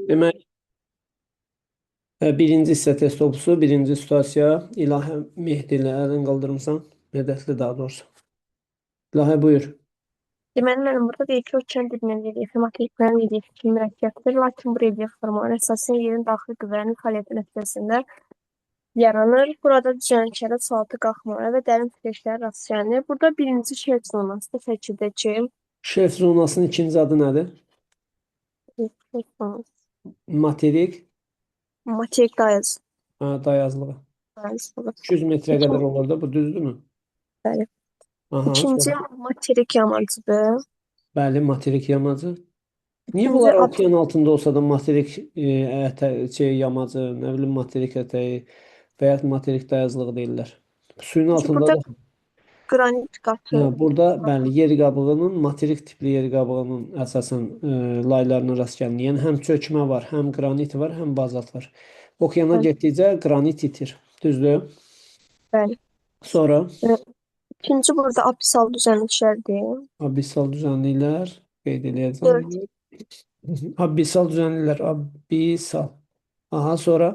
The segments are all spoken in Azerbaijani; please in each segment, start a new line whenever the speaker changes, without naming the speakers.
Demək, birinci hissə test toplusu, birinci situasiya. İlahə Mehdi ilə əlini qaldırmısan. Mədətli daha doğrusu. İlahə buyur.
Deməli, mənim burada deyir ki, okean dibinin relyefi materiklərin relyefi kimi mürəkkəbdir. Lakin bu relyef formaları əsasən yerin daxili qüvvələrinin fəaliyyəti nəticəsində yaranır. Burada düzənliklərdə sualtı qalxmalara və dərin titrəşlərə rast gəlinir. Burada birinci şelf zonası şəkildəki
Şelf zonasının ikinci adı nədir?
Şelf zonası.
Materik,
Materik dayaz.
ha, dayazlığı.
Dayazlığı.
200 metrə
İkinci,
qədər olur da, bu düzdürmü?
bəli.
Aha,
İkinci
sonra.
materik yamacıdır.
Bəli, materik yamacı. Niyə
İkinci
bunlar okean altında olsa da materik şey, yamacı, nə bilim materik ətəyi və ya materik dayazlığı deyirlər. Suyun
Çünki
altında
burada
da.
qranit qatı.
Ha, burada bəli, yer qabığının, materik tipli yer qabığının əsasən laylarına rast gəlinir. Yəni həm çökmə var, həm qranit var, həm bazalt var. Okeana
Bəli.
getdikcə qranit itir. Düzdür?
Bəli.
Sonra
İkinci burada abisal düzənliklərdir.
abisal düzənliklər qeyd eləyəcəm.
Dörd,
Abisal düzənliklər, abisal. Aha, sonra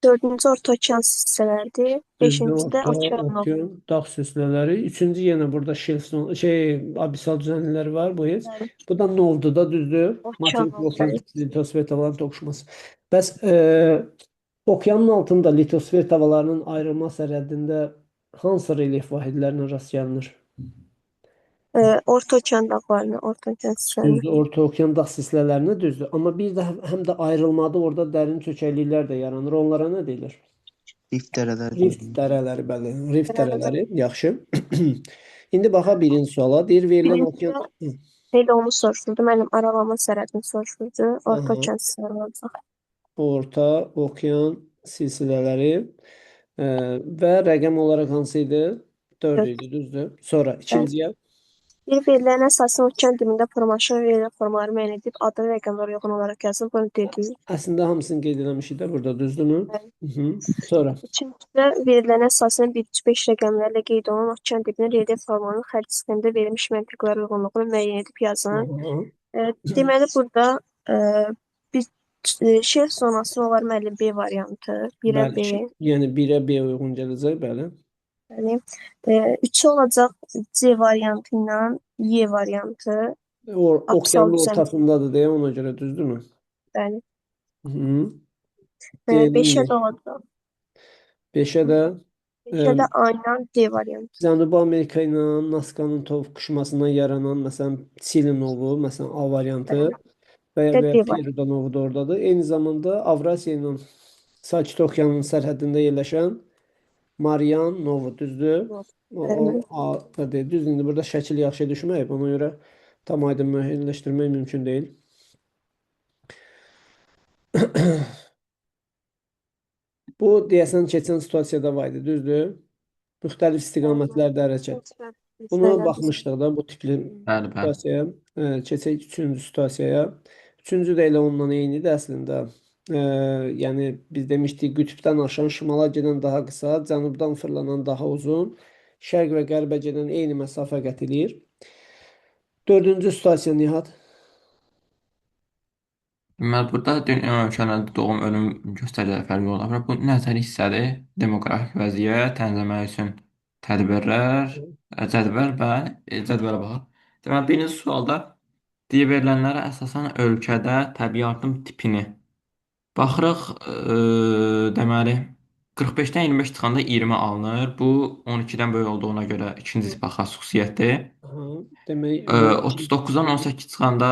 dördüncü orta okean silsilələrdir.
düzdür,
Beşinci də
orta
okean novu.
okean dağ silsilələri. Üçüncü yenə burada şelf abisal düzənlikləri var bu heç.
Bəli.
Bu da novdur da düzdür.
Okean
Materik
novu,
okean
bəli.
tipli litosfer tavalarının toqquşması. Bəs okeanın altında litosfer tavalarının ayrılma sərhəddində hansı relyef vahidlərinə rast gəlinir?
Orta okean dağlarına, orta okean silsilərinə.
Düzdür, orta okean dağ silsilələrinə düzdür. Amma bir də həm də ayrılmada orada dərin çökəkliklər də yaranır. Onlara nə deyilir?
Rift dərələri
Rift
deyilir.
dərələri, bəli. Rift
Dərələri.
dərələri, yaxşı. İndi baxa birinci suala. Deyir, verilən okean...
Birincisi elə onu soruşurdu. Mənim aralama sərhədini soruşurdu. Orta
Aha.
okean silsilələri olacaq.
Orta okean silsilələri və rəqəm olaraq hansı idi? 4
Dörd.
idi, düzdür. Sonra
Bəli.
ikinciyə.
Bir verilən əsasən okean dibində formalaşan relyef formaları müəyyən edib adını rəqəmlərə uyğun olaraq yazın. Bunu dedik.
Əslində hamısını qeyd eləmişik də burada, düzdürmü?
Bəli.
Hı -hı. Sonra
İkincidə verilən əsasən 1, 3, 5 rəqəmlərlə qeyd olunan okean dibinin relyef formalarının xəritə sxemində verilmiş məntiqələrə uyğunluğunu müəyyən edib yazın.
Aha.
Deməli burada bir şelf zonası olar müəllim B variantı, 1-ə
Bəli,
B.
yəni 1-ə B uyğun gələcək, bəli.
Bəli. 3 olacaq C variantı ilə Y variantı.
Okeanın ortasındadır deyə ona görə düzdürmü?
Bəli.
Hı.
5-ə də olacaq.
5-ə də
5-ə də A ilə D variantı.
Cənubi Amerika ilə Naskanın toqquşmasından yaranan, məsələn, Çili novu, məsələn, A variantı və ya, və ya Peruda novu da oradadır. Eyni zamanda Avrasiya ilə Sakit Okeanın sərhəddində yerləşən Marian novu, düzdür? O A və D. Düzdür, indi burada şəkil yaxşı düşməyib, ona görə tam aydın müəyyənləşdirmək mümkün deyil. Bu, deyəsən, keçən situasiyada var idi, düzdür? Müxtəlif istiqamətlərdə hərəkət. Buna baxmışdıq da, bu tipli
Bəli, bəli.
situasiyaya. Keçək üçüncü situasiyaya. Üçüncü də elə onunla eynidir əslində. Yəni biz demişdik, qütbdən aşan şimala gedən daha qısa, cənubdan fırlanan daha uzun, şərq və qərbə gedən eyni məsafə qət eləyir. Dördüncü situasiya Nihat.
Deməli, burada dünya ölkələrində doğum ölüm göstəriciləri fərqli ola bilər. Bu nəzəri hissədir. Demoqrafik vəziyyət tənzimləmək üçün tədbirlər, cədvəl, bəli, cədvələ baxaq. Deməli, birinci sualda deyə verilənlərə əsasən ölkədə təbii artım tipini baxırıq. Deməli, 45-dən 25 çıxanda 20 alınır. Bu 12-dən böyük olduğuna görə ikinci tipə xas xüsusiyyətdir.
Aha, demək bu
39-dan 18 çıxanda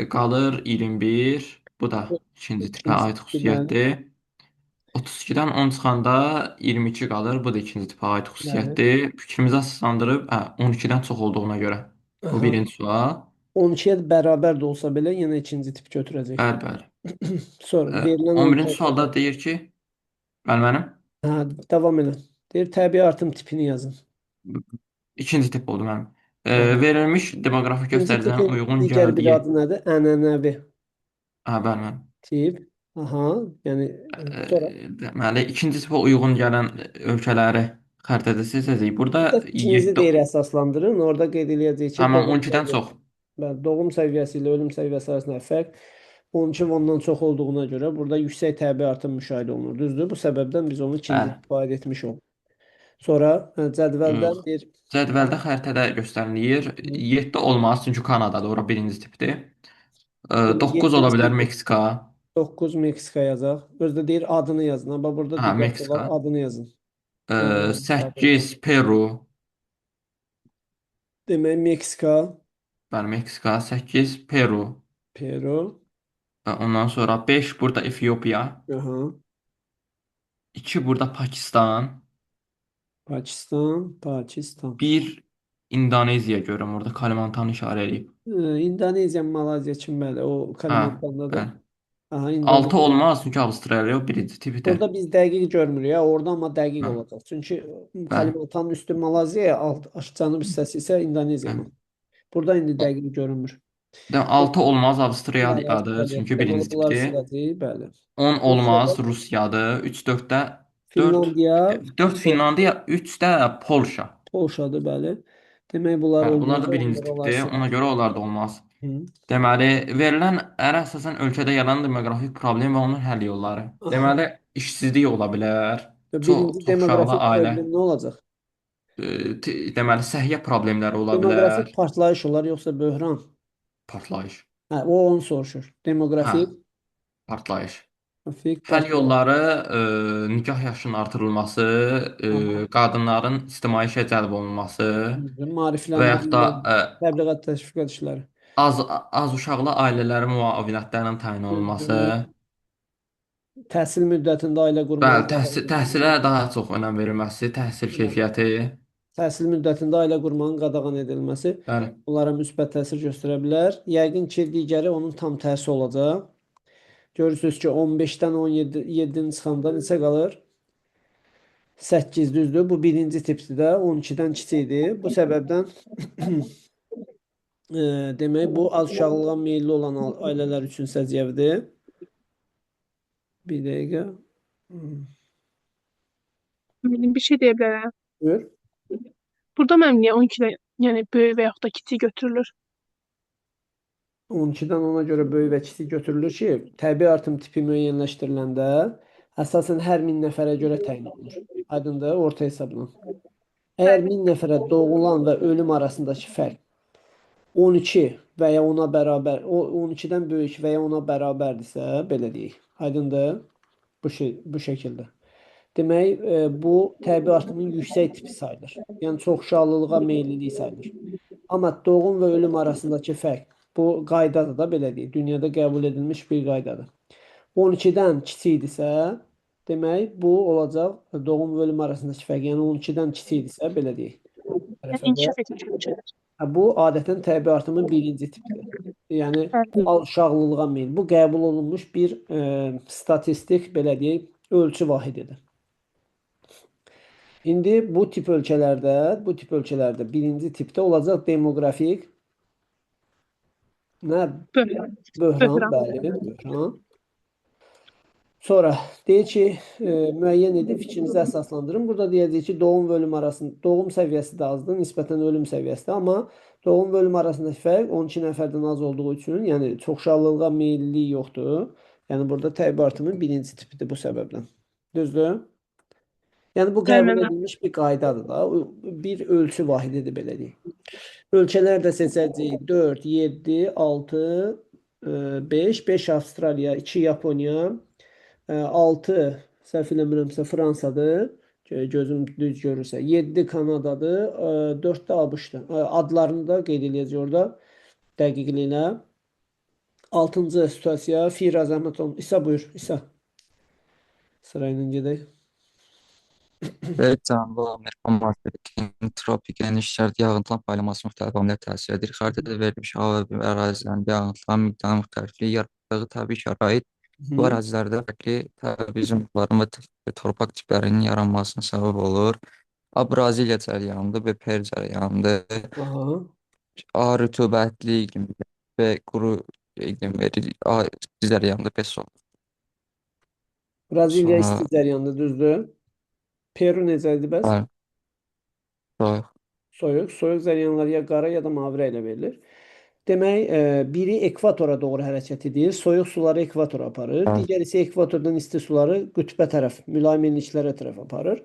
qalır 21. Bu da ikinci tipə aid xüsusiyyətdir. 32-dən 10 çıxanda 22 qalır. Bu da ikinci tipə aid xüsusiyyətdir. Fikrimizi əsaslandırıb, 12-dən çox olduğuna görə. Bu birinci sual.
12-yə bərabər də olsa belə yenə ikinci tip götürəcək.
Bəli, bəli.
Sonra verilən
11-ci
ölkə...
sualda deyir ki, bəli mənim.
Hə, davam elə. Deyir, təbii artım tipini yazın.
İkinci tip oldu mənim. Verilmiş demoqrafik göstəricilərin uyğun
digər bir
gəldiyi.
adı nədir? Ənənəvi
Hə, bəli mənim.
tip. Aha, yəni sonra
Deməli, ikinci tipə uyğun gələn ölkələri xəritədə seçəcəyik. Burada
Burada fikrinizi
7
deyir əsaslandırın. Orada qeyd eləyəcəyik ki,
Tamam,
doğum
12-dən çox.
Bəli, doğum səviyyəsi ilə ölüm səviyyəsi arasında fərq 12 və ondan çox olduğuna görə burada yüksək təbii artım müşahidə olunur. Düzdür? Bu səbəbdən biz onu ikinci
Bəli.
tip aid etmiş olduq. Sonra cədvəldən bir.
Cədvəldə xəritədə göstərilir.
Hı.
7 olmaz, çünki Kanadadır, ora birinci tipdir.
Demək
9 ola
7-ci
bilər Meksika.
9 Meksika yazaq. Özü də deyir adını yazın. Amma burada
Hə,
diqqətli
Meksika.
olaq, adını yazın. Ona görə istifadə edin.
8 Peru.
Demək Meksika,
Bəli, Meksika, 8 Peru.
Peru.
Ondan sonra 5 burada Efiopiya,
Aha.
2 burada Pakistan,
Pakistan, Pakistan.
1 İndoneziya görürəm orada Kalimantanı işarə eləyib.
İndoneziya, Malayziya, Çin, bəli, o
Hə,
Kalimantandadır.
bəli.
Aha,
6
İndoneziya.
olmaz çünki Avstraliya o birinci tipdir.
Burada biz dəqiq görmürük ya, orada amma dəqiq
Hə,
olacaq. Çünki
bəli,
Kalimantanın üstü Malayziya, alt, cənub hissəsi isə İndoneziya.
bəli.
Burada indi dəqiq görünmür.
6 olmaz
Bəli,
Avstraliyadır,
Avstraliya.
çünki
Deməli
birinci
bunları
tipdir.
siləcəyik, bəli.
10
Rusiyada
olmaz Rusiyadır. 3 4-də 4
Finlandiya,
4 Finlandiya, 3 də Polşa.
Polşadır, bəli. Demək bunlar
Bəli, bunlar da
olmayacaq, ona
birinci
görə onları
tipdir. Ona
siləcəyik.
görə onlar da olmaz.
Hı.
Deməli, verilən ərə əsasən ölkədə yaranan demoqrafik problem və onun həll yolları.
Aha.
Deməli, işsizlik ola bilər,
Və
çox
birinci
çoxuşaqlı
demoqrafik
ailə,
problem nə olacaq?
deməli, səhiyyə problemləri ola
Demoqrafik
bilər,
partlayış olar yoxsa böhran?
partlayış.
Hə, o onu soruşur.
Hə,
Demoqrafik,
partlayış.
grafik
Həll
partlayış.
yolları nikah yaşının artırılması,
Aha.
qadınların ictimai işə cəlb olunması və yaxud da
Maarifləndirmə, təbliğat, təşviqat işləri.
az az uşaqlı ailələrin müavinətlərinin təyin olunması.
Düzdür. Təhsil müddətində ailə qurmanın
Bəli,
qadağan
təhsilə
edilməsi.
daha çox önəm verilməsi, təhsil
Bəli.
keyfiyyəti.
Təhsil müddətində ailə qurmanın qadağan edilməsi
Bəli.
bunlara müsbət təsir göstərə bilər. Yəqin ki, digəri onun tam tərsi olacaq. Görürsünüz ki, 15-dən 17 7-ni çıxanda neçə qalır? 8 düzdür. Bu birinci tipdir də. 12-dən kiçikdir. Bu səbəbdən demək bu az uşaqlığa meyilli olan ailələr üçün səciyyəvidir. Bir dəqiqə. Hmm.
Müəllim bir şey deyə bilərəm.
Buyur.
Burada mənim niyə 12-dən, yəni böyük və yaxud da kiçik götürülür?
12-dən ona görə böyük və kiçik götürülür ki, təbii artım tipi müəyyənləşdiriləndə əsasən hər 1000 nəfərə görə təyin olunur. Aydındır, orta hesabla. Əgər
Bəli.
1000 nəfərə doğulan və ölüm arasındakı fərq 12 və ya ona bərabər, o 12-dən böyük və ya ona bərabərdirsə, belə deyək. Aydındır? Bu şey, bu şəkildə. Demək, bu təbii artımın yüksək tipi sayılır. Yəni çoxuşaqlılığa meyillilik sayılır. Amma doğum və ölüm arasındakı fərq bu qaydadır da belə deyək. Dünyada qəbul edilmiş bir qaydadır. 12-dən kiçikdirsə, demək bu olacaq doğum və ölüm arasındakı fərq. Yəni 12-dən kiçikdirsə belə deyək.
Yəni
Tərəfə də.
inkişaf etmiş ölkələr.
Hə, bu adətən təbii artımın birinci tipidir. Yəni
Bəli.
uşaqlılığa meyil. Bu qəbul olunmuş bir statistik belə deyək, ölçü vahididir. İndi bu tip ölkələrdə birinci tipdə olacaq demoqrafik nə
Böhran.
böhran,
Böhran.
bəli, böhran. Sonra deyir ki, müəyyən edib fikrinizi əsaslandırın. Burada deyəcək ki, doğum və ölüm arasında doğum səviyyəsi də azdır, nisbətən ölüm səviyyəsi də, amma doğum və ölüm arasındakı fərq 12 nəfərdən az olduğu üçün, yəni çoxuşaqlılığa meyillilik yoxdur. Yəni burada təbii artımın birinci tipidir bu səbəbdən. Düzdür? Yəni bu
Bəli,
qəbul
müəllim.
edilmiş bir qaydadır da, bir ölçü vahididir belə deyək. Ölkələr də seçəcəyik 4, 7, 6, 5, 5 Avstraliya, 2 Yaponiya, 6 səhv eləmirəmsə Fransadır. Gözüm düz görürsə. 7 Kanadadır, 4 də ABŞ-dır. Adlarını da qeyd eləyəcək orada dəqiqliyinə. 6-cı situasiya Fira zəhmət olun. İsa buyur, İsa. Sırayla gedək.
Və Cənubi Amerika materikinin tropik enişlərdə yağıntıların paylanması müxtəlif amillər təsir edir. Xəritədə verilmiş hava və ərazilərində yağıntıların miqdarı müxtəlifliyi yaratdığı təbii şərait bu
Hı.
ərazilərdə fərqli təbii zonların və torpaq tiplərinin yaranmasına səbəb olur. A. Braziliya cərəyanıdır, B. Per cərəyanıdır.
Aha.
A. Rütubətli iqlim, B. Quru iqlim verir. A. İsti cərəyanıdır, B. Soyuq.
Braziliya
Sonra
isti cəryandır, düzdür. Peru necə idi bəs?
bəli, soyuq.
Soyuq. Soyuq cəryanlar ya qara ya da mavi rənglə verilir. Demək, biri ekvatora doğru hərəkət edir, soyuq suları ekvatora aparır.
Bəli.
Digəri isə ekvatordan isti suları qütbə tərəf, mülayim enliklərə tərəf aparır.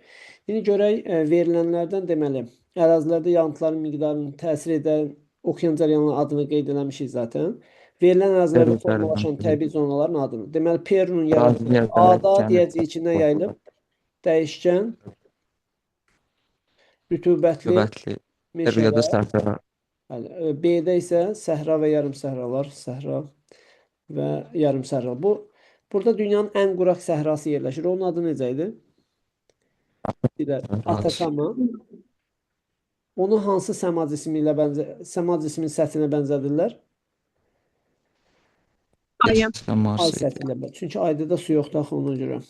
İndi görək verilənlərdən deməli, ərazilərdə yağıntıların miqdarını təsir edən okean cərəyanlarının adını qeyd eləmişik zaten. Verilən ərazilərdə
Peru
formalaşan
cərəyanı.
təbii zonaların adını. Deməli, Perunun yaratdığı
Braziliya
A-da
dəyişkən
deyəcək içindən yayılıb dəyişkən rütubətli
rütubətli. Peruda
meşələr.
səhra.
Bəli, B-də isə səhra və yarım səhralar, səhra və yarım səhra. Bu burada dünyanın ən quraq səhrası yerləşir. Onun adı necə idi? Bir də Atakama. Onu hansı səma cismi ilə səma cisminin səthinə bənzədirlər?
Ayın.
Ay
Mars idi.
səthi ilə. Çünki ayda da su yoxdur axı ona görə.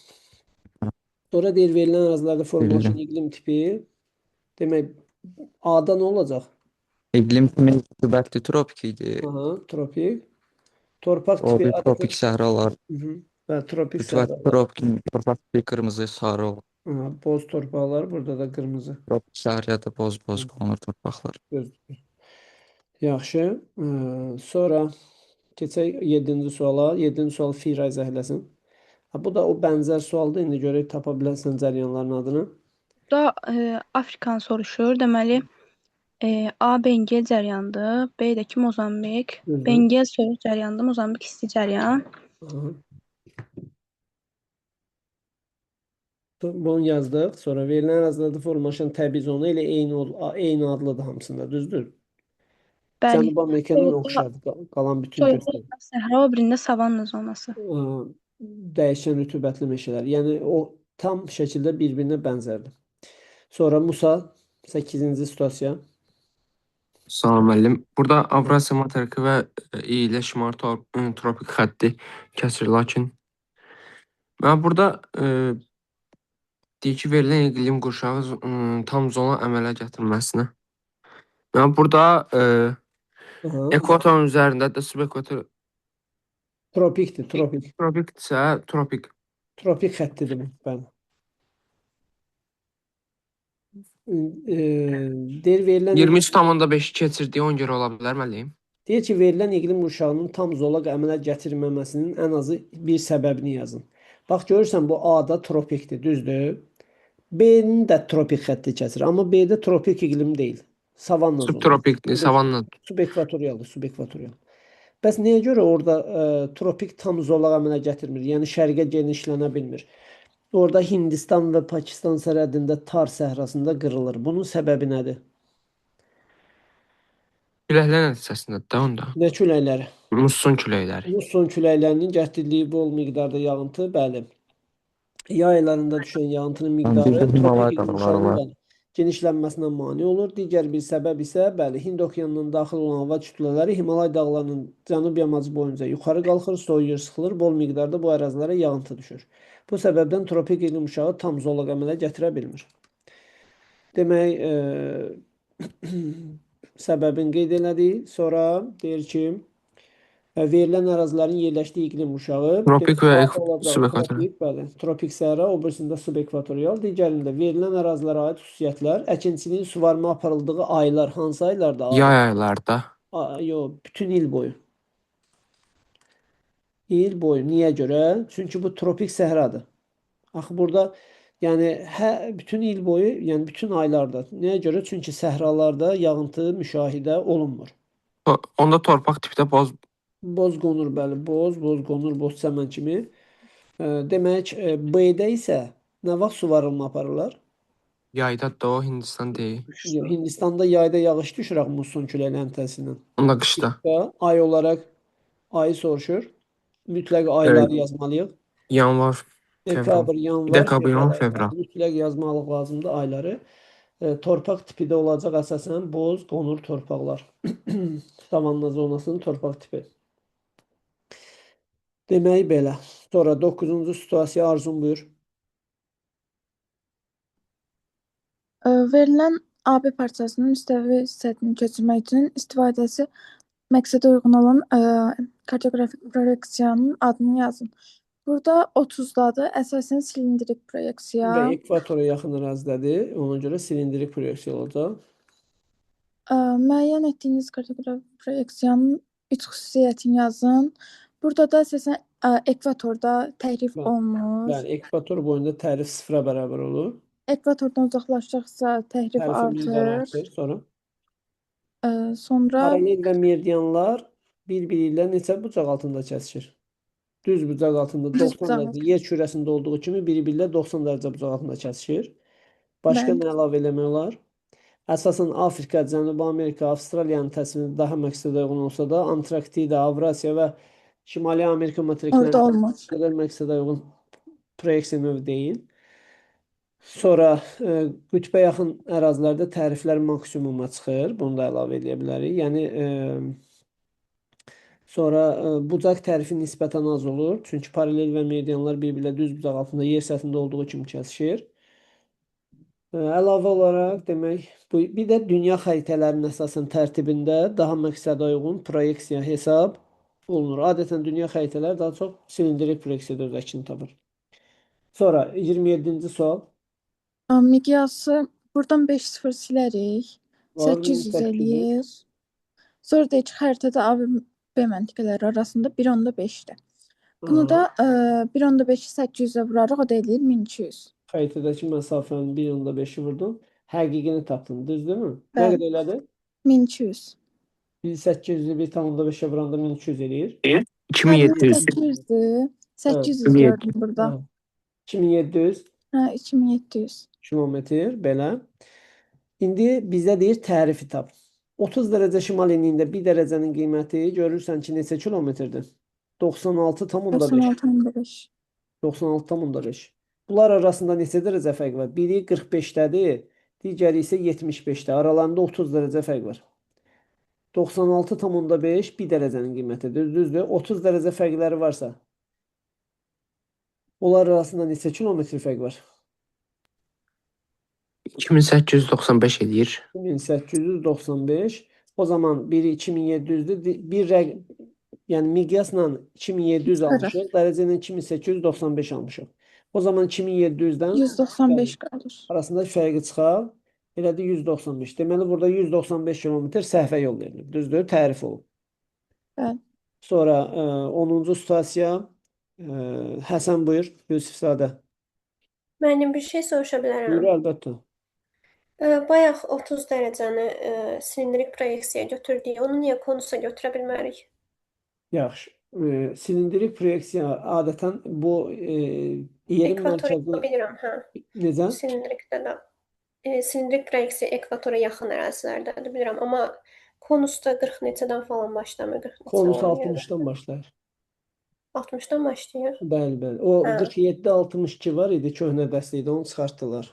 Sonra deyir verilən ərazilərdə formalaşan iqlim tipi. Demək A-da nə olacaq?
İqlim kimi rütubətli tropik idi.
Aha, tropik. Torpaq
O
tipi
bir
adətən
tropik səhralar.
Hı -hı. Və tropik
Rütubətli
səhralar.
tropik torpaq tipi qırmızı, sarı olur.
Aha, boz torpaqlar, burada da qırmızı.
Tropik səhrada boz-boz qonur torpaqlar.
Gözləyir. Yaxşı. Sonra keçək 7-ci suala. 7-ci sual Fira izah eləsin. Ha, bu da o bənzər sualdır. İndi görək tapa bilərsən cərəyanların adını.
Burada Afrikanı soruşur. Deməli, A Bengel cəryanıdır, B də ki Mozambik.
Düzdür.
Bengel soyuq cəryandır, Mozambik isti cəryan.
Aha. Bunu yazdıq. Sonra verilən ərazilərdə formalaşan təbii zona ilə eyni adlıdır hamısında, düzdür?
Bəli.
Cənubi Amerikanın
Soyuqda,
oxşardır qalan bütün
soyuqda
göstərir.
səhra, o birində savanna zonası.
Dəyişən rütubətli meşələr. Yəni o tam şəkildə bir-birinə bənzərdir. Sonra Musa 8-ci situasiya.
Salam müəllim. Burada Avrasiya materiki və İ ilə şimali tropik xətti kəsir, lakin mən burada deyir ki, verilən iqlim qurşağı tam zona əmələ gətirməsinə. Mən burada ekvatorun üzərində də subekvator
Tropikdir, tropik.
tropikdirsə, tropik.
Tropik xəttidir bu, bəli. Deyir verilən
23,5 keçirdiyi ona görə ola bilər müəllim.
Deyir ki, verilən iqlim qurşağının tam zolaq əmələ gətirməməsinin ən azı bir səbəbini yazın. Bax görürsən bu A-da tropikdir, düzdür? B-nin də tropik xətti kəsir, amma B-də tropik iqlim deyil. Savanna zonası.
Subtropik, savanna.
Subekvatorialdır, subekvatorial. Bəs niyə görə orada tropik tam zolaq əmələ gətirmir? Yəni şərqə genişlənə bilmir. Orada Hindistan və Pakistan sərhədində Tar səhrasında qırılır. Bunun səbəbi nədir?
Küləklər nəticəsində də onda.
Nə küləkləri?
Musson küləkləri.
Musson küləklərinin gətirdiyi bol miqdarda yağıntı, bəli. Yay aylarında düşən yağıntının miqdarı
Bir də
tropik
Himalaya
iqlim
dağları
qurşağının
var.
bəli, genişlənməsinə mane olur. Digər bir səbəb isə, bəli, Hind okeanından daxil olan hava kütlələri Himalay dağlarının cənub yamacı boyunca yuxarı qalxır, soyuyur, sıxılır, bol miqdarda bu ərazilərə yağıntı düşür. Bu səbəbdən tropik iqlim qurşağı tam zolaq əmələ gətirə bilmir. Demək, səbəbini qeyd elədik. Sonra deyir ki, verilən ərazilərin yerləşdiyi iqlim qurşağı
Tropik və subekvatorial.
Tropik, bəli, tropik səhra, o birisində subekvatorial, digərində verilən ərazilərə aid xüsusiyyətlər, əkinçiliyin suvarma aparıldığı aylar hansı aylarda?
Yay aylarda.
Yox, bütün il boyu. İl boyu. Niyə görə? Çünki bu tropik səhradır. Axı burada yəni bütün il boyu, yəni bütün aylarda. Niyə görə? Çünki səhralarda yağıntı müşahidə olunmur.
Onda torpaq tipi də boz.
Boz qonur, bəli, boz, boz qonur, boz çəmən kimi. Demək, B-də isə nə vaxt suvarılma aparırlar?
Yayda da o Hindistan deyil.
Yox, Hindistanda yayda yağış düşür axı musson küləklərinin təsirindən.
Onda qışda.
Qışda ay olaraq ayı soruşur. Mütləq ayları yazmalıyıq.
Yanvar, fevral.
Dekabr, yanvar,
Dekabr, yanvar,
fevral.
fevral.
Mütləq yazmalıq lazımdır ayları. Torpaq tipi də olacaq əsasən boz, qonur torpaqlar. Savanna zonasının torpaq tipi. Demək belə. Sonra 9-cu situasiya Arzun buyur.
Verilən AB parçasının müstəvi səthini köçürmək üçün istifadəsi məqsədə uyğun olan kartoqrafik proyeksiyanın adını yazın. Burada 30-dadır. Əsasən silindrik proyeksiya.
Və ekvatora yaxın ərazidədir. Ona görə silindrik proyeksiya olacaq.
Müəyyən etdiyiniz kartoqrafik proyeksiyanın üç xüsusiyyətini yazın. Burada da əsasən ekvatorda təhrif
Bəli.
olunur.
Bəli, ekvator boyunda tərif sıfıra bərabər olur.
Ekvatordan uzaqlaşdıqca təhrif
Tərifin miqdarı
artır.
artır. Sonra
Sonra
paralel və meridianlar bir-biri ilə neçə bucaq altında kəsişir? Düz bucaq altında
Düz
90
bucaq
dərəcə, yer kürəsində olduğu kimi bir-biri ilə 90 dərəcə bucaq altında kəsişir. Başqa
Bəli.
nə əlavə eləmək olar? Əsasən Afrika, Cənubi Amerika, Avstraliyanın təsviri daha məqsədə uyğun olsa da, Antarktida, Avrasiya və Şimali Amerika
orada
materiklərinin
olmur.
qədər məqsədə uyğun proyeksiya növü deyil. Sonra qütbə yaxın ərazilərdə təriflər maksimuma çıxır. Bunu da əlavə eləyə bilərik. Yəni sonra bucaq tərifi nisbətən az olur. Çünki paralel və meridianlar bir-biri ilə düz bucaq altında yer səthində olduğu kimi kəsişir. Əlavə olaraq demək, bu bir də dünya xəritələrinin əsasən tərtibində daha məqsədə uyğun proyeksiya hesab olunur. Adətən dünya xəritələri daha çox silindirik proyeksiyada öz əksini tapır. Sonra 27-ci sual.
Miqyası buradan 5-0 silərik.
Var
800
1800.
eləyir. Sonra deyir ki, xəritədə A və B məntəqələri arasında 1.5-dir. Bunu da 1.5-i 800-ə vurarıq, o da eləyir 1200.
Xəritədəki məsafənin 1.5-i vurdun. Həqiqini tapdın, düzdürmü? Nə
Bəli.
qədər elədi?
1200.
1800-ü 1.5-ə vuranda 1200 eləyir.
2700.
800-dür. 800
2700.
gördüm burada.
Hə. 2700
Hə, 2700.
kilometr belə. İndi bizə deyir tərifi tap. 30 dərəcə şimal enliyində 1 dərəcənin qiyməti görürsən ki, neçə kilometrdir? 96,5.
96.5.
96,5. Bunlar arasında neçə dərəcə fərq var? Biri 45-dədir, digəri isə 75-də. Aralarında 30 dərəcə fərq var. 96,5 1 dərəcənin qiymətidir. Düzdür? 30 dərəcə fərqləri varsa, onlar arasında neçə kilometr fərq var?
2895 eləyir.
1895. O zaman biri 2700-dür. Bir rəq, yəni miqyasla 2700 almışıq, dərəcə ilə 2895 almışıq. O zaman 2700-dən
195 qalır.
arasında fərqi çıxar. Elədir 195. Deməli burada 195 kilometr səhvə yol verilib. Düzdür? Tərif olub.
Bəli.
Sonra 10-cu situasiya Həsən buyur, Yusifzadə.
Müəllim, bir şey soruşa
Buyur
bilərəm.
əlbəttə.
Bayaq 30 dərəcəni silindirik proyeksiyaya götürdük. Onu niyə konusa götürə bilmərik?
Yaxşı. Silindirik proyeksiya adətən bu yerin
Ekvatora
mərkəzi
bilirəm, hə.
necə?
Silindirikdə də silindirik proyeksiya ekvatora yaxın ərazilərdədir, bilirəm, amma konusda 40 neçədən falan başlamır, 40 neçə
Konus
ona görə.
60-dan başlayır.
60-dan başlayır.
Bəli, bəli. O
Hə.
47-62 var idi, köhnə dəstəkdə onu çıxartdılar.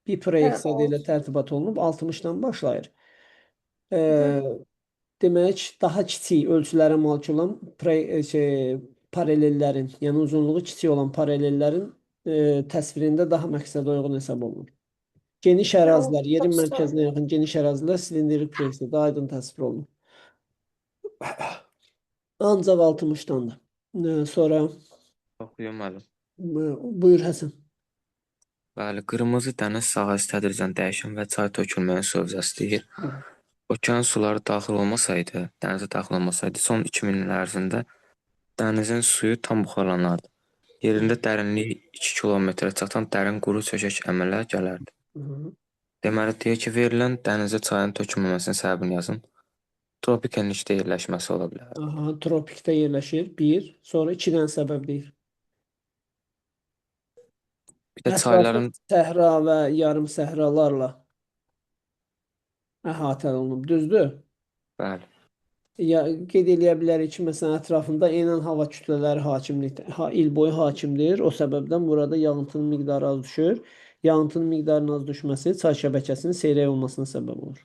Bir
Hə,
proyeksiya da elə
olsun.
tərtibat olunub 60-dan başlayır.
Hı.
Demək, daha kiçik ölçülərə malik olan paralellərin, yəni uzunluğu kiçik olan paralellərin təsvirində daha məqsədə uyğun hesab olunur. Geniş
Hə, o
ərazilər, yerin
90.
mərkəzinə yaxın geniş ərazilər silindirik proyeksiyada aydın təsvir olunur. Ancaq 60-dandır. Sonra
Oxuyum müəllim.
buyur Həsən.
Bəli, Qırmızı dəniz sahəsi tədricən dəyişən və çay tökülməyin su hövzəsi deyil. Okean suları daxil olmasaydı, dənizə daxil olmasaydı, son 2000 il ərzində dənizin suyu tam buxarlanardı. Yerində dərinliyi 2 kilometrə çatan dərin quru çökək əmələ gələrdi.
Hı.
Deməli, deyir ki, verilən dənizə çayın tökülməməsinin səbəbini yazın. Tropik enlikdə yerləşməsi ola bilər.
Aha, tropikdə yerləşir. Bir. Sonra iki dənə səbəb deyir.
Bir də
Ətrafı
çayların
səhra və yarım səhralarla əhatə olunub. Düzdür?
Bəli.
Ya qeyd eləyə bilərik ki, məsələn, ətrafında enən hava kütlələri hakimlik, il boyu hakimdir. O səbəbdən burada yağıntının miqdarı az düşür. Yağıntının miqdarının az düşməsi çay şəbəkəsinin seyrək olmasına səbəb olur.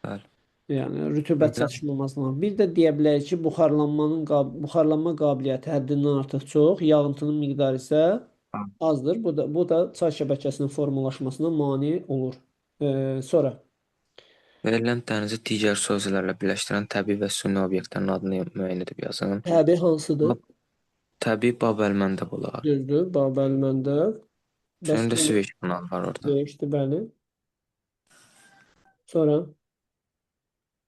Bəli.
Yəni rütubət
Bir də
çatışmamasına. Bir də deyə bilərik ki, buxarlanma qabiliyyəti həddindən artıq çox, yağıntının miqdarı isə azdır. Bu da çay şəbəkəsinin formalaşmasına mane olur. Sonra
verilən dənizi digər su hövzələrlə birləşdirən təbii və süni obyektlərin adını müəyyən edib yazın.
Təbii hansıdır?
Təbii Babəlməndəb olar.
Düzdür, Babəlməndəb. Bəs
Süni də Süveyş kanalı var orada.
Süveyşdir, bəli. Sonra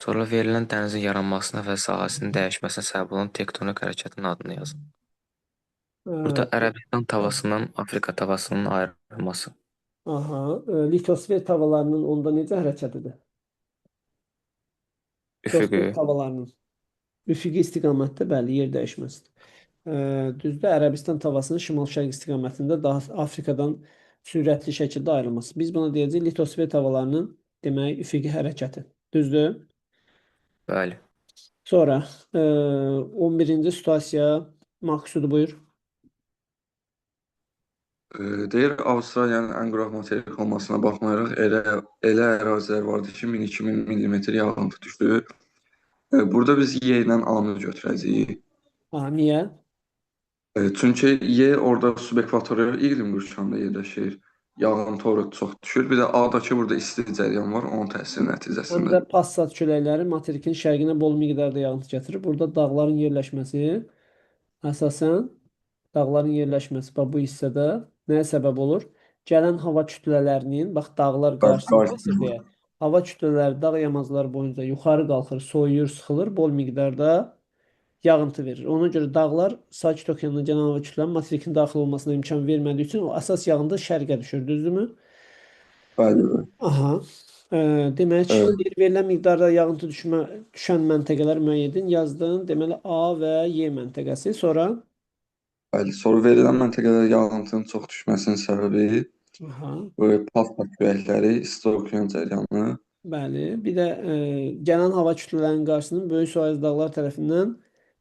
Sonra verilən dənizin yaranmasına və sahəsinin dəyişməsinə səbəb olan tektonik hərəkətin adını yazın. Burada Ərəbistan tavasından Afrika tavasının ayrılması.
Aha, litosfer tavalarının onda necə hərəkətidir?
Üfüqi.
Litosfer tavalarının üfüqi istiqamətdə, bəli, yer dəyişməsidir. Düzdür, Ərəbistan tavasının şimal-şərq istiqamətində daha Afrikadan sürətli şəkildə ayrılması. Biz buna deyəcəyik litosfer tavalarının demək üfüqi hərəkəti. Düzdür?
Bəli.
Sonra 11-ci situasiya Maqsudu buyur.
Deyir Avstraliyanın ən quraq materik olmasına baxmayaraq elə ərazilər vardı ki, 1000-2000 millimetr yağıntı düşür. Burada biz Y ilə A-nı götürəcəyik.
Aha, niyə?
Çünki Y orada subekvatorial iqlim qurşağında yerləşir. Yağıntı orada çox düşür. Bir də A-dakı burada isti cəryan var, onun təsiri
Həm
nəticəsində.
də Passat küləkləri materikin şərqinə bol miqdarda yağıntı gətirir. Burada dağların yerləşməsi əsasən dağların yerləşməsi bax bu hissədə nəyə səbəb olur? Gələn hava kütlələrinin, bax dağlar qarşısını kəsir deyə, hava kütlələri dağ yamacları boyunca yuxarı qalxır, soyuyur, sıxılır, bol miqdarda yağıntı verir. Ona görə dağlar Sakit Okeanına gələn hava kütlələrinin materikin daxil olmasına imkan vermədiyi üçün o əsas yağıntı şərqə düşür, düzdürmü?
Bəli, bəli.
Aha. Demək,
Evet.
verilən miqdarda yağıntı düşən məntəqələr müəyyən edin. Yazdın. Deməli A və Y məntəqəsi. Sonra
Bəli, sonra verilən məntəqələrdə yağıntının çox düşməsinin səbəbi
aha,
bu Passat küləkləri, isti okean cəryanı.
Bəli. Bir də gələn hava kütlələrinin qarşısının böyük su ayız dağlar tərəfindən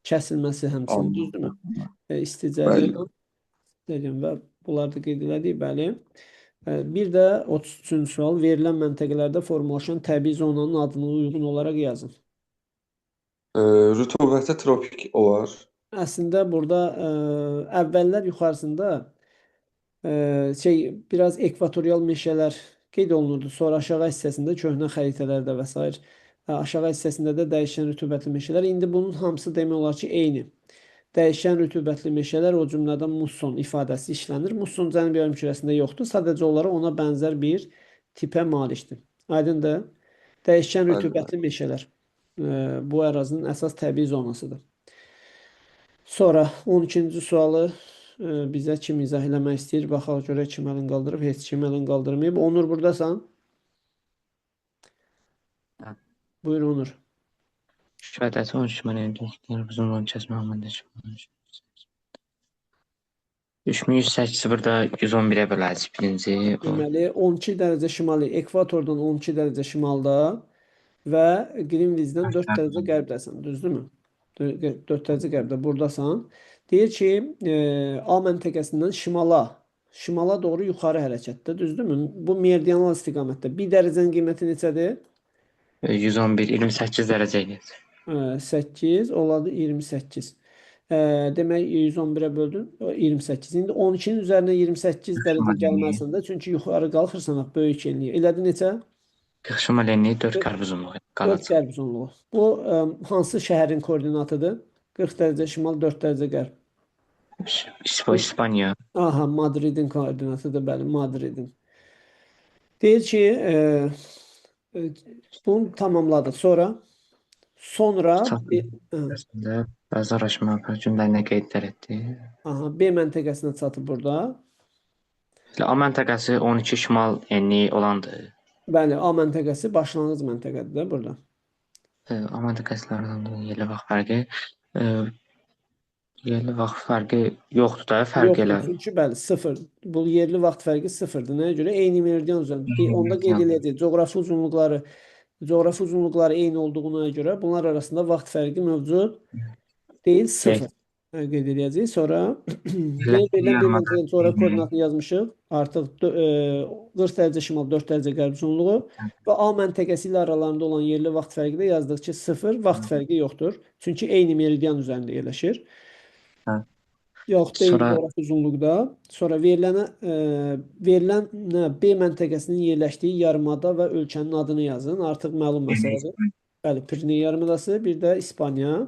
kəsilməsi həmçinin, düzdürmü? İsti cəryan, cəryan və bunları da qeyd elədik, bəli. Bir də 33-cü sual, verilən məntəqələrdə formalaşan təbii zonanın adını uyğun olaraq yazın.
Rütubətli tropik olar.
Əslində burada əvvəllər yuxarısında biraz ekvatorial meşələr qeyd olunurdu. Sonra aşağı hissəsində köhnə xəritələrdə və sair aşağı hissəsində də dəyişən rütubətli meşələr. İndi bunun hamısı demək olar ki, eyni. Dəyişən rütubətli meşələr, o cümlədən musson ifadəsi işlənir. Musson Cənubi yarımkürəsində yoxdur. Sadəcə olaraq ona bənzər bir tipə malikdir. Aydındır? Dəyişən rütubətli meşələr bu ərazinin əsas təbii zonasıdır. Sonra 12-ci sualı bizə kim izah eləmək istəyir? Baxaq görək kim əlini qaldırıb. Heç kim əlini qaldırmayıb. Onur, buradasan?
Hə.
Buyur Onur.
Şəhadəti 13 mənə uzunluğunu kəsmə amında çıxmış. 3108 burada 111-ə böləcək birinci.
Deməli 12 dərəcə şimali, ekvatordan 12 dərəcə şimalda və Greenwich'dən 4 dərəcə qərbdəsən, düzdürmü? 4 dərəcə qərbdə buradasan. Deyir ki, A məntəqəsindən şimala doğru yuxarı hərəkətdə, düzdürmü? Bu meridianal istiqamətdə. 1 dərəcənin qiyməti neçədir?
111, 28 dərəcə eləyir.
8, oladı 28. Demək 111-ə böldün, 28. İndi 12-nin üzərinə 28 dərəcə gəlməlisən də, çünki yuxarı qalxırsan, böyük enliyə. Elədi neçə?
40 şimal enliyi 4 qərb uzunluğu
4
qalacaq.
qərb uzunluğu. Bu hansı şəhərin koordinatıdır? 40 dərəcə şimal, 4 dərəcə qərb.
İspaniya.
Aha, Madridin koordinatıdır, bəli, Madridin. Deyir ki, bunu tamamladıq. Sonra
Bəzi araşdırma gündəliyinə qeydlər etdi.
Aha, B məntəqəsinə çatıb burada.
A məntəqəsi 12 şimal enliyi olandır.
Bəli, A məntəqəsi başlanğıc məntəqədir də burada.
A məntəqəsi yerli vaxt fərqi yerli vaxt fərqi yoxdur da, fərq
yoxdur,
elə.
Çünki bəli, sıfır. Bu yerli vaxt fərqi sıfırdır. Nəyə görə? Eyni meridian üzərində. Onda qeyd eləyəcək. Coğrafi uzunluqları eyni olduğuna görə bunlar arasında vaxt fərqi mövcud deyil, sıfır. Qeyd eləyəcəyik. Sonra verilən bir məntəqənin coğrafi koordinatını yazmışıq. Artıq 40 dərəcə şimal, 4 dərəcə qərb uzunluğu və A məntəqəsi ilə aralarında olan yerli vaxt fərqi də yazdıq ki, sıfır, vaxt fərqi yoxdur. Çünki eyni meridian üzərində yerləşir. Yox, deyil coğrafi uzunluqda. Sonra verilən B məntəqəsinin yerləşdiyi yarımada və ölkənin adını yazın. Artıq məlum məsələdir. Bəli, Piriney yarımadası, bir də İspaniya.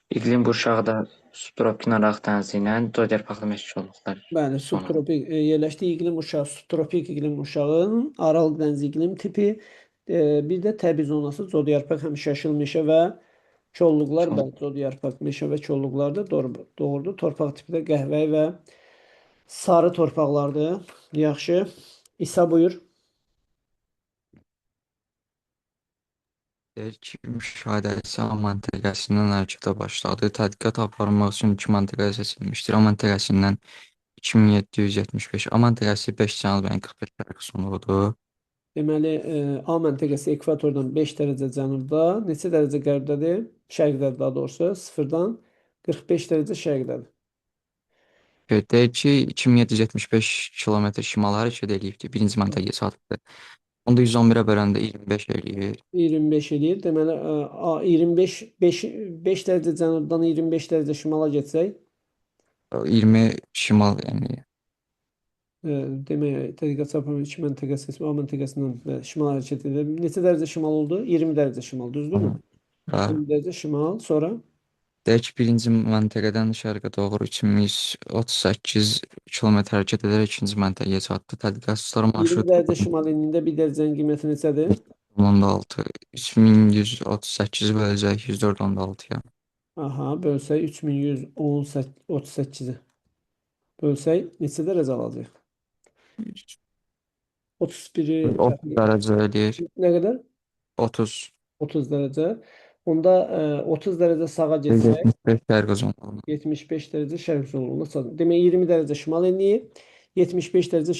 İqlim qurşağı da subtropik Aralıq dənizi ilə dörd yarpaqlı meşə kolluqlar.
Bəli, subtropik yerləşdiyi iqlim qurşağı, subtropik iqlim qurşağının Aralıq dənizi iqlim tipi, Bir də təbii zonası cod yarpaq, həmişə yaşıl meşə və kolluqlar, bəli, cod yarpaq, meşə və kolluqlardır. Doğru, doğrudur. Torpaq tipi də qəhvəyi və sarı torpaqlardır. Yaxşı. İsa buyur.
Deyir ki, müşahidəsi A məntəqəsindən hərəkətə başladı. Tədqiqat aparmaq üçün iki məntəqə seçilmişdir. A məntəqəsindən 2775, A məntəqəsi 5 cənub, yəni 45 şərq uzunluğudur.
Deməli, A məntəqəsi ekvatordan 5 dərəcə cənubda, neçə dərəcə qərbdədir? Şərqdədir daha doğrusu, 0-dan 45 dərəcə şərqdədir.
Deyir ki, 2775 kilometr şimala hərəkət eləyibdir. Birinci məntəqəyə çatıbdır. Onu da 111-ə böləndə 25 eləyir.
25 eləyir. Deməli, A 25 5 dərəcə cənubdan 25 dərəcə şimala getsək,
20 şimal, yəni
demək, tədqiqat aparmaq iki məntəqə seçim A məntəqəsindən və şimal hərəkət edir. Neçə dərəcə şimal oldu? 20 dərəcə şimal, düzdürmü?
Bəli.
20 dərəcə şimal, sonra
Deyir ki, birinci məntəqədən şərqə doğru 3138 kilometr hərəkət edərək ikinci məntəqəyə çatdı. Tədqiqatçılar
20
marşrut
dərəcə şimal enliyində bir dərəcənin qiyməti neçədir?
16 3138 böləcək 104.6-ya.
Aha, bölsək 3138-i. Bölsək neçə dərəcə alacaq? 31-i
30 dərəcə eləyir.
Nə qədər?
30.
30 dərəcə. Onda 30 dərəcə sağa getsək
75 şərq uzunluğuna.
75 dərəcə şərq uzunluğuna çatır. Demək 20 dərəcə şimal enliyi, 75 dərəcə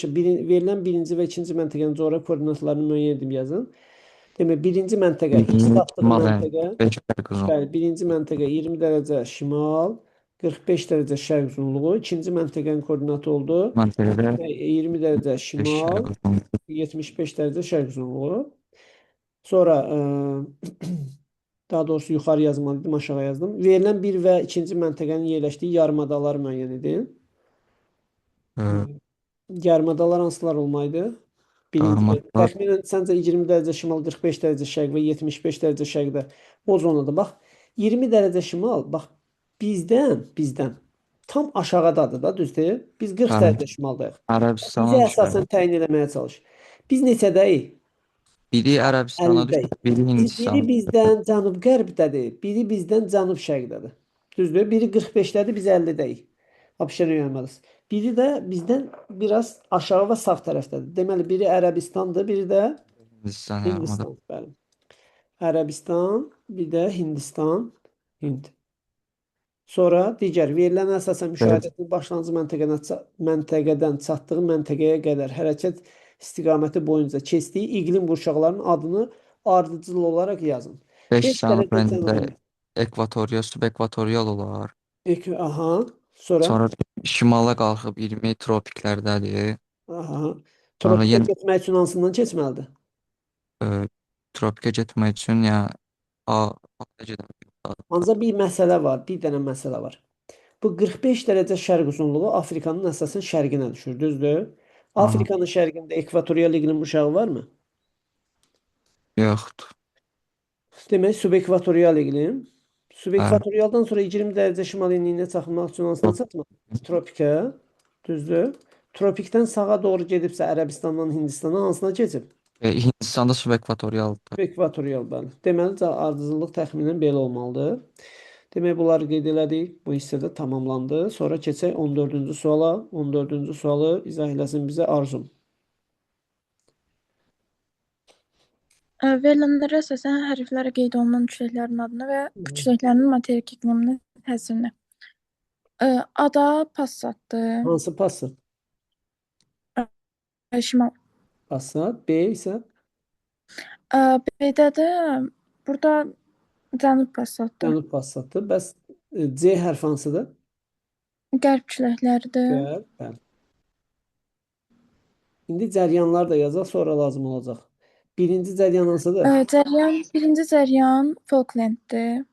verilən birinci və ikinci məntəqənin coğrafi koordinatlarını müəyyən edib yazın. Demək birinci məntəqə X çatdığı məntəqə,
5 şərq uzunluğu.
bəli, birinci məntəqə 20 dərəcə şimal, 45 dərəcə şərq uzunluğu, ikinci məntəqənin koordinatı oldu.
Məntəqədə
20 dərəcə
5
şimal,
şərq uzunluğu.
75 dərəcə şərq uzunluğu. Sonra daha doğrusu yuxarı yazmalıydım, aşağı yazdım. Verilən bir və ikinci məntəqənin yerləşdiyi yarımadaları müəyyən edin. Yarımadalar hansılar olmaydı? Birinci, təxminən səncə 20 dərəcə şimal, 45 dərəcə şərq və 75 dərəcə şərqdə o zonada bax 20 dərəcə şimal, bax bizdən tam aşağıdadır da, düz deyil? Biz 40
Bəli.
dərəcə şimaldayıq.
Ərəbistana
Bizə
düşər.
əsasən təyin eləməyə çalış. Biz neçədəyik?
Biri Ərəbistana
50-dəyik.
düşər, biri
Biri
Hindistana.
bizdən cənub-qərbdədir, biri bizdən cənub-şərqdədir. Düzdür? Biri 45-dədir, biz 50-dəyik. Abşeron yarımadası. Biri də bizdən biraz aşağı və sağ tərəfdədir. Deməli, biri Ərəbistandır, biri də
Hindistan yarımada.
Hindistan. Bəli. Ərəbistan, bir də Hindistan, Hind. Sonra digər verilən əsasən müşahidəsinin başlanğıc məntəqədən çatdığı məntəqəyə qədər hərəkət istiqaməti boyunca keçdiyi iqlim qurşaqlarının adını ardıcıl olaraq yazın.
5
5
cənub
dərəcə
rəngdə
cənubda.
ekvatorial, subekvatorial olar.
Aha. Sonra
Sonra şimala qalxıb 20 tropiklərdədir.
Aha.
Sonra
Tropikə
yenə
getmək üçün hansından keçməlidir?
Tropikə getmək üçün yəni A gedə
Ancaq bir məsələ var, bir dənə məsələ var. Bu 45 dərəcə şərq uzunluğu Afrikanın əsasən şərqinə düşür, düzdür?
Aha.
Afrikanın şərqində ekvatorial iqlim qurşağı varmı?
Yoxdur.
Demək, subekvatorial iqlim.
Bəli.
Subekvatorialdan sonra 20 dərəcə şimal enliyinə çatmaq üçün hansına çatmaq? Tropikə, düzdür? Tropikdən sağa doğru gedibsə Ərəbistandan Hindistana hansına keçib?
Hindistanda subekvatorialdır.
Subekvatorial, bəli. Deməli, ardıcıllıq təxminən belə olmalıdır. Demək, bunları qeyd elədik. Bu hissə də tamamlandı. Sonra keçək 14-cü suala. 14-cü sualı izah eləsin bizə Arzum.
Verilənlərə əsasən hərflərə qeyd olunan küləklərin adını və bu küləklərin materik iqliminə təsirini. Ada Passatdır.
Hansı Passat?
Şimal.
Passat. B isə?
B-də də burada cənub Passatdır.
Cənub Passatdır. Bəs C hərfi hansıdır?
Qərb küləkləridir.
Qərb, bəli. İndi cəryanlar da yazaq, sonra lazım olacaq. Birinci cəryan hansıdır?
Cəryan, birinci cəryan Falklanddir.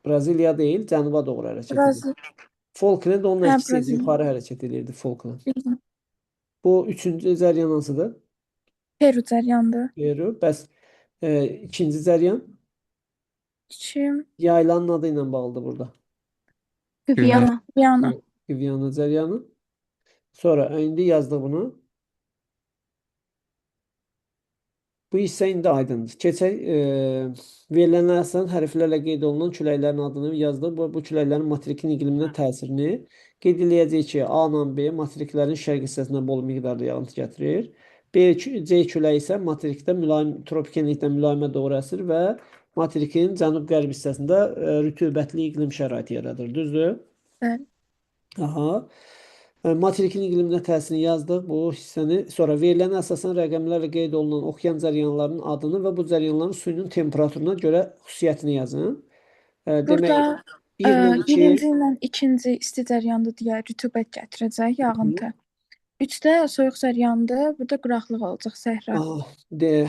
Braziliya deyil, cənuba doğru hərəkət edir. Falkland onun
Hə,
əksi idi,
Braziliya.
yuxarı hərəkət edirdi Falkland.
Bildim.
Bu üçüncü cəryan hansıdır?
Peru cəryandır.
Peru. Bəs ikinci cəryan?
İki,
Yaylanın adı ilə bağlıdır burada.
Guyana.
Guyana.
Guyana cəryanı. Sonra indi yazdıq bunu. Bu hissə indi aydındır. Keçək verilənə əsasən hərflərlə qeyd olunan küləklərin adını yazdıq. Bu küləklərin materikin iqliminə təsirini qeyd eləyəcəyik ki, A ilə B materiklərin şərq hissəsinə bol miqdarda yağıntı gətirir. B, C küləyi isə materikdə mülayim, tropik enlikdən mülayimə doğru əsir və materikin cənub-qərb hissəsində rütubətli iqlim şəraiti yaradır. Düzdür?
Bəli.
Aha. Materikin iqliminə təsirini yazdıq bu hissəni. Sonra verilənə əsasən rəqəmlərlə qeyd olunan okean cəryanlarının adını və bu cəryanların suyunun temperaturuna görə xüsusiyyətini yazın. Demək,
Burada
1 ilə 2
birinci ilə ikinci isti cəryandır deyə rütubət gətirəcək, yağıntı. Üçdə soyuq cəryandır, burada quraqlıq olacaq, səhra.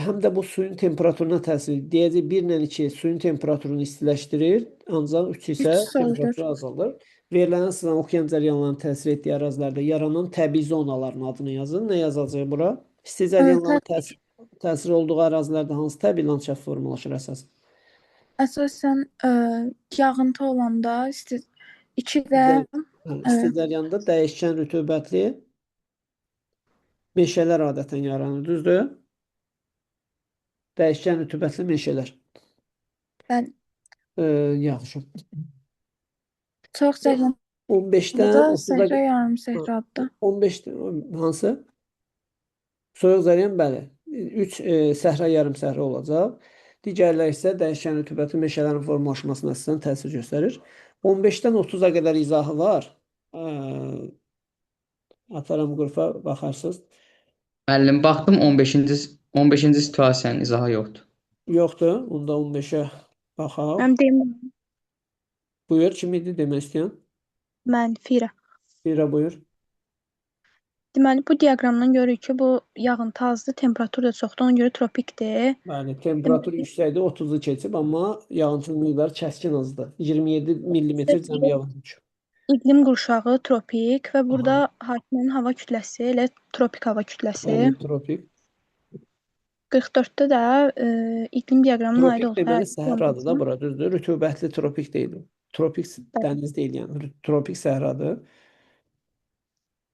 Həm də bu suyun temperaturuna təsir. Deyəcək 1 ilə 2 suyun temperaturunu istiləşdirir, ancaq 3 isə
3 soyudur.
temperaturu azaldır. Verilən əsasən okean cəryanlarının təsir etdiyi ərazilərdə yaranan təbii zonaların adını yazın. Nə yazacağıq bura? İsti cəryanların təsir olduğu ərazilərdə hansı təbii landşaft formalaşır əsas?
Əsasən yağıntı olanda isti, 2-də
İsti cəryanda dəyişkən rütubətli meşələr adətən yaranır, düzdür? Dəyişkən rütubətli meşələr.
Bəli.
Yaxşı.
Soyuq cəryan
15-dən
burada
30-a
səhra yarım səhradır.
15 hansı? Soyuq cəryan, bəli. 3 səhra yarım səhra olacaq. Digərləri isə dəyişkən rütubətli meşələrin formalaşmasına əsasən təsir göstərir. 15-dən 30-a qədər izahı var. Ataram qrupa, baxarsınız.
Müəllim, baxdım 15-ci situasiyanın izahı yoxdur.
Yoxdur. Onda 15-ə baxaq.
Mən deyim,
Buyur, kim idi demək istəyən?
Mən Firə.
Firə, buyur.
Deməli, bu diaqramdan görürük ki, bu yağıntı azdır, temperatur da çoxdur, ona görə tropikdir.
Bəli, temperatur yüksəkdir, 30-u keçib, amma yağıntının miqdarı kəskin azdır. 27 millimetr cəmi yağıntı düşüb.
İqlim qurşağı tropik və burada hakim olan hava kütləsi elə tropik hava kütləsi.
Bəli, tropik.
44-də də iqlim diaqramına aid
Tropik
olduğu
deməli səhradır da bura, düzdür? Rütubətli tropik deyil. Tropik dəniz deyil, yəni tropik səhradır.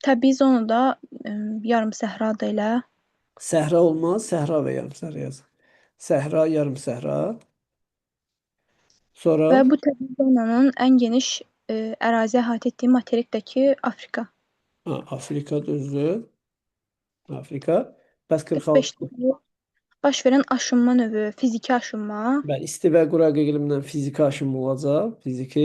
Təbii zonada yarım səhradır elə.
Səhra olmaz, səhra və yarım səhra yaz. Səhra, yarım səhra. Sonra
Və bu təbii zonanın ən geniş ərazi əhatə etdiyi materikdəki Afrika.
Ha, Afrika düzdür. Afrika. Bəs 46
45-də baş verən aşınma növü, fiziki aşınma.
Bəli, isti və quraq iqlimdən fiziki aşınma olacaq, fiziki.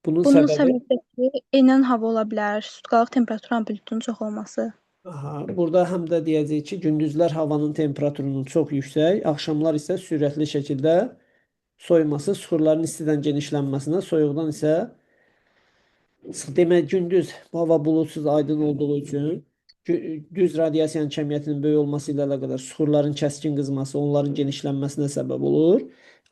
Bunun
Bunun
səbəbi
səbəbi də ki, enən hava ola bilər, sutkalıq temperatur amplitudunun çox olması.
Aha, burada həm də deyəcəyik ki, gündüzlər havanın temperaturunun çox yüksək, axşamlar isə sürətli şəkildə soyuması, süxurların istidən genişlənməsinə, soyuqdan isə demək gündüz hava buludsuz, aydın olduğu üçün düz radiasiyanın kəmiyyətinin böyük olması ilə əlaqədar süxurların kəskin qızması, onların genişlənməsinə səbəb olur.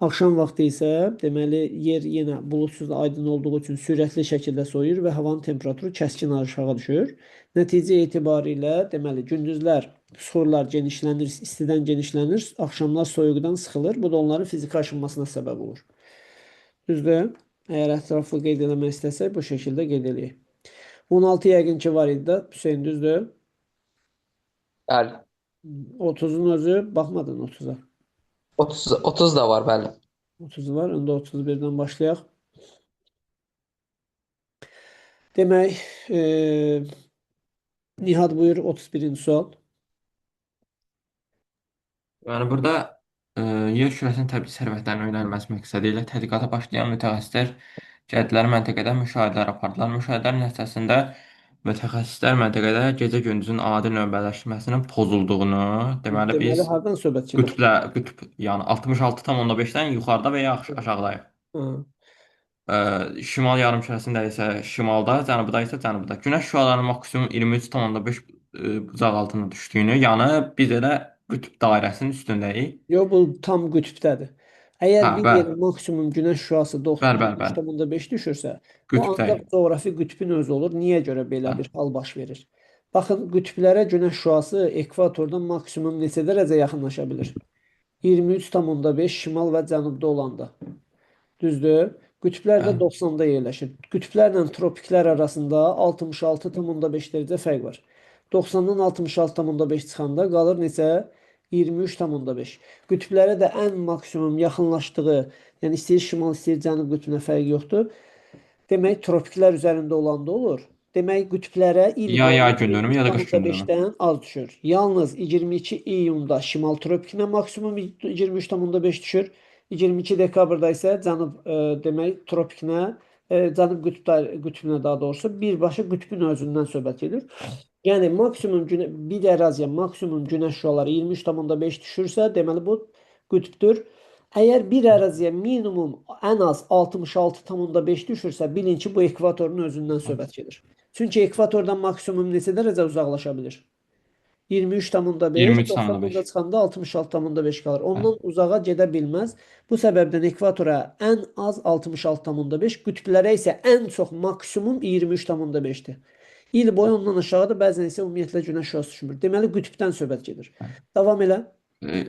Axşam vaxtı isə deməli yer yenə buludsuz, aydın olduğu üçün sürətli şəkildə soyuyur və havanın temperaturu kəskin aşağı düşür. Nəticə etibarilə deməli gündüzlər süxurlar genişlənir, istidən genişlənir, axşamlar soyuqdan sıxılır. Bu da onların fiziki aşınmasına səbəb olur. Düzdür? Əgər ətraflı qeyd eləmək istəsək, bu şəkildə qeyd eləyək. 16 yəqin ki var idi də, Hüseyn, düzdür?
Bəli.
30-un özü, baxmadın 30-a.
30 da var, bəli.
30 var. Onda 31-dən başlayaq. Demək, Nihat buyur 31-ci sual.
Yəni burada yer kürəsinin təbii sərvətlərinin öyrənilməsi məqsədi ilə tədqiqata başlayan mütəxəssislər gəldilər məntəqədə müşahidələr apardılar. Müşahidələrin nəticəsində mütəxəssislər məntəqədə gecə-gündüzün adil növbələşməsinin pozulduğunu, deməli
Deməli,
biz
hardan söhbət gedir?
qütb, yəni 66,5-dən yuxarıda və ya aşağıdayıq. Şimal yarımkürəsində isə şimalda, cənubda isə cənubda. Günəş şüalarının maksimum 23,5 bucaq altına düşdüyünü, yəni biz elə qütb dairəsinin üstündəyik.
Yox, bu tam qütbdədir. Əgər
Hə,
bir
bəli.
yerə maksimum günəş şüası
Bəli, bəli, bəli.
93,5 düşürsə, bu ancaq
Qütbdəyik.
coğrafi qütbün özü olur. Niyə görə belə
Hə.
bir hal baş verir? Baxın, qütblərə günəş şüası ekvatordan maksimum neçə dərəcə yaxınlaşa bilir? 23,5 şimal və cənubda olanda. Düzdür? Qütblər də
Bəli.
90-da yerləşir. Qütblərlə tropiklər arasında 66,5 dərəcə fərq var. 90-dan 66,5 çıxanda qalır neçə? 23,5. Qütblərə də ən maksimum yaxınlaşdığı, yəni istəyir şimal, istəyir cənub qütbünə fərqi yoxdur. Demək, tropiklər üzərində olanda olur. Demək, qütblərə il
Ya
boyu
yay gün dönümü ya da qış gün dönümü.
23,5-dən az düşür. Yalnız 22 iyunda şimal tropikinə maksimum 23,5 düşür. 22 dekabrda isə cənub demək tropikinə, cənub qütbünə daha doğrusu birbaşa qütbün özündən söhbət gedir. Yəni maksimum bir əraziyə maksimum günəş şüaları 23,5 düşürsə, deməli bu qütbdür. Əgər bir əraziyə minimum ən az 66,5 düşürsə, bilin ki, bu ekvatorun özündən söhbət gedir. Çünki ekvatordan maksimum neçə dərəcə uzaqlaşa bilir? 23,5,
23,5.
90 çıxanda 66,5 qalır. Ondan uzağa gedə bilməz. Bu səbəbdən ekvatora ən az 66,5, qütblərə isə ən çox maksimum 23,5-dir. İl boyu ondan aşağıda, bəzən isə ümumiyyətlə günəş şüası düşmür. Deməli qütbdən söhbət gedir. Davam elə.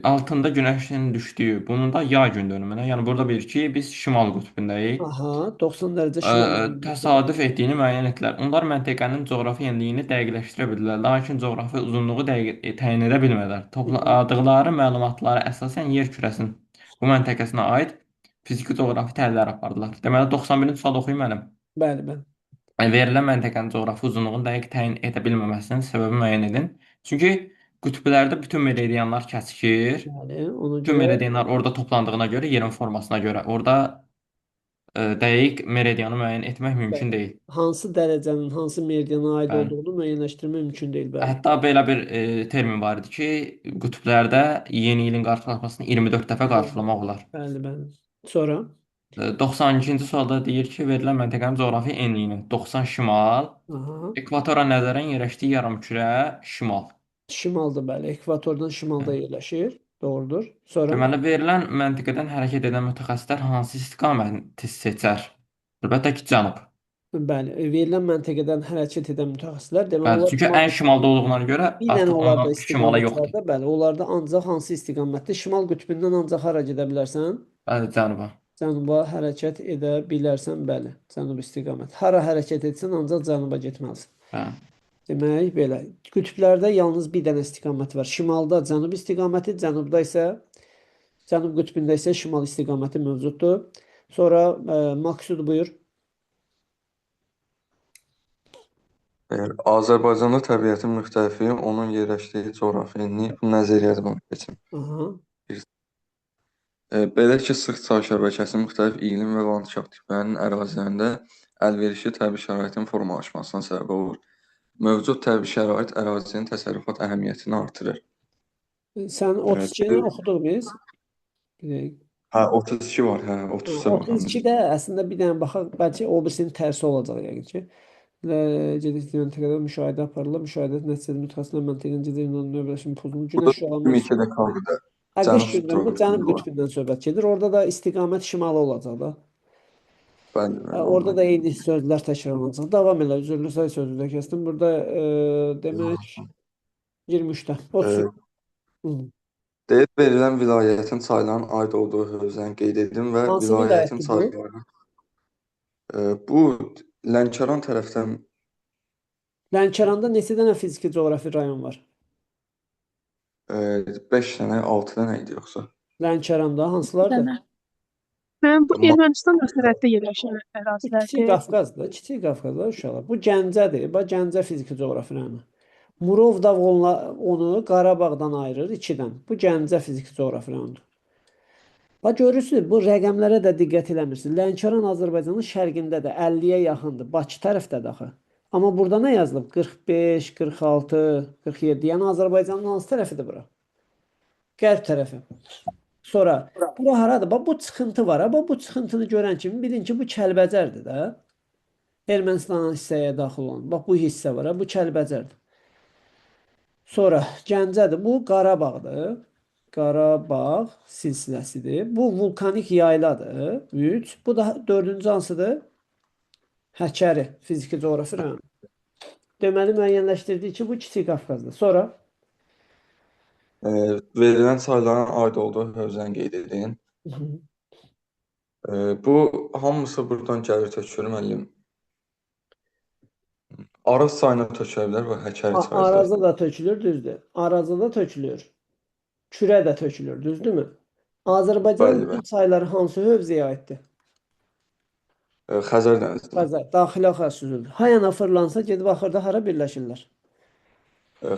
Altında günəşin düşdüyü, bunun da yay gün dönümünə. Yəni burada bilir ki, biz şimal qütbündəyik.
Aha, 90 dərəcə şimal qütbündə.
Təsadüf etdiyini müəyyən etdilər. Onlar məntəqənin coğrafi enliyini dəqiqləşdirə bildilər, lakin coğrafi uzunluğu dəqiq təyin edə bilmədilər. Topladıqları məlumatlara əsasən yer kürəsinin bu məntəqəsinə aid fiziki coğrafi təhlillər apardılar. Deməli 91-ci sual oxuyum mənim.
Bəli, bəli.
Verilən məntəqənin coğrafi uzunluğunu dəqiq təyin edə bilməməsinin səbəbi müəyyən edin. Çünki qütblərdə bütün meridianlar kəsişir.
Bəli, ona
Bütün
görə
meridianlar orada toplandığına görə, yerin formasına görə orada dəqiq meridianı müəyyən etmək mümkün
bəli.
deyil.
Hansı dərəcənin hansı meridiana aid
Bəli.
olduğunu müəyyənləşdirmək mümkün deyil, bəli.
Hətta belə bir termin var idi ki, qütblərdə yeni ilin qarşılaşmasını 24 dəfə qarşılamaq olar.
Bəli, bəli. Sonra
92-ci sualda deyir ki, verilən məntəqənin coğrafi enliyini 90 şimal,
aha,
ekvatora nəzərən yerləşdiyi yarımkürə şimal.
Şimalda, bəli, ekvatordan şimalda yerləşir. Doğrudur. Sonra
Deməli, verilən məntəqədən hərəkət edən mütəxəssislər hansı istiqaməti seçər? Əlbəttə ki, cənub.
Bəli, verilən məntəqədən hərəkət edən mütəxəssislər, deməli
Bəli,
onlar
çünki ən şimalda olduğuna görə
bir dənə
artıq
onlarda
ondan şimala yoxdur.
istiqamət var da, bəli, onlarda ancaq hansı istiqamətdə? Şimal qütbündən ancaq hara gedə bilərsən?
Bəli, cənuba.
Cənuba hərəkət edə bilərsən, bəli. Cənub istiqamət. Hara hərəkət etsən, ancaq cənuba getməlisən.
Bəli.
Demək belə. Qütblərdə yalnız bir dənə istiqamət var. Şimalda cənub istiqaməti, cənubda isə cənub qütbündə isə şimal istiqaməti mövcuddur. Sonra Maksud buyur.
Azərbaycanda təbiətin müxtəlifliyi onun yerləşdiyi coğrafi enlik, bu nəzəriyyədir, bunu keçim.
Aha.
Belə ki, sıx çay şəbəkəsi müxtəlif iqlim və landşaft tiplərinin ərazilərində əlverişli təbii şəraitin formalaşmasına səbəb olur. Mövcud təbii şərait ərazinin təsərrüfat əhəmiyyətini artırır.
Sən 32-ni oxuduq biz. Bir dəqiqə.
Hə, 32 var, hə, 30-a baxan.
32-də əslində bir dənə baxaq, bəlkə o birisinin tərsi olacaq yəqin ki. Gedək məntəqədə müşahidə aparılır. Müşahidə nəticədə mütəxəssislər məntəqənin gedir növbəşinin pozulmuş
Burada
günəş şüalanması
22 dekabrda
Hə, qış
cənub
günlərində cənub
tropikində var.
qütbündən söhbət gedir. Orada da istiqamət şimala olacaq da.
Bəli, bəli,
Orada
ondan.
da eyni sözlər təkrarlanacaq. Davam elə. Üzrlü say sözü də kəsdim. Burada demək 23-də. 33. Hı.
Deyir, verilən vilayətin çaylarının aid olduğu hövzəni qeyd edin və
Hansı
vilayətin
vilayətdir bu?
çaylarını bu Lənkəran tərəfdən
Lənkəranda neçə dənə fiziki coğrafi rayon var?
5 dənə, 6 dənə idi yoxsa?
Lənkəranda hansılardır?
Dənə.
Mən bu Ermənistanla sərhəddə yerləşən
Bu Kiçik
ərazilərdir.
Qafqazdır, Kiçik Qafqazda uşaqlar. Bu Gəncədir. Bax Gəncə fiziki coğrafi rayonu. Murov dağ onu Qarabağdan ayırır ikidən. Bu Gəncə fiziki coğrafi rayonudur. Bax görürsünüz, bu rəqəmlərə də diqqət eləmirsiniz. Lənkəran Azərbaycanın şərqindədir, 50-yə yaxındır. Bakı tərəfdədir axı. Amma burada nə yazılıb? 45, 46, 47. Yəni Azərbaycanın hansı tərəfidir bura? Qərb tərəfi. Sonra bura haradır? Bax bu çıxıntı var. Ha? Bax bu çıxıntını görən kimi bilin ki, bu Kəlbəcərdir də. Ermənistanın hissəyə daxil olan. Bax bu hissə var. Ha? Bu Kəlbəcərdir. Sonra Gəncədir. Bu Qarabağdır. Qarabağ silsiləsidir. Bu vulkanik yayladır. 3. Bu da dördüncü hansıdır? Həkəri, fiziki coğrafi rayonu. Deməli müəyyənləşdirdik ki, bu Kiçik Qafqazdır. Sonra
Verilən çayların aid olduğu hövzəni qeyd edin. Bu hamısı buradan gəlir tökülür müəllim. Araz çayına tökülə bilər və Həkəri çayı da.
Arazda da tökülür, düzdür. Arazda da tökülür. Kürə də tökülür, düzdürmü? Azərbaycanın
Bəli,
bütün
bəli.
çayları hansı hövzəyə aiddir?
Xəzər dənizinə.
Xəzər, daxili axar süzülür. Hayana fırlansa gedib axırda hara birləşirlər?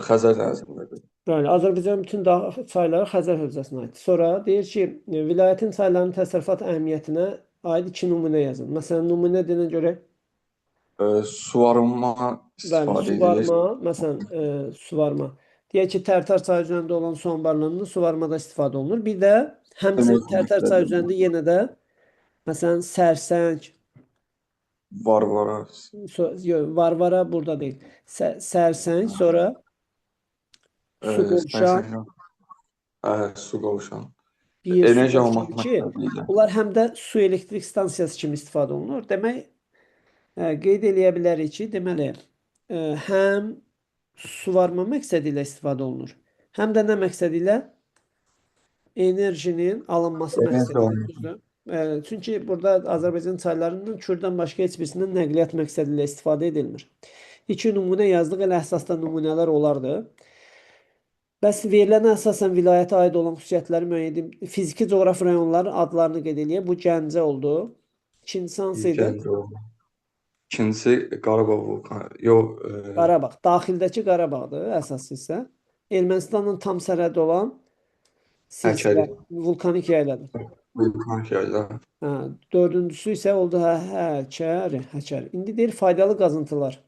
Xəzər dənizində.
Bəli, Azərbaycanın bütün çayları Xəzər hövzəsinə aiddir. Sonra deyir ki, vilayətin çaylarının təsərrüfat əhəmiyyətinə aid iki nümunə yazın. Məsələn, nümunə deyənə görə
Suvarma
bəli,
istifadə edilir.
suvarma, məsələn, suvarma. Deyək ki, Tərtər çayı üzərində olan su anbarlarından suvarmada istifadə olunur. Bir də həmçinin
Enerji
Tərtər çayı
məqsədi.
üzərində yenə də məsələn Sərsəng,
Varvara.
Varvara burada deyil. Sərsəng, sonra su qovşan,
Sərsəng. Su qovşan.
bir su
Enerji
qovşan
almaq
ki,
məqsədi ilə.
bunlar həm də su elektrik stansiyası kimi istifadə olunur. Demək, qeyd eləyə bilərik ki, deməli, həm suvarma məqsədi ilə istifadə olunur, həm də nə məqsədi ilə? Enerjinin alınması
Enerji
məqsədi ilə,
alınması.
düzdür? Çünki burada Azərbaycan çaylarından Kürdən başqa heç birisindən nəqliyyat məqsədi ilə istifadə edilmir. İki nümunə yazdıq, elə əsasda nümunələr olardı. Bəs verilənə əsasən vilayətə aid olan xüsusiyyətləri müəyyən edin. Fiziki coğrafi rayonların adlarını qeyd eləyək. Bu Gəncə oldu. İkincisi hansı idi?
Gəncə oldu. İkincisi Qarabağ vulkanı. Yox,
Qarabağ. Daxildəki Qarabağdır əsas hissə. Ermənistanla tam sərhəd olan silsilə
Həkəri.
vulkanik yayladır.
Vulkanik yayla.
Hə, dördüncüsü isə oldu Həkəri, Həkəri. İndi deyir faydalı qazıntılar.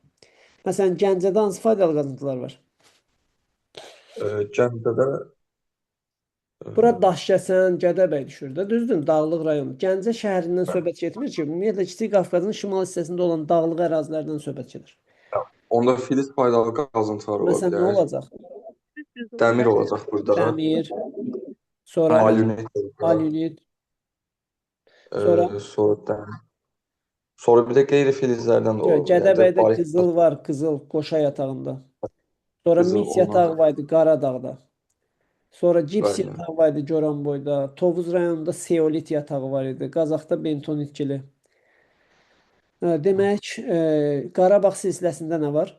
Məsələn, Gəncədə hansı faydalı qazıntılar var?
Gəncədə
Bura Daşkəsən, Gədəbəy düşür də, düzdür? Dağlıq rayon. Gəncə şəhərindən söhbət getmir ki, ümumiyyətlə Kiçik Qafqazın şimal hissəsində olan dağlıq ərazilərdən söhbət gedir.
Onda filiz faydalı qazıntılar ola
Məsələn, nə
bilər.
olacaq?
Dəmir olacaq burada.
Dəmir, sonra
Alünit olacaq.
alünit, sonra
Sonra dəmir. Sonra bir də qeyri-filizlərdən də ola bilər də.
Gədəbəydə
Barit
qızıl var, qızıl qoşa yatağında. Sonra
qızıl
mis
onlar.
yatağı var idi Qaradağda. Sonra cips
Bəli.
yatağı var idi Goranboyda. Tovuz rayonunda seolit yatağı var idi. Qazaxda bentonitkili. Demək, Qarabağ silsiləsində nə var?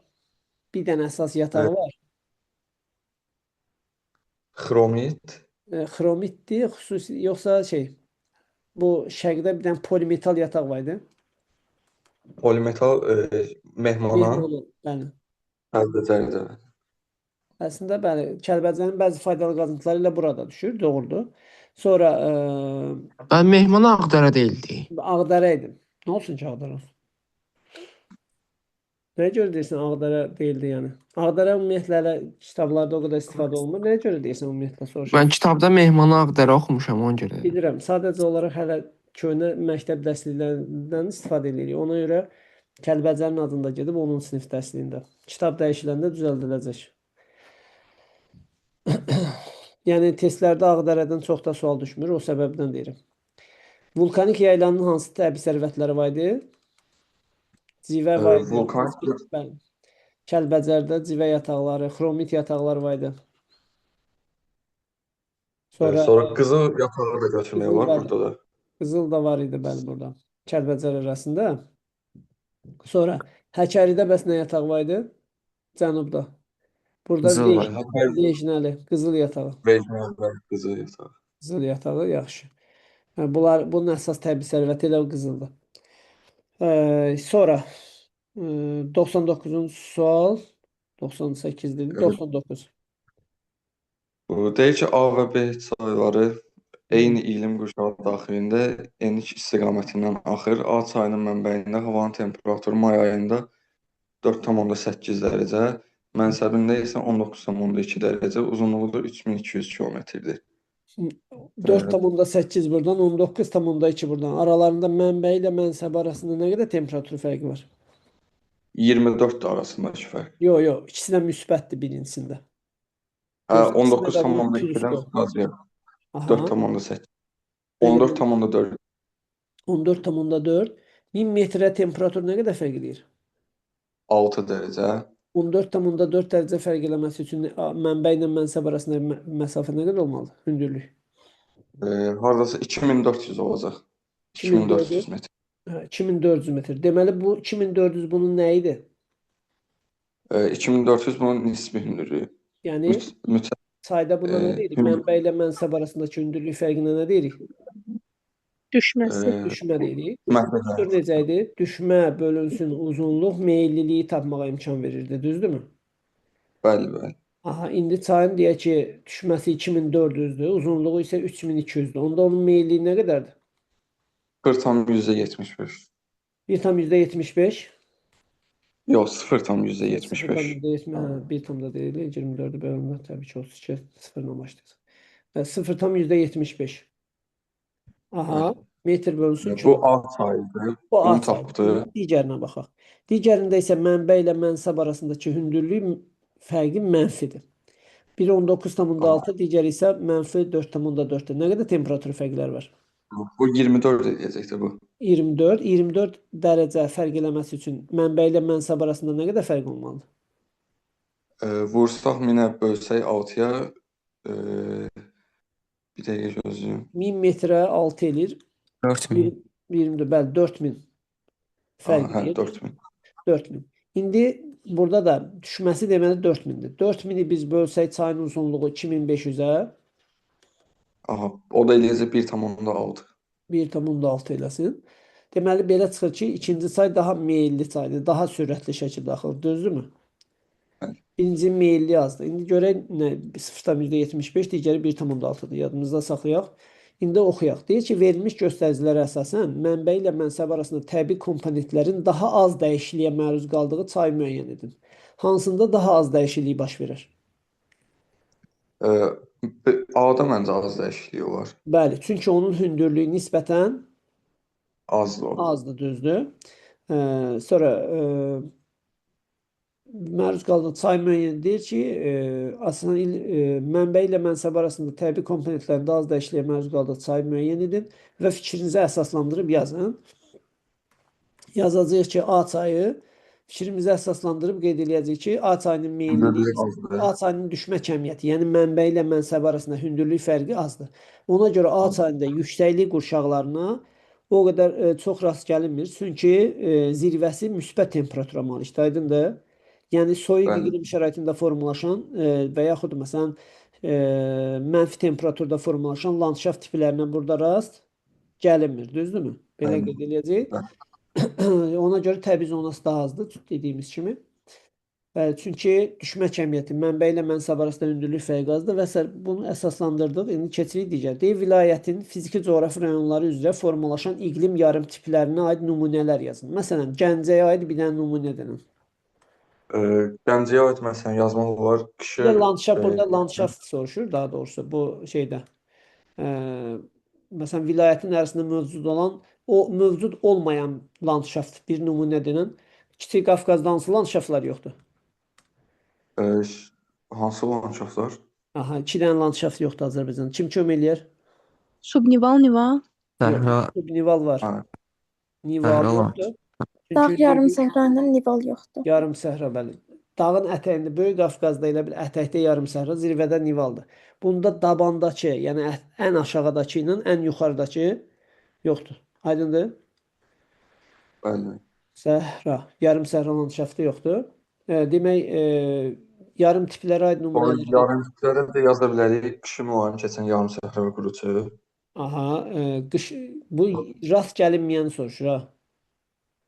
Bir dənə əsas yatağı var.
Xromit.
Xromitdir, xüsusi yoxsa şey, bu şərqdə bir dənə polimetal yataq var idi.
Polimetal Mehmana,
Mehmana, bəli.
Kəlbəcərdə.
Əslində bəli, Kəlbəcərin bəzi faydalı qazıntıları ilə burada düşür, doğrudur. Sonra
Mən Mehman Ağdərə deyildi.
Ağdərə idi. Nə olsun ki Ağdərə olsun? Nəyə görə deyirsən Ağdərə deyildi yəni? Ağdərə ümumiyyətlə hələ kitablarda o qədər istifadə olunmur. Nəyə görə deyirsən ümumiyyətlə soruşuram?
Mən kitabda Mehman Ağdərə oxumuşam ona görə.
Bilirəm. Sadəcə olaraq hələ köhnə məktəb dərsliklərindən istifadə edirik. Ona görə Kəlbəcərin adında gedib onun sinif dərsliyində. Kitab dəyişiləndə düzəldiləcək. Yəni testlərdə Ağdərədən çox da sual düşmür, o səbəbdən deyirəm. Vulkanik yaylanın hansı təbii sərvətləri var idi? Civə var idi.
Vulkanik
Bəli. Kəlbəcərdə civə yataqları, xromit yataqları var idi. Sonra
Sonra qızıl yatağı da götürmək
qızıl
olar
var.
burada da.
Qızıl da var idi bəli burada. Kəlbəcər arasında. Sonra Həkəridə bəs nə yatağı var idi? Cənubda. Burada
Qızıl var.
Lejnəli, qızıl yatağı.
Vecnələr qızıl yatağı.
Qızıl yatağı yaxşı. Yəni bunlar bunun əsas təbii sərvəti elə o qızıldır. Sonra 99-cu sual 98 dedi.
Evet.
99.
Bu deyir ki, A və B çayları eyni iqlim qurşağı daxilində eniş istiqamətindən axır. A çayının mənbəyində havanın temperaturu may ayında 4,8 dərəcə, mənsəbində isə 19,2 dərəcə, uzunluğu da 3200 kilometrdir.
4,8 buradan, 19,2 buradan. Aralarında mənbəyi ilə mənsəbi arasında nə qədər temperatur fərqi var?
24 arasındakı fərq.
Yox, yox, ikisi də müsbətdir birincisində.
Hə,
Yoxsa ikisinə də vurub plus
19,2-dən
qoy.
az yox.
Aha.
4,8.
Nə qədər?
14,4.
14,4. 1000 metrə temperatur nə qədər fərq eləyir?
6 dərəcə.
14,4 dərəcə fərq eləməsi üçün mənbə ilə mənsəb arasında məsafə nə qədər olmalıdır? Hündürlük.
Hardasa 2400 olacaq.
2400
2400 metr.
Hə, 2400 metr. Deməli bu 2400 bunun nə idi?
2400 bunun nisbi hündürlüyü.
Yəni
Mütləq
Çayda buna nə deyirik? Mənbə ilə mənsəb arasındakı hündürlük fərqinə nə deyirik?
Düşməsi.
Düşmə deyirik.
Məsələn,
Düstur necə idi? Düşmə bölünsün uzunluq meyilliliyi tapmağa imkan verirdi, düzdürmü?
Bəli, bəli.
Aha, indi çayın deyək ki, düşməsi 2400-dür, uzunluğu isə 3200-dür. Onda onun meyilliyi nə qədərdir?
0,75.
1,75.
Yox, 0,75.
0,70, hə, 1 tam da deyil, 24-ü böləndə təbii ki, 32 sıfırla başlayacaq. Və 0,75. Aha, metr bölünsün
Bu
kilometr.
A çayıdır.
Bu A
Bunu
çayıdır.
tapdı.
İndi digərinə baxaq. Digərində isə mənbə ilə mənsəb arasındakı hündürlük fərqi mənfidir. Biri 19,6, digəri isə mənfi 4,4-dür. Nə qədər temperatur fərqləri var?
Bu 24 eləyəcəkdir bu.
24, 24 dərəcə fərq eləməsi üçün mənbə ilə mənsəb arasında nə qədər fərq olmalıdır?
Vursaq 1000-ə bölsək 6-ya bir dəqiqə gözləyim.
1000 metrə 6 eləyir.
4000.
24, bəli, 4000 fərq
Hə,
eləyir.
4000.
4000. İndi burada da düşməsi deməli 4000-dir. 4000-i biz bölsək çayın uzunluğu 2500-ə
Aha, o da eləyəcək 1,6.
1,6 eləsin. Deməli belə çıxır ki, ikinci çay daha meyilli çaydır, daha sürətli şəkildə axır, düzdürmü?
Bəli.
Birinci meyilli azdır. İndi görək nə 0,75, digəri 1,6-dır. Yadımızda saxlayaq. İndi oxuyaq. Deyir ki, verilmiş göstəricilərə əsasən mənbə ilə mənsəb arasında təbii komponentlərin daha az dəyişikliyə məruz qaldığı çay müəyyən edin. Hansında daha az dəyişiklik baş verir?
A-da məncə az dəyişikliyi olar.
Bəli, çünki onun hündürlüyü nisbətən
Azdır o.
azdır, düzdür. Sonra məruz qaldığı çay müəyyən deyir ki, aslında mənbə ilə mənsəb arasında təbii komponentlərin daha az dəyişikliyə məruz qaldığı çay müəyyən edin və fikrinizi əsaslandırıb yazın. Yazacağıq ki, A çayı fikrimizi əsaslandırıb qeyd eləyəcəyik ki, A çayının meyilliliyi,
Hündürlüyü
A çayının düşmə kəmiyyəti, yəni mənbə ilə mənsəb arasında hündürlük fərqi azdır. Ona görə A çayında yüksəklik qurşaqlarına o qədər çox rast gəlinmir. Çünki zirvəsi müsbət temperatura malikdir, aydındır? Yəni soyuq iqlim şəraitində formalaşan və yaxud məsələn mənfi temperaturda formalaşan landşaft tiplərinə burada rast gəlinmir, düzdürmü? Belə qeyd eləyəcəyik. Ona görə təbii zonası daha azdır, dediyimiz kimi. Bəli, çünki düşmə kəmiyyəti mənbə ilə mənsəb arasında hündürlük fərqi azdır və bunu əsaslandırdıq. İndi keçirik digər. Deyir, vilayətin fiziki coğrafi rayonları üzrə formalaşan iqlim yarım tiplərinə aid nümunələr yazın. Məsələn, Gəncəyə aid bir dənə nümunə denən.
Gəncəyə aid məsələn yazmaq olar.
Bir də landşaft, burada landşaft soruşur daha doğrusu bu şeydə. Məsələn, vilayətin ərazisində mövcud olan, o mövcud olmayan landşaft bir nümunə denən. Kiçik Qafqazda hansı landşaftlar yoxdur?
Hansı landşaftlar?
Aha, iki dənə landşaft yoxdur Azərbaycanda. Kim kömək eləyər?
Subnival, nival.
Səhra,
Subnival var.
Hə.
Nival
Səhra
yoxdur.
Dağ
Çünki
yarım səhra ilə nival yoxdur.
Yarım səhra, bəli. Dağın ətəyində, Böyük Qafqazda elə bir ətəkdə yarım səhra, zirvədə nivaldır. Bunda dabandakı, yəni ən aşağıdakı ilə ən yuxarıdakı yoxdur. Aydındır?
Bəli.
Səhra, yarım səhra landşaftı yoxdur. Demək, yarım tiplərə aid nümunələr.
Yarım tiplərə də yaza bilərik. Qışı mülayim keçən yarım səhra və quru çöl.
Aha, qış bu rast gəlinməyəni soruşur ha.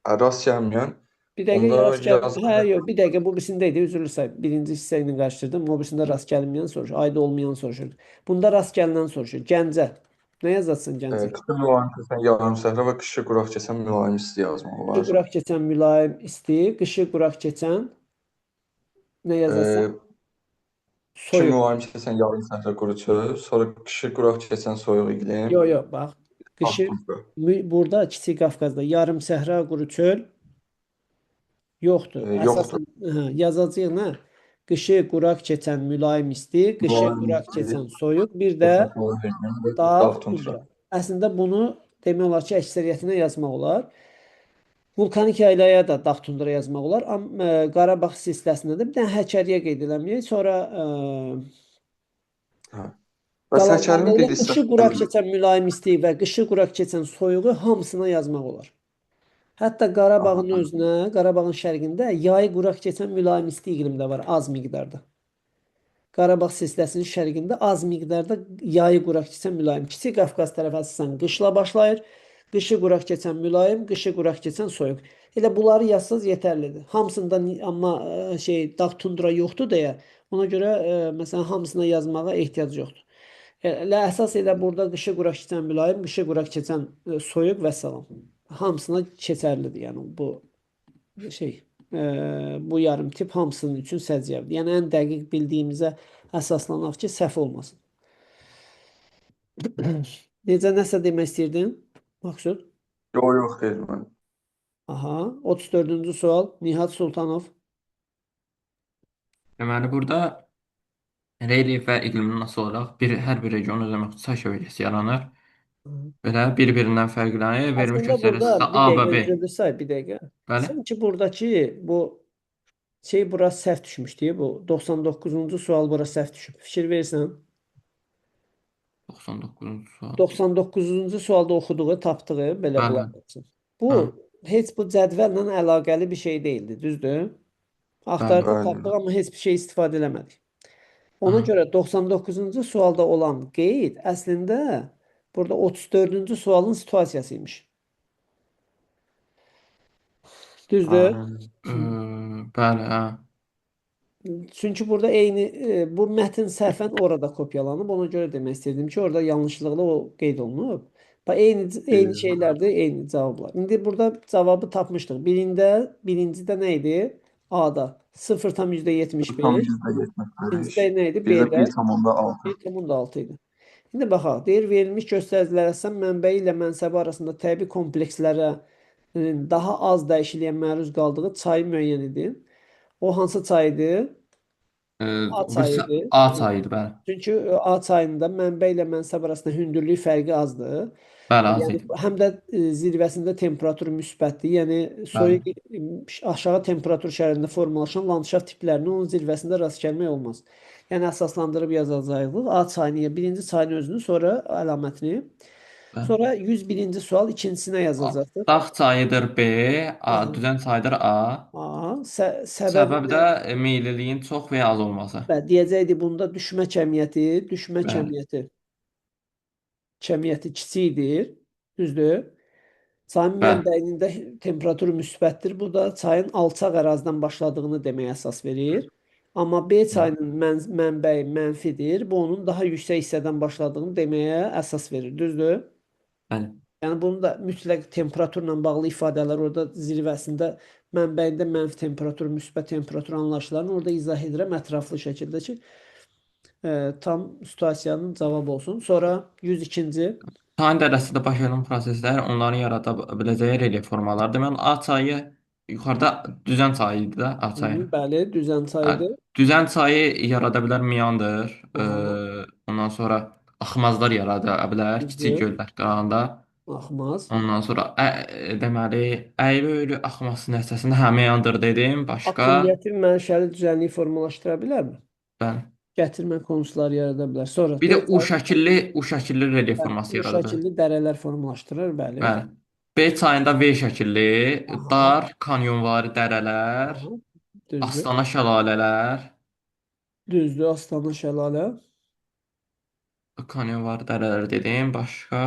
Rast gəlməyən.
Bir dəqiqə
Onda
rast gəl.
yaza
Hə, yox, bir dəqiqə bu birisində idi, üzrlü say. Birinci hissə ilə qarışdırdım. O birisində rast gəlinməyəni soruşur. Aid olmayan soruşur. Bunda rast gəlinən soruşur. Gəncə. Nə yazacaqsın Gəncə?
Qışı mülayim keçən yarım səhra və qışı quraq keçən mülayim isti yazmaq
Qışı
olar.
quraq keçən mülayim isti, qışı quraq keçən nə yazacaqsan?
Qışı
Soyuq.
mülayim keçən yarım səhra quru çöl, sonra qışı quraq keçən soyuq iqlim.
Yox, yox, bax. Qışı burada Kiçik Qafqazda yarım səhra, quru çöl yoxdur.
Yoxdur.
Əsasən hə, yazacağıq nə? Qışı quraq keçən mülayim isti, qışı quraq keçən soyuq, bir də dağ tundra. Əslində bunu demək olar ki, əksəriyyətinə yazmaq olar. Vulkanik yaylaya da dağ tundra yazmaq olar. Amma Qarabağ silsiləsində də bir dənə Həkəriyə qeyd eləməyək. Sonra
Bəs Həkərinin bir
qışı quraq keçən mülayim isti və qışı quraq keçən soyuğu hamısına yazmaq olar. Hətta Qarabağın özünə, Qarabağın şərqində yayı quraq keçən mülayim isti iqlim də var az miqdarda. Qarabağ silsiləsinin şərqində az miqdarda yayı quraq keçən mülayim. Kiçik Qafqaz tərəfə əsasən qışla başlayır. Qışı quraq keçən mülayim, qışı quraq keçən soyuq. Elə bunları yazsaz yetərlidir. Hamısında amma dağ tundra yoxdur deyə ona görə məsələn hamısına yazmağa ehtiyac yoxdur. Elə əsas elə burada qışı quraq keçən mülayim, qışı quraq keçən soyuq və salam. Hamısına keçərlidir. Yəni bu şey bu yarım tip hamısının üçün səciyyəvidir. Yəni ən dəqiq bildiyimizə əsaslanaq ki, səhv olmasın. Necə nəsə demək istəyirdin? Maksud?
Yox, yox, xeyr müəllim.
Aha, 34-cü sual Nihat Sultanov.
Deməli burada relyef və iqlimdən asılı olaraq hər bir regionun özünə məxsus çay şəbəkəsi yaranır. Belə bir-birindən fərqlənir. Verilmiş
Əslində burada
göstəricisi
bir
A və
dəqiqə
B.
üzrlü say, bir dəqiqə.
Bəli.
Sanki buradakı bu şey bura səhv düşmüşdü. Bu 99-cu sual bura səhv düşüb. Fikir verirsən.
99-cu sual.
99-cu sualda oxuduğu, tapdığı belə
Bəli.
qulaq assın. Bu
Hə.
heç bu cədvəllə əlaqəli bir şey deyildi, düzdür? Axtardıq,
Bəli.
tapdıq, amma heç bir şey istifadə eləmədik. Ona
Aha.
görə 99-cu sualda olan qeyd əslində burada 34-cü sualın situasiyası imiş. Düzdür?
Bəli, hə.
Çünki burada eyni bu mətn səhvən orada kopyalanıb. Ona görə demək istəyirdim ki, orada yanlışlıqla o qeyd olunub. Bax eyni şeylərdir, eyni cavablar. İndi burada cavabı tapmışdıq. Birincidə nə idi? A-da 0,75.
0,75.
İkincidə nə idi?
Bir də
B-də
1,6.
1,6 idi. İndi baxaq, deyir verilmiş göstəricilərə əsasən mənbəyi ilə mənsəbi arasında təbii komplekslərə daha az dəyişikliyə məruz qaldığı çayı müəyyən edin. O hansı çay idi? A çayı idi.
A çayı idi, bəli.
Çünki A çayında mənbə ilə mənsəb arasında hündürlük fərqi azdır.
Bəli, az
Yəni
idi.
həm də zirvəsində temperatur müsbətdir. Yəni soyuq aşağı temperatur şəraitində formalaşan landşaft tiplərinin onun zirvəsində rast gəlmək olmaz. Yəni əsaslandırıb yazacağıq. A çayını, birinci çayın özünü, sonra əlamətini.
Bəli.
Sonra 101-ci sual ikincisinə yazacaqdır.
Dağ çayıdır B, A,
Aha.
düzən çayıdır A.
A, səbəbi
Səbəb də meyilliliyin çox və ya az olması.
Və deyəcəkdi bunda düşmə kəmiyyəti, düşmə
Bəli.
kəmiyyəti. Kəmiyyəti kiçikdir, düzdür? Çayın
Bəli.
mənbəyinin də temperaturu müsbətdir. Bu da çayın alçaq ərazidən başladığını deməyə əsas verir. Amma B çayının mənbəyi mənfidir. Bu onun daha yüksək hissədən başladığını deməyə əsas verir, düzdür?
Bəli.
Yəni bunu da mütləq temperaturla bağlı ifadələr orada zirvəsində mənbəyində mənfi temperatur, müsbət temperatur anlayışlarını orada izah edirəm ətraflı şəkildə ki, tam situasiyanın cavabı olsun. Sonra 102-ci.
Çayın dərəsində baş verən proseslər onların yarada biləcəyi relyef formaları. Deməli, A çayı yuxarıda düzən çayı idi də, A çayı.
Bəli, düzən çayıdır.
Düzən çayı yarada bilər meandr,
Aha.
ondan sonra axmazlar yarada bilər, kiçik
Düzdür.
göllər qırağında.
Axmaz.
Ondan sonra deməli, əyri-üyrü axması nəticəsində hə meandr dedim. Başqa
Akkumulyativ mənşəli düzənliyi formalaşdıra bilərmi?
Bəli.
Gətirmə konusları yarada bilər. Sonra
Bir də
D
U
çayı
şəkilli, U şəkilli relyef forması
U
yarada bilər.
şəkilli dərələr formalaşdırır, bəli.
Bəli. B çayında V şəkilli,
Aha.
dar kanyonvari dərələr,
Aha. Düzdür.
Astana şəlalələr,
Düzdür, Astana şəlalə.
Kanyonvari dərələr dedim. Başqa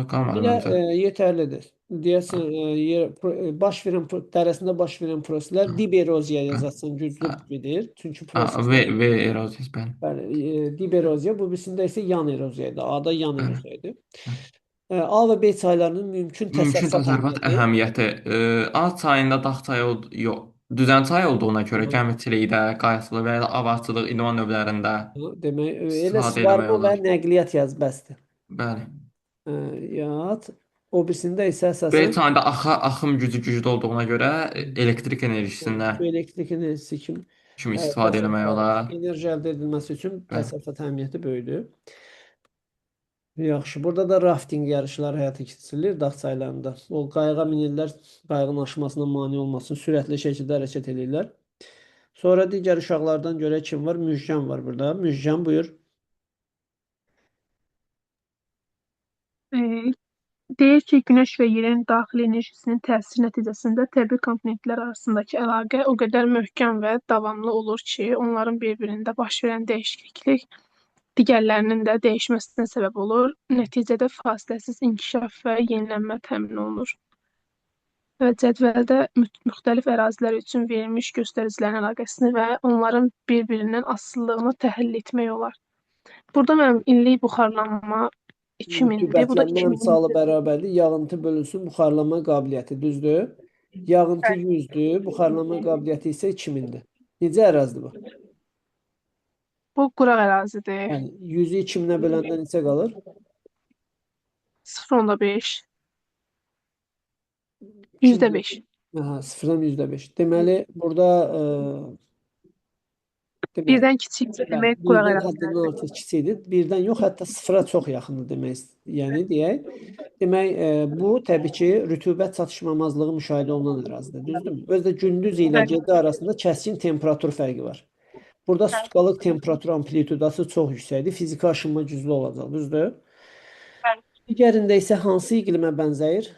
qalmadı
Elə
məncə.
yetərlidir. Deyəsən, baş verən dərəsində baş verən proseslər dib eroziya yazacaqsan güclü gedir. Çünki proseslər
V eroziyası, bəli.
Bəli, dib eroziya, bu birisində isə yan eroziya idi. A-da yan eroziya idi. A və B çaylarının mümkün
Mümkün
təsərrüfat
təsərrüfat
əhəmiyyəti.
əhəmiyyəti. A çayında dağ çayı yox, düzən çay olduğuna görə gəmiçilikdə, qayıqçılıq və ya avarçılıq, idman növlərində
Demək, elə
istifadə eləmək
suvarma və
olar.
nəqliyyat yaz bəsdir.
Bəli.
Yat. O birisində isə
B
əsasən
çayında axım gücü güclü olduğuna görə elektrik enerjisinə
su elektrik enerjisi kimi
kimi istifadə eləmək olar.
Enerji əldə edilməsi üçün
Bəli.
təsərrüfat əhəmiyyəti böyüdü. Yaxşı, burada da rafting yarışları həyata keçirilir dağ çaylarında. O qayığa minirlər, qayığın aşmasına mane olmasın, sürətli şəkildə hərəkət edirlər. Sonra digər uşaqlardan görə kim var? Müjgan var burada. Müjgan buyur.
Deyir ki, Günəş və Yerin daxili enerjisinin təsiri nəticəsində təbii komponentlər arasındakı əlaqə o qədər möhkəm və davamlı olur ki, onların bir-birində baş verən dəyişiklik digərlərinin də dəyişməsinə səbəb olur. Nəticədə fasiləsiz inkişaf və yenilənmə təmin olunur. Və cədvəldə müxtəlif ərazilər üçün verilmiş göstəricilərin əlaqəsini və onların bir-birindən asılılığını təhlil etmək olar. Burada mənim illik buxarlanma 2000-dir. Bu da
Rütubətlənmə
2000.
əmsalı bərabərdir. Yağıntı bölünsün buxarlanma qabiliyyəti, düzdür? Yağıntı 100-dür, buxarlanma qabiliyyəti isə 2000-dir. Necə ərazidir bu?
Bu quraq ərazidir.
Yəni 100-ü 2000-ə böləndə neçə qalır?
0.5. %5.
Aha, 0,5. Deməli, burada deməli,
Birdən kiçikdir,
bəli,
demək quraq
birdən
ərazilərdir.
həddindən artıq kiçikdir. Birdən yox, hətta sıfıra çox yaxındır demək, yəni deyək. Demək, bu təbii ki, rütubət çatışmamazlığı müşahidə olunan ərazidir, düzdürmü? Özü də gündüz ilə gecə arasında kəskin temperatur fərqi var. Burada sutkalıq temperatur amplitudası çox yüksəkdir. Fiziki aşınma güclü olacaq, düzdür?
Bəli.
Digərində isə hansı iqlimə bənzəyir?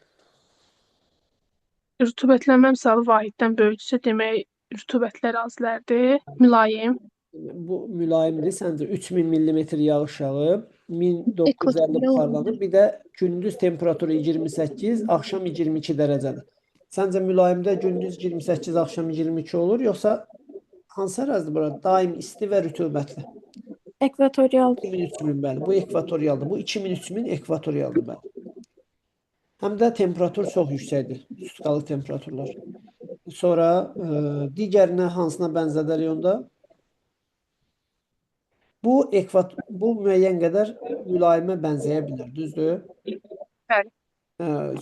Rütubətlənmə misalı vahiddən böyükdürsə, demək rütubətli ərazilərdir. Mülayim.
Bu mülayimdir. Səncə 3000 millimetr yağış yağıb, 1950
Ekvatorial
buxarlanıb. Bir də gündüz temperaturu 28, axşam 22 dərəcədir. Səncə mülayimdə gündüz 28, axşam 22 olur, yoxsa hansı ərazidir bura? Daim isti və rütubətli.
Ekvatorial.
2000-3000 bəli. Bu ekvatorialdır. Bu 2000-3000 ekvatorialdır bəli. Həm də temperatur çox yüksəkdir. Sutkalıq temperaturlar. Sonra digərinə hansına bənzədərik onda? Bu bu müəyyən qədər mülayimə bənzəyə bilər, düzdür?
Bəli.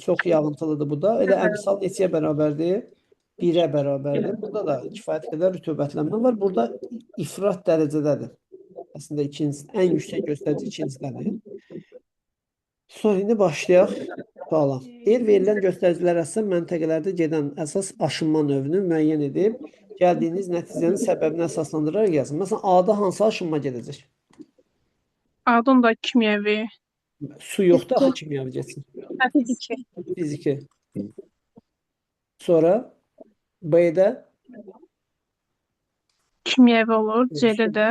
Çox yağıntılıdır bu da. Elə əmsal neçəyə bərabərdir? 1-ə bərabərdir. Burada da kifayət qədər rütubətlənmə var. Burada ifrat dərəcədədir. Əslində ikincisi, ən yüksək göstərici ikincidədir. Sonra indi başlayaq suala. Deyir, verilən göstəricilər əsasən məntəqələrdə gedən əsas aşınma növünü müəyyən edib, gəldiyiniz nəticənin səbəbini əsaslandıraraq yazın. Məsələn, A-da hansı aşınma gedəcək?
A-da onda kimyəvi,
Su yoxdur axı kimyəvi getsin.
hə, fiziki.
Fiziki. Sonra B-də
Kimyəvi olur. C-də də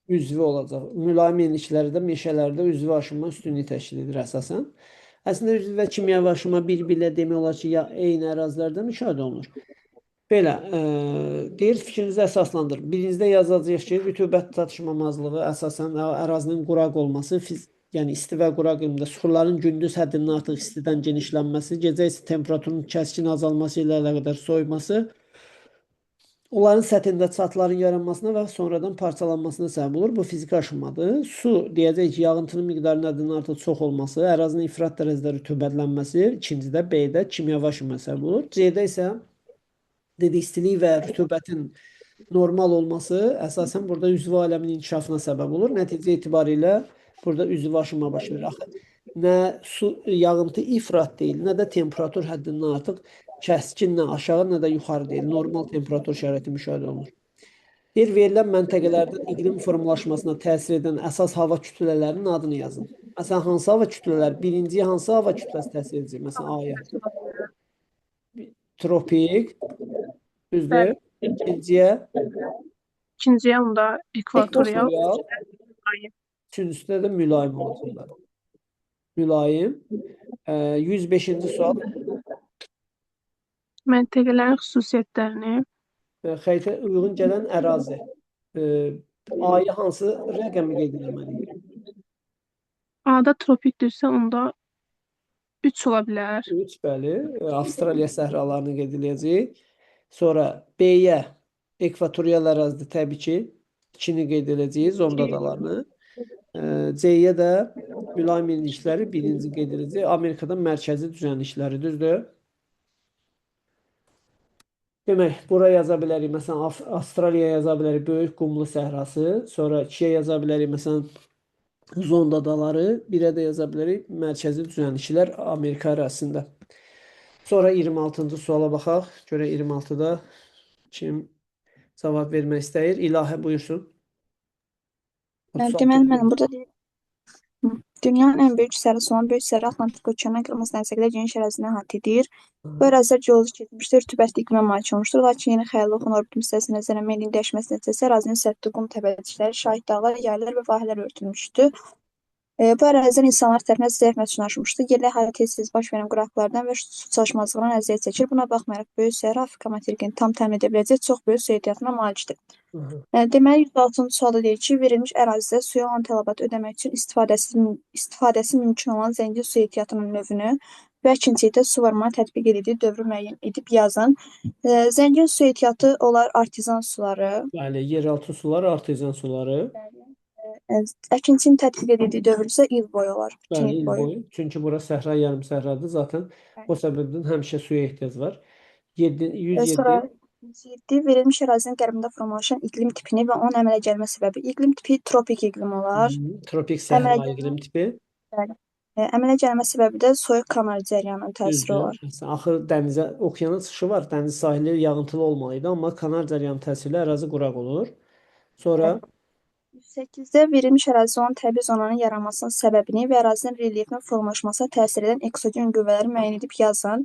üzvü olacaq. Mülayim enliklərdə, meşələrdə üzvü aşınma üstünlük təşkil edir əsasən. Əslində üzvü və kimyəvi aşınma bir-birlə demək olar ki, ya eyni ərazilərdə müşahidə olunur. Belə, deyir fikrinizi əsaslandırın. Birinizdə yazacağıq ki, rütubət çatışmamazlığı əsasən ərazinin quraq olması, yəni isti və quraq iqlimdə suxurların gündüz həddindən artıq istidən genişlənməsi, gecə isə temperaturun kəskin azalması ilə əlaqədar soyuması, onların səthində çatların yaranmasına və sonradan parçalanmasına səbəb olur. Bu fiziki aşınmadır. Su deyəcək ki, yağıntının miqdarının həddindən artıq çox olması, ərazinin ifrat dərəcədə rütubətlənməsi, ikincidə B-də kimyəvi aşınmaya səbəb olur. C-də isə dedik istilik və rütubətin normal olması əsasən burada üzvü aləmin inkişafına səbəb olur. Nəticə itibarilə burada üzvü aşınma baş verir. Axı nə su yağıntı ifrat deyil, nə də temperatur həddindən artıq kəskin nə aşağı, nə də yuxarı deyil. Normal temperatur şəraiti müşahidə olunur. Deyir, verilən məntəqələrdə iqlim formalaşmasına təsir edən əsas hava kütlələrinin adını yazın. Məsələn, hansı hava kütlələri? Birinciyə hansı hava kütləsi təsir edəcək? Məsələn, A-ya. Tropik, düzdür? İkinciyə
ikinciyə onda ekvatorial.
ekvatorial, üçüncüsündə də mülayim olacaqlar. Mülayim. 105-ci sual.
Məntəqələrin xüsusiyyətlərini
Xəritə uyğun gələn ərazi. A-ya hansı rəqəmi qeyd etməliyik?
A-da tropikdirsə onda 3 ola bilər.
3, bəli. Avstraliya səhralarını qeyd edəcəyik. Sonra B-yə ekvatorial ərazidə təbii ki 2-ni qeyd edəcəyik, Zonda adalarını. C-yə də mülayim enlikləri birinci qeyd edəcəyik. Amerikadan mərkəzi düzənlikləri, düzdür? Demək, bura yaza bilərik. Məsələn, Avstraliya yaza bilərik, Böyük Qumlu səhrası. Sonra 2-yə yaza bilərik, məsələn, Zonda adaları. 1-ə də yaza bilərik, mərkəzi düzənliklər Amerika ərazisində. Sonra 26-cı suala baxaq. Görək 26-da kim cavab vermək istəyir? İlahə buyursun. 36.
Deməli, mənim burada deyir. Dünyanın ən böyük səhra olan Böyük Səhra Atlantik okeanından Qırmızı dənizə qədər geniş ərazini əhatə edir. Bu ərazilər geoloji keçmişdə rütubətli iqlimə malik olmuşdur. Lakin yeni xəyali oxun orbit hissəsinə nəzərən meylin dəyişməsi nəticəsində ərazinin səthi qum təpəcikləri, şahid dağlar, yaylar və vahələr örtülmüşdü. Bu ərazilər insanlar tərəfindən zəif məskunlaşmışdı. Yerli əhali tez-tez baş verən quraqlıqlardan və su çatışmazlığından əziyyət çəkir. Buna baxmayaraq Böyük Səhra Afrika materikini tam təmin edə biləcək çox böyük su ehtiyatına malikdir. Deməli 106-cı sualda deyir ki, verilmiş ərazidə suya olan tələbatı ödəmək üçün istifadəsi mümkün olan zəngin su ehtiyatının növünü və əkinçilikdə su varmanı tətbiq edildiyi dövrü müəyyən edib yazın. Zəngin su ehtiyatı olar artezan suları.
Bəli, yeraltı sular, artezyan suları.
Bəli. Əkinçinin tətbiq edildiyi dövr isə il boyu olar, bütün
Bəli,
il
il
boyu.
boyu. Çünki bura səhra, yarım səhradır. Zaten o
Bəli.
səbəbdən həmişə suya ehtiyac var. 7, 107.
Sonra 107 verilmiş ərazinin qərbində formalaşan iqlim tipini və onun əmələ gəlmə səbəbi. İqlim tipi tropik iqlim olar.
Tropik
Əmələ
səhra
gəlmə,
iqlim tipi.
bəli. Əmələ gəlmə səbəbi də soyuq kanar cərəyanının təsiri
Düzdür.
olar.
Məsələn, axı dənizə, okeana çıxışı var. Dəniz sahili yağıntılı olmalıydı, amma kanar cərəyanı təsiri ilə ərazi quraq olur. Sonra
Bəli. 108-də verilmiş ərazidə olan təbii zonanın yaranmasının səbəbini və ərazinin relyefinin formalaşmasına təsir edən eksogen qüvvələri müəyyən edib yazın.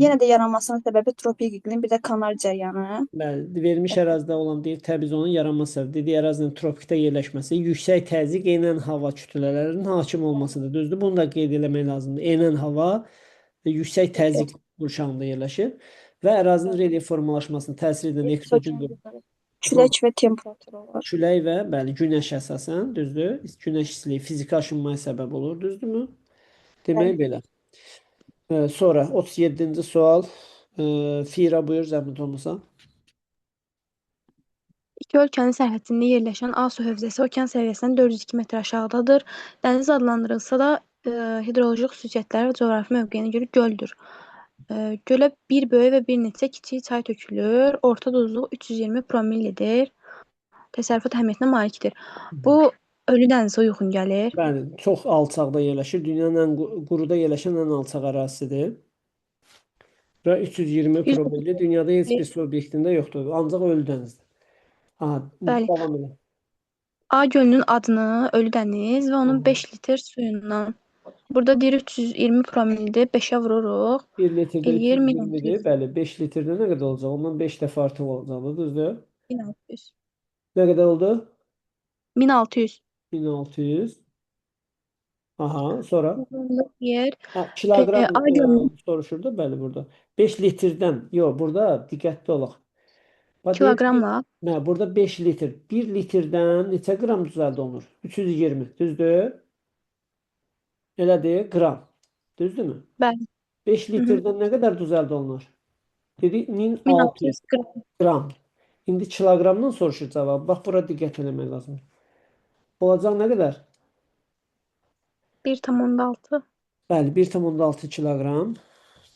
Yenə də yaranmasının səbəbi tropik iqlim, bir də kanar cərəyanı.
Bəli, verilmiş ərazidə olan deyir təbii zonanın yaranma səbəbi. Dediyi ərazinin tropikdə yerləşməsi, yüksək təzyiq, enən hava kütlələrinin hakim olmasıdır. Düzdür? Bunu da qeyd eləmək lazımdır. Enən hava və yüksək təzyiq qurşağında yerləşir və ərazinin relyef formalaşmasına təsir edən eksogen
qüvvələr. Külək və temperatur olar.
Külək və bəli, günəş əsasən, düzdür? Günəş istiliyi fiziki aşınmaya səbəb olur, düzdürmü? Demək
Bəli.
belə. Sonra 37-ci sual. Fira buyur, zəhmət olmasa.
İki ölkənin sərhədində yerləşən Asu hövzəsi okean səviyyəsindən 402 metr aşağıdadır. Dəniz adlandırılsa da hidroloji xüsusiyyətləri və coğrafi mövqeyinə görə göldür. Gölə bir böyük və bir neçə kiçik çay tökülür. Orta duzluq 320 promillidir. Təsərrüfat əhəmiyyətinə malikdir. Bu Ölü dənizə uyğun gəlir.
Bəli, çox alçaqda yerləşir. Dünyanın ən quruda yerləşən ən alçaq ərazisidir. Və 320 promilli dünyada heç bir su obyektində yoxdur. Ancaq Ölü dənizdə. Aha,
Bəli.
davam elə.
A gölünün adını Ölü dəniz və onun 5 litr suyundan. Burada deyir 320 promillidir. 5-ə vururuq.
1 litrdə
Eləyir
320-dir.
1600.
Bəli, 5 litrdə nə qədər olacaq? Ondan 5 dəfə artıq olacaqdır, düzdür?
1600.
Nə qədər oldu?
1600.
1600. Aha, sonra
Yer.
ha, kiloqram
A gölünün
soruşur da, bəli burada. 5 litrdən, yox, burada diqqətli olaq. Bax, deyir ki,
kiloqramla.
nə, burada 5 litr. 1 litrdən neçə qram düzəldə olunur? 320, düzdür? Elədir, qram. Düzdürmü?
Bəli.
5 litrdən nə qədər düzəldə olunur? Dedik 1600
1600 qram.
qram. İndi kiloqramdan soruşur cavabı. Bax, bura diqqət eləmək lazımdır. Olacaq nə qədər?
1,6.
Bəli, 1,6 kiloqram.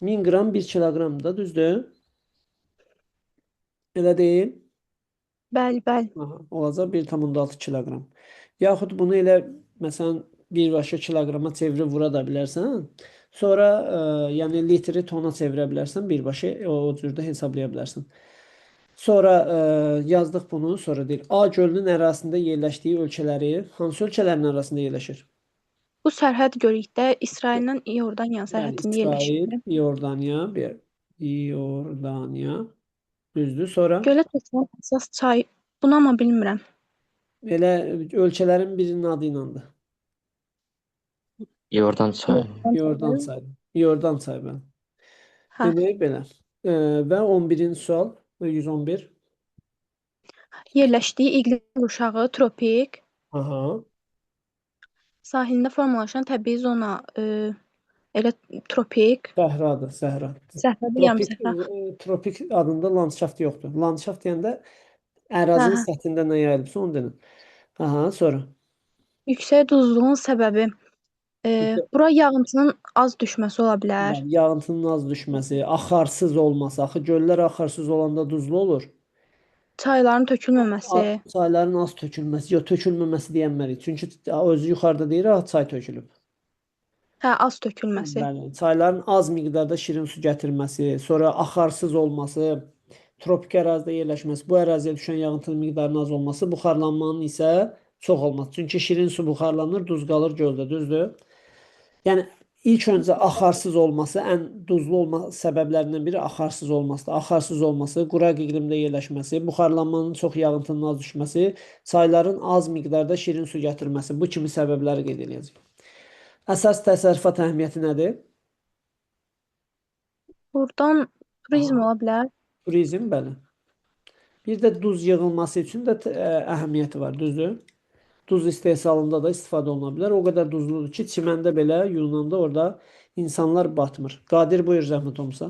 1000 qram 1 kiloqram da, düzdür? Elə deyil?
Bəli, bəli.
Aha, olacaq 1,6 kiloqram. Yaxud bunu elə məsələn birbaşa kiloqrama çevirib vura da bilərsən. Sonra yəni litri tona çevirə bilərsən, birbaşa o cürdə hesablaya bilərsən. Sonra yazdıq bunu. Sonra deyir A gölünün ərazisində yerləşdiyi ölkələri hansı ölkələrin arasında yerləşir?
Bu sərhəd gölükdə İsraillə İordaniya
Bəli,
sərhədində
İsrail,
yerləşir.
İordaniya, bir İordaniya. Düzdür. Sonra
Gölə tökülən əsas çay. Bunu amma bilmirəm.
elə ölkələrin birinin adı iləndir.
Yordan çayı.
İordan çayı. İordan çayı bəli.
Hə.
Demək belə. Və 11-ci sual 111.
Yerləşdiyi iqlim qurşağı tropik,
Aha.
sahilində formalaşan təbii zona elə tropik,
Səhradır, səhra.
səhradır, yarım
Tropik,
səhra.
tropik adında landşaft yoxdur. Landşaft deyəndə ərazinin səthində nə yayılıbsa onu deyin. Aha, sonra.
Yüksək duzluğun səbəbi bura yağıntının az düşməsi ola bilər.
Bəli, yağıntının az düşməsi, axarsız olması. Axı göllər axarsız olanda duzlu olur.
Çayların tökülməməsi.
Çayların az tökülməsi, yox tökülməməsi deyənmərik. Çünki özü yuxarıda deyir, ah, çay tökülüb.
Hə, az tökülməsi.
Bəli, çayların az miqdarda şirin su gətirməsi, sonra axarsız olması, tropik ərazidə yerləşməsi, bu əraziyə düşən yağıntının miqdarının az olması, buxarlanmanın isə Çox olması. Çünki şirin su buxarlanır, duz qalır göldə, düzdür? Yəni ilk öncə axarsız olması, ən duzlu olma səbəblərindən biri axarsız olmasıdır. Axarsız olması, quraq iqlimdə yerləşməsi, buxarlanmanın çox, yağıntının az düşməsi, çayların az miqdarda şirin su gətirməsi, bu kimi səbəbləri qeyd eləyəcək. Əsas təsərrüfat əhəmiyyəti nədir?
Buradan turizm ola bilər.
Turizm, bəli. Bir də duz yığılması üçün də əhəmiyyəti var, düzdür? Duz istehsalında da istifadə oluna bilər. O qədər duzludur ki, çiməndə belə Yunanda orada insanlar batmır. Qadir, buyur zəhmət olmasa.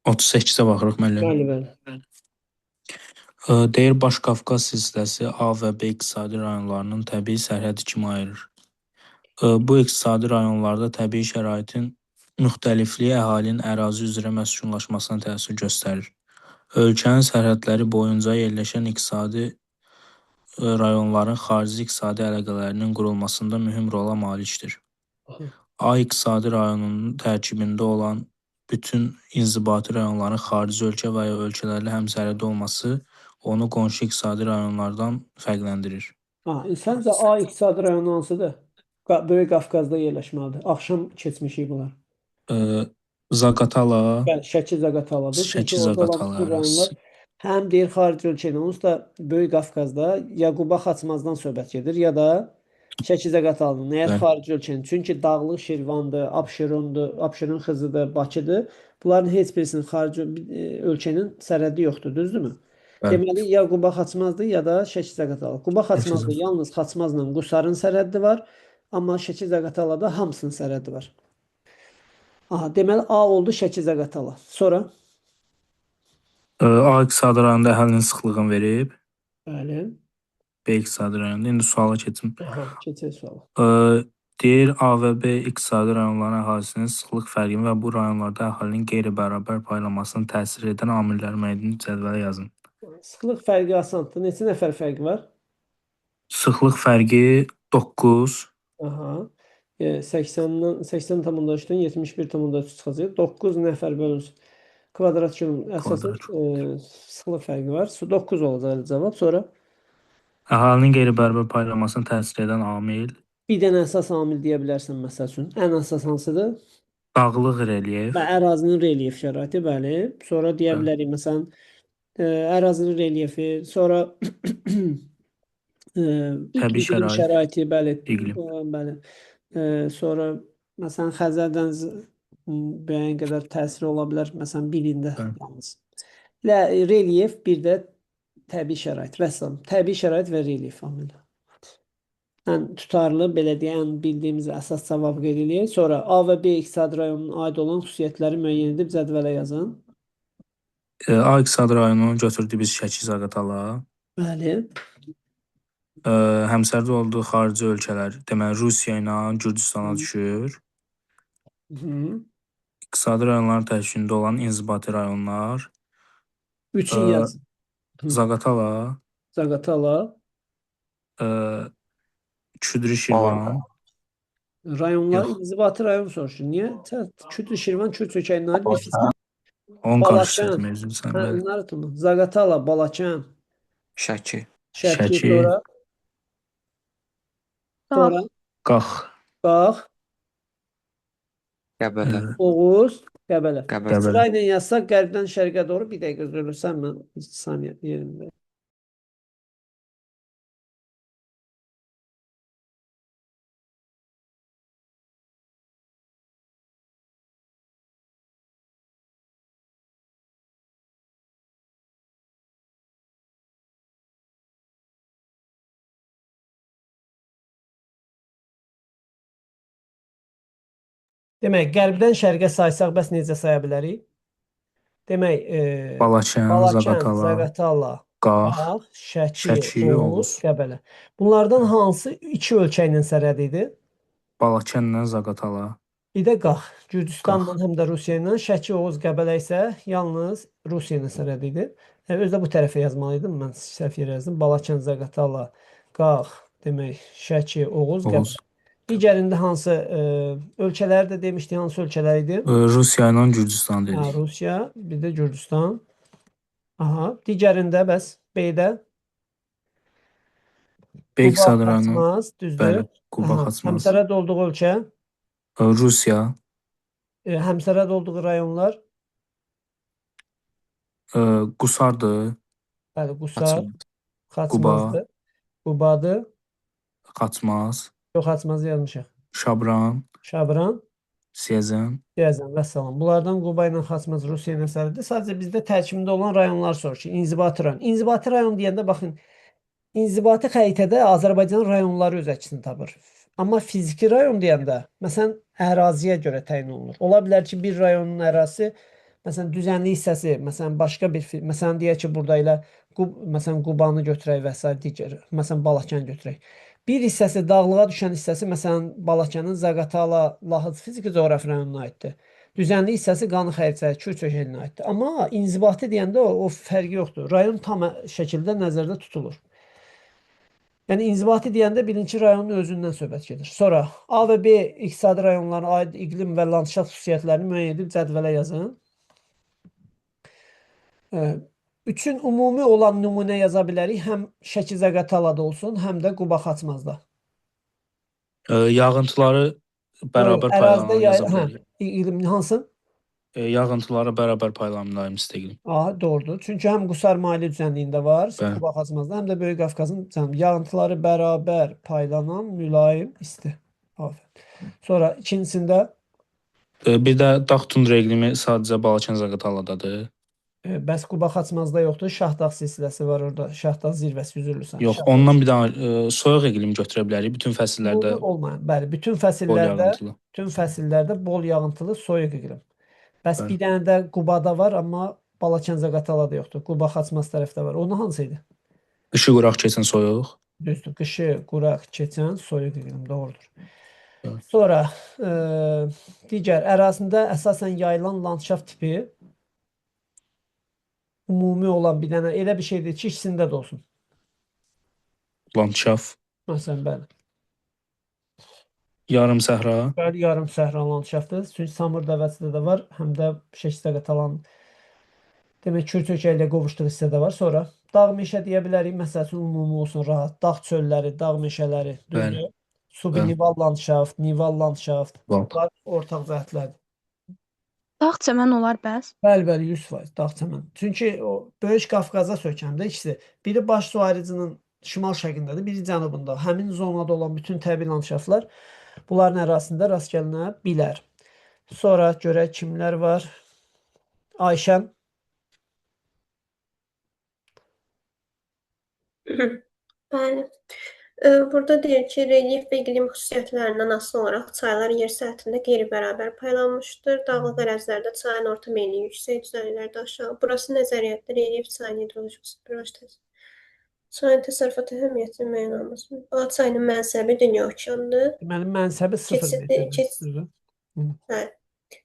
38-ə baxırıq müəllim.
Bəli, bəli.
Deyir Baş Qafqaz silsiləsi A və B iqtisadi rayonlarının təbii sərhədi kimi ayırır. Bu iqtisadi rayonlarda təbii şəraitin müxtəlifliyi əhalinin ərazi üzrə məskunlaşmasına təsir göstərir. Ölkənin sərhədləri boyunca yerləşən iqtisadi rayonların xarici iqtisadi əlaqələrinin qurulmasında mühüm rola malikdir. A iqtisadi rayonunun tərkibində olan bütün inzibati rayonların xarici ölkə və ya ölkələrlə həmsərhəd olması onu qonşu iqtisadi rayonlardan fərqləndirir.
Ha, səncə A iqtisadi rayonu hansıdır? Böyük Qafqazda yerləşməlidir. Axşam keçmişik bunlar.
Zaqatala,
Bəli, Şəki Zaqataladır. Çünki
Şəki
orada olan
Zaqatala
bütün rayonlar
ərazisi.
həm deyir xarici ölkə ilə, onsuz da Böyük Qafqazda ya Quba Xaçmazdan söhbət gedir, ya da Şəki Zaqatalıdır. Nəyər
Bəli.
xarici ölkənin? Çünki Dağlıq Şirvandır, Abşerondur, Abşeron xızıdır, Bakıdır. Bunların heç birisinin xarici ölkənin sərhədi yoxdur, düzdürmü?
Bəli.
Deməli, ya Quba Xaçmazdır, ya da Şəki Zaqatala. Quba Xaçmazda yalnız Xaçmazla Qusarın sərhədi var, amma Şəki Zaqatalada hamısının sərhədi var. Aha, deməli A oldu Şəki Zaqatala. Sonra?
A iqtisadi rayonunda əhalinin sıxlığını verib.
Bəli.
B iqtisadi rayonunda. İndi suala keçim.
Aha, keçək suala.
Deyir A və B iqtisadi rayonların əhalisinin sıxlıq fərqini və bu rayonlarda əhalinin qeyri-bərabər paylanmasına təsir edən amilləri müəyyən edib cədvələ yazın.
Sıxlıq fərqi asandır. Neçə nəfər fərqi var?
Sıxlıq fərqi 9.
Aha. 80-dən 80,3-dən 71,3 çıxacaq. 9 nəfər bölünsün. Kvadrat kilometr əsasən sıxlıq fərqi var. 9 olacaq elə cavab. Sonra
Əhalinin qeyri-bərabər paylanmasına təsir edən amil
bir dənə əsas amil deyə bilərsən məsəl üçün. Ən əsas hansıdır?
Dağlıq relyef.
Və ərazinin relyef şəraiti, bəli. Sonra deyə bilərik məsələn ərazinin relyefi, sonra
Təbii
iqlim
şərait,
şəraiti, bəli.
İqlim.
Bəli. Sonra məsələn Xəzər dənizi müəyyən qədər təsiri ola bilər, məsələn birində yalnız. Relyef, bir də təbii şərait. Vəssalam. Təbii şərait və relyef amili. Ən tutarlı, belə deyək, ən bildiyimiz əsas cavab qeyd eləyək. Sonra A və B iqtisadi rayonunun aid olan xüsusiyyətləri müəyyən edib cədvələ yazın.
A iqtisadi rayonunu götürdük biz Şəki Zaqatala.
Bəli.
Həmsərhəd olduğu xarici ölkələr, deməli Rusiya ilə Gürcüstana düşür. İqtisadi rayonların tərkibində olan inzibati rayonlar.
Üçün yaz.
Zaqatala,
Zaqatala.
Küdrü Şirvan.
Rayonlar,
Yox.
inzibati rayon soruşur. Niyə? Küdrü Şirvan, Kür çökəyindən aid bir fiziki.
Onu qarışdırdım,
Balakən.
üzr istəyirəm,
Hə,
bəli.
narahat. Zaqatala, Balakən,
Şəki.
Şəki,
Şəki.
sonra sonra
Qax.
Qax,
Qəbələ.
Oğuz, Qəbələ.
Qəbələ.
Sırayla yazsaq qərbdən şərqə doğru bir dəqiqə üzr mən bir saniyə yerimdə. Demək, qərbdən şərqə saysaq bəs necə saya bilərik? Demək,
Balakən,
Balakən,
Zaqatala,
Zaqatala,
Qax,
Qax, Şəki,
Şəki,
Oğuz,
Oğuz.
Qəbələ. Bunlardan hansı iki ölkə ilə sərhəd idi?
Balakənlə Zaqatala.
Bir də Qax. Gürcüstanla həm də Rusiya ilə, Şəki, Oğuz, Qəbələ isə yalnız Rusiya ilə sərhəd idi. Özü də bu tərəfə yazmalıydım. Mən səhv yerə yazdım. Balakən, Zaqatala, Qax, demək, Şəki, Oğuz,
Oğuz.
Qəbələ. Digərində hansı ölkələr də demişdik, hansı ölkələr idi?
Rusiya ilə Gürcüstan
Ha,
dedik.
Rusiya, bir də Gürcüstan. Aha, digərində bəs B-də
B
Quba
iqtisadi rayonu.
Xaçmaz, düzdür?
Bəli, Quba
Aha,
Xaçmaz.
Həmsərhəd olduğu ölkə,
Rusiya,
həmsərhəd olduğu rayonlar,
Qusardır,
bəli, Qusar,
Xaçmaz, Quba,
Xaçmazdır, Qubadır.
Xaçmaz,
Yox, Xaçmazı yazmışıq.
Şabran,
Şabran,
Siyəzən.
Siyəzən, vəssalam. Bunlardan Quba ilə Xaçmaz Rusiya ilə sərhəddir. Sadəcə bizdə tərkibində olan rayonlar soruşur. İnzibati rayon. İnzibati rayon deyəndə baxın, inzibati xəritədə Azərbaycan rayonları öz əksini tapır. Amma fiziki rayon deyəndə, məsələn, əraziyə görə təyin olunur. Ola bilər ki, bir rayonun ərazisi, məsələn, düzənlik hissəsi, məsələn, başqa bir, məsələn, deyək ki, burada elə, məsələn, Qubanı götürək və sair digər, məsələn, Balakən götürək. Bir hissəsi, dağlığa düşən hissəsi, məsələn, Balakənin Zaqatala, Lahıc fiziki coğrafi rayonuna aiddir. Düzənlik hissəsi Qanı Xəritəyə, Kür çökəlinə aiddir. Amma inzibati deyəndə o fərqi yoxdur. Rayon tam şəkildə nəzərdə tutulur. Yəni inzibati deyəndə bilin ki, rayonun özündən söhbət gedir. Sonra A və B iqtisadi rayonlarına aid iqlim və landşaft xüsusiyyətlərini müəyyən edib cədvələ yazın. Üçün ümumi olan nümunə yaza bilərik. Həm Şəki Zaqatalada olsun, həm də Quba Xaçmazda.
Yağıntıları bərabər
ərazidə
paylanan yaza bilərik.
İqlim hansı?
Yağıntıları bərabər paylanan iqlim.
Aha, doğrudur. Çünki həm Qusar maili düzənliyində var,
Bəli.
Quba Xaçmazda, həm də Böyük Qafqazın yağıntıları bərabər paylanan mülayim isti. Aferin. Sonra ikincisində
Bir də dağ tundra iqlimi sadəcə Balakən Zaqataladadır.
Bəs Quba Xaçmazda yoxdur. Şahdağ silsiləsi var orada. Şahdağ zirvəsi üzürlüsən.
Yox, ondan bir daha soyuq iqlim götürə bilərik. Bütün fəsillərdə
olmayan. Bəli, bütün
bol
fəsillərdə,
yağıntılı.
bütün fəsillərdə bol yağıntılı soyuq iqlim. Bəs
Bəli.
bir dənə də Qubada var, amma Balakən Zaqatalada yoxdur. Quba Xaçmaz tərəfdə var. Onun hansı idi?
Qışı quraq keçən soyuq.
Düzdür. Qışı quraq keçən soyuq iqlim doğrudur.
Bəli.
Sonra digər ərazində əsasən yayılan landşaft tipi ümumi olan bir dənə elə bir şeydir ki, ikisində də olsun.
Landşaft,
Məsələn, bəli.
yarım səhra,
Bəli, yarım səhra landşaftı. Çünki Samur dəvəsində də var, həm də Şəki Zaqatalanın demək Kür çökəyi ilə qovuşduğu hissədə var. Sonra dağ meşə deyə bilərik. Məsəl üçün ümumi olsun, rahat. Dağ çölləri, dağ meşələri,
Bəli.
düzdür? Subnival landşaft, nival landşaft. Bunlar ortaq cəhətlərdir.
Dağ çəmən olar bəs?
Bəli, bəli, 100% dağ çəmən. Çünki o Böyük Qafqaza sökəndə ikisi. Biri baş su ayırıcının şimal şərqindədir, biri cənubunda. Həmin zonada olan bütün təbii landşaftlar bunların ərazisində rast gəlinə bilər. Sonra görək kimlər var. Ayşən.
Bəli. Burada deyir ki, relyef və iqlim xüsusiyyətlərindən asılı olaraq çaylar yer səthində qeyri-bərabər paylanmışdır. Dağlıq ərazilərdə çayın orta meyli yüksək, düzənliklərdə aşağı. Burası nəzəriyyatda relyef çayın hidroloji təsiri. Çayın təsərrüfatı əhəmiyyətinin müəyyən olması. A çayının mənsəbi dünya okeanıdır.
Deməli, mənsəbi 0 metrdir.
Hə.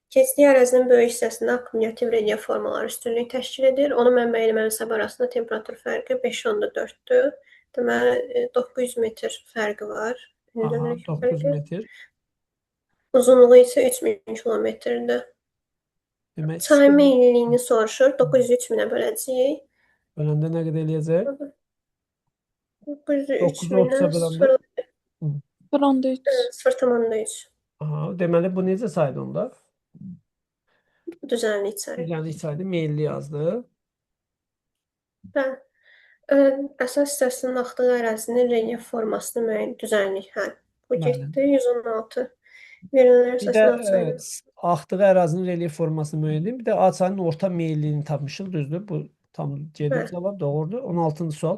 Keçdiyi ərazinin böyük hissəsində akkumulyativ relyef formaları üstünlük təşkil edir. Onun mənbəyi ilə mənsəb arasında temperatur fərqi 5,4-dür. Deməli, 900 metr fərqi var.
Aha, 900 metr.
Uzunluğu isə 3000 kilometrdir.
Demək,
Çayın meyilliyini soruşur. 903 minə böləcəyik.
Böləndə nə qədər eləyəcək?
903
9-u 30-a
minə
böləndə?
0,3.
0,3.
Aha, deməli, bu necə saydı onda?
Düzənlik çayı.
Düzənlik çaydı, meyilli yazdı.
Bəli. Əsas hissəsinin axdığı ərazinin relyef formasını müəyyən düzənlik. Hə, bu getdi. 116. Verilənlər
Bir də
əsasında A çayının.
axdığı ərazinin relyef formasını müəyyən edin. Bir də A çayının orta meyilliyini tapmışıq, düzdür? Bu tam gedir cavab, doğrudur. 16-cı sual.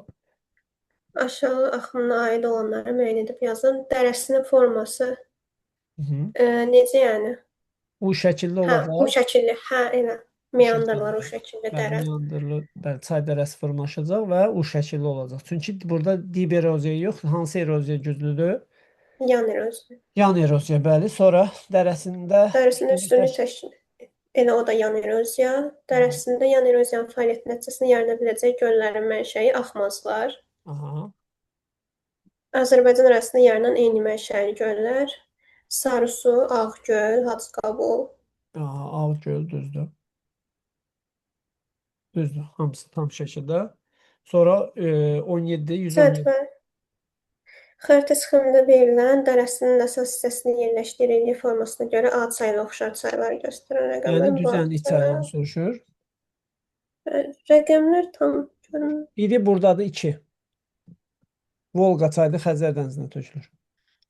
Aşağı axınına aid olanları müəyyən edib yazın. Dərəsinin forması necə yəni?
U şəkilli
Hə,
olacaq.
U şəkilli. Hə, elə. Meandrlar U şəkilli dərə.
Meandrlı, bəli, çay dərəsi formalaşacaq və U şəkilli olacaq. Çünki burada dib eroziya yox, hansı eroziya güclüdür?
Yan eroziya.
Yan eroziya, bəli. Sonra dərəsində
Dərəsində üstünlük təşkil. Elə o da yan eroziya. Dərəsində yan eroziyanın fəaliyyəti nəticəsində yarana biləcək göllərin mənşəyi axmazlar.
Aha.
Azərbaycan ərazisində yaranan eyni mənşəli göllər. Sarısu, Ağgöl, Hacıqabul.
Aha, Ağgöl düzdür. Düzdür, hamısı tam şəkildə. Sonra 17, 117.
Cədvəl. Xəritə sxemində verilən dərəsinin əsas hissəsinin yerləşdiyi relyef formasına görə A çayına oxşar çayları göstərən
Yəni
rəqəmlər bu
düzənlik çaylarını soruşur.
Rəqəmlər tam görünmür.
Biri buradadır 2. Volqa çayıdır, Xəzər dənizinə tökülür.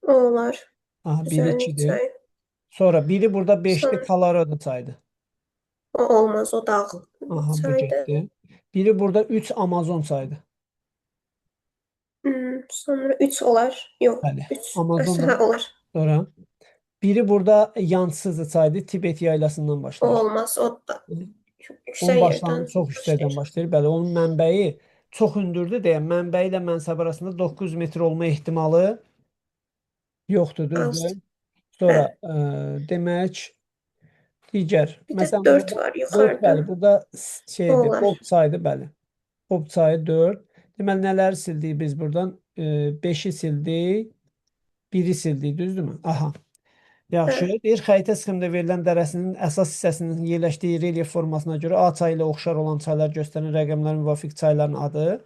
O olar.
Aha, biri
Düzənlik
2-dir.
çayı.
Sonra biri burada 5-dir,
Sonra
Colorado çayıdır.
o olmaz, o dağ
Aha, bu
çayıdır.
getdi. Biri burada 3 Amazon çayıdır.
Sonra 3 olar. Yox,
Bəli.
3.
Amazon
Hə,
da
olar.
sonra. Biri burada Yansızı çayıdır, Tibet yaylasından
O
başlayır.
olmaz, o da
Onun
yüksək
başlanğıcı
yerdən
çox yüksəkdən
başlayır.
başlayır. Bəli, onun mənbəyi çox hündürdür deyə mənbəyi ilə mənsəb arasında 900 metr olma ehtimalı yoxdur, düzdür?
Azdır.
Sonra
Hə.
demək digər,
Bir də
məsələn
4
burada
var
4
yuxarıda.
bəli, burada
O
şeydir,
olar.
Ob çayıdır, bəli. Ob çayı 4. Deməli nələri sildik biz buradan? 5-i sildik, 1-i sildik, düzdürmü? Aha. Yaxşı.
Hə.
Deyir, xəritə sxemində verilən dərəsinin əsas hissəsinin yerləşdiyi relyef formasına görə A çayı ilə oxşar olan çaylar göstərən rəqəmlərin müvafiq çayların adı.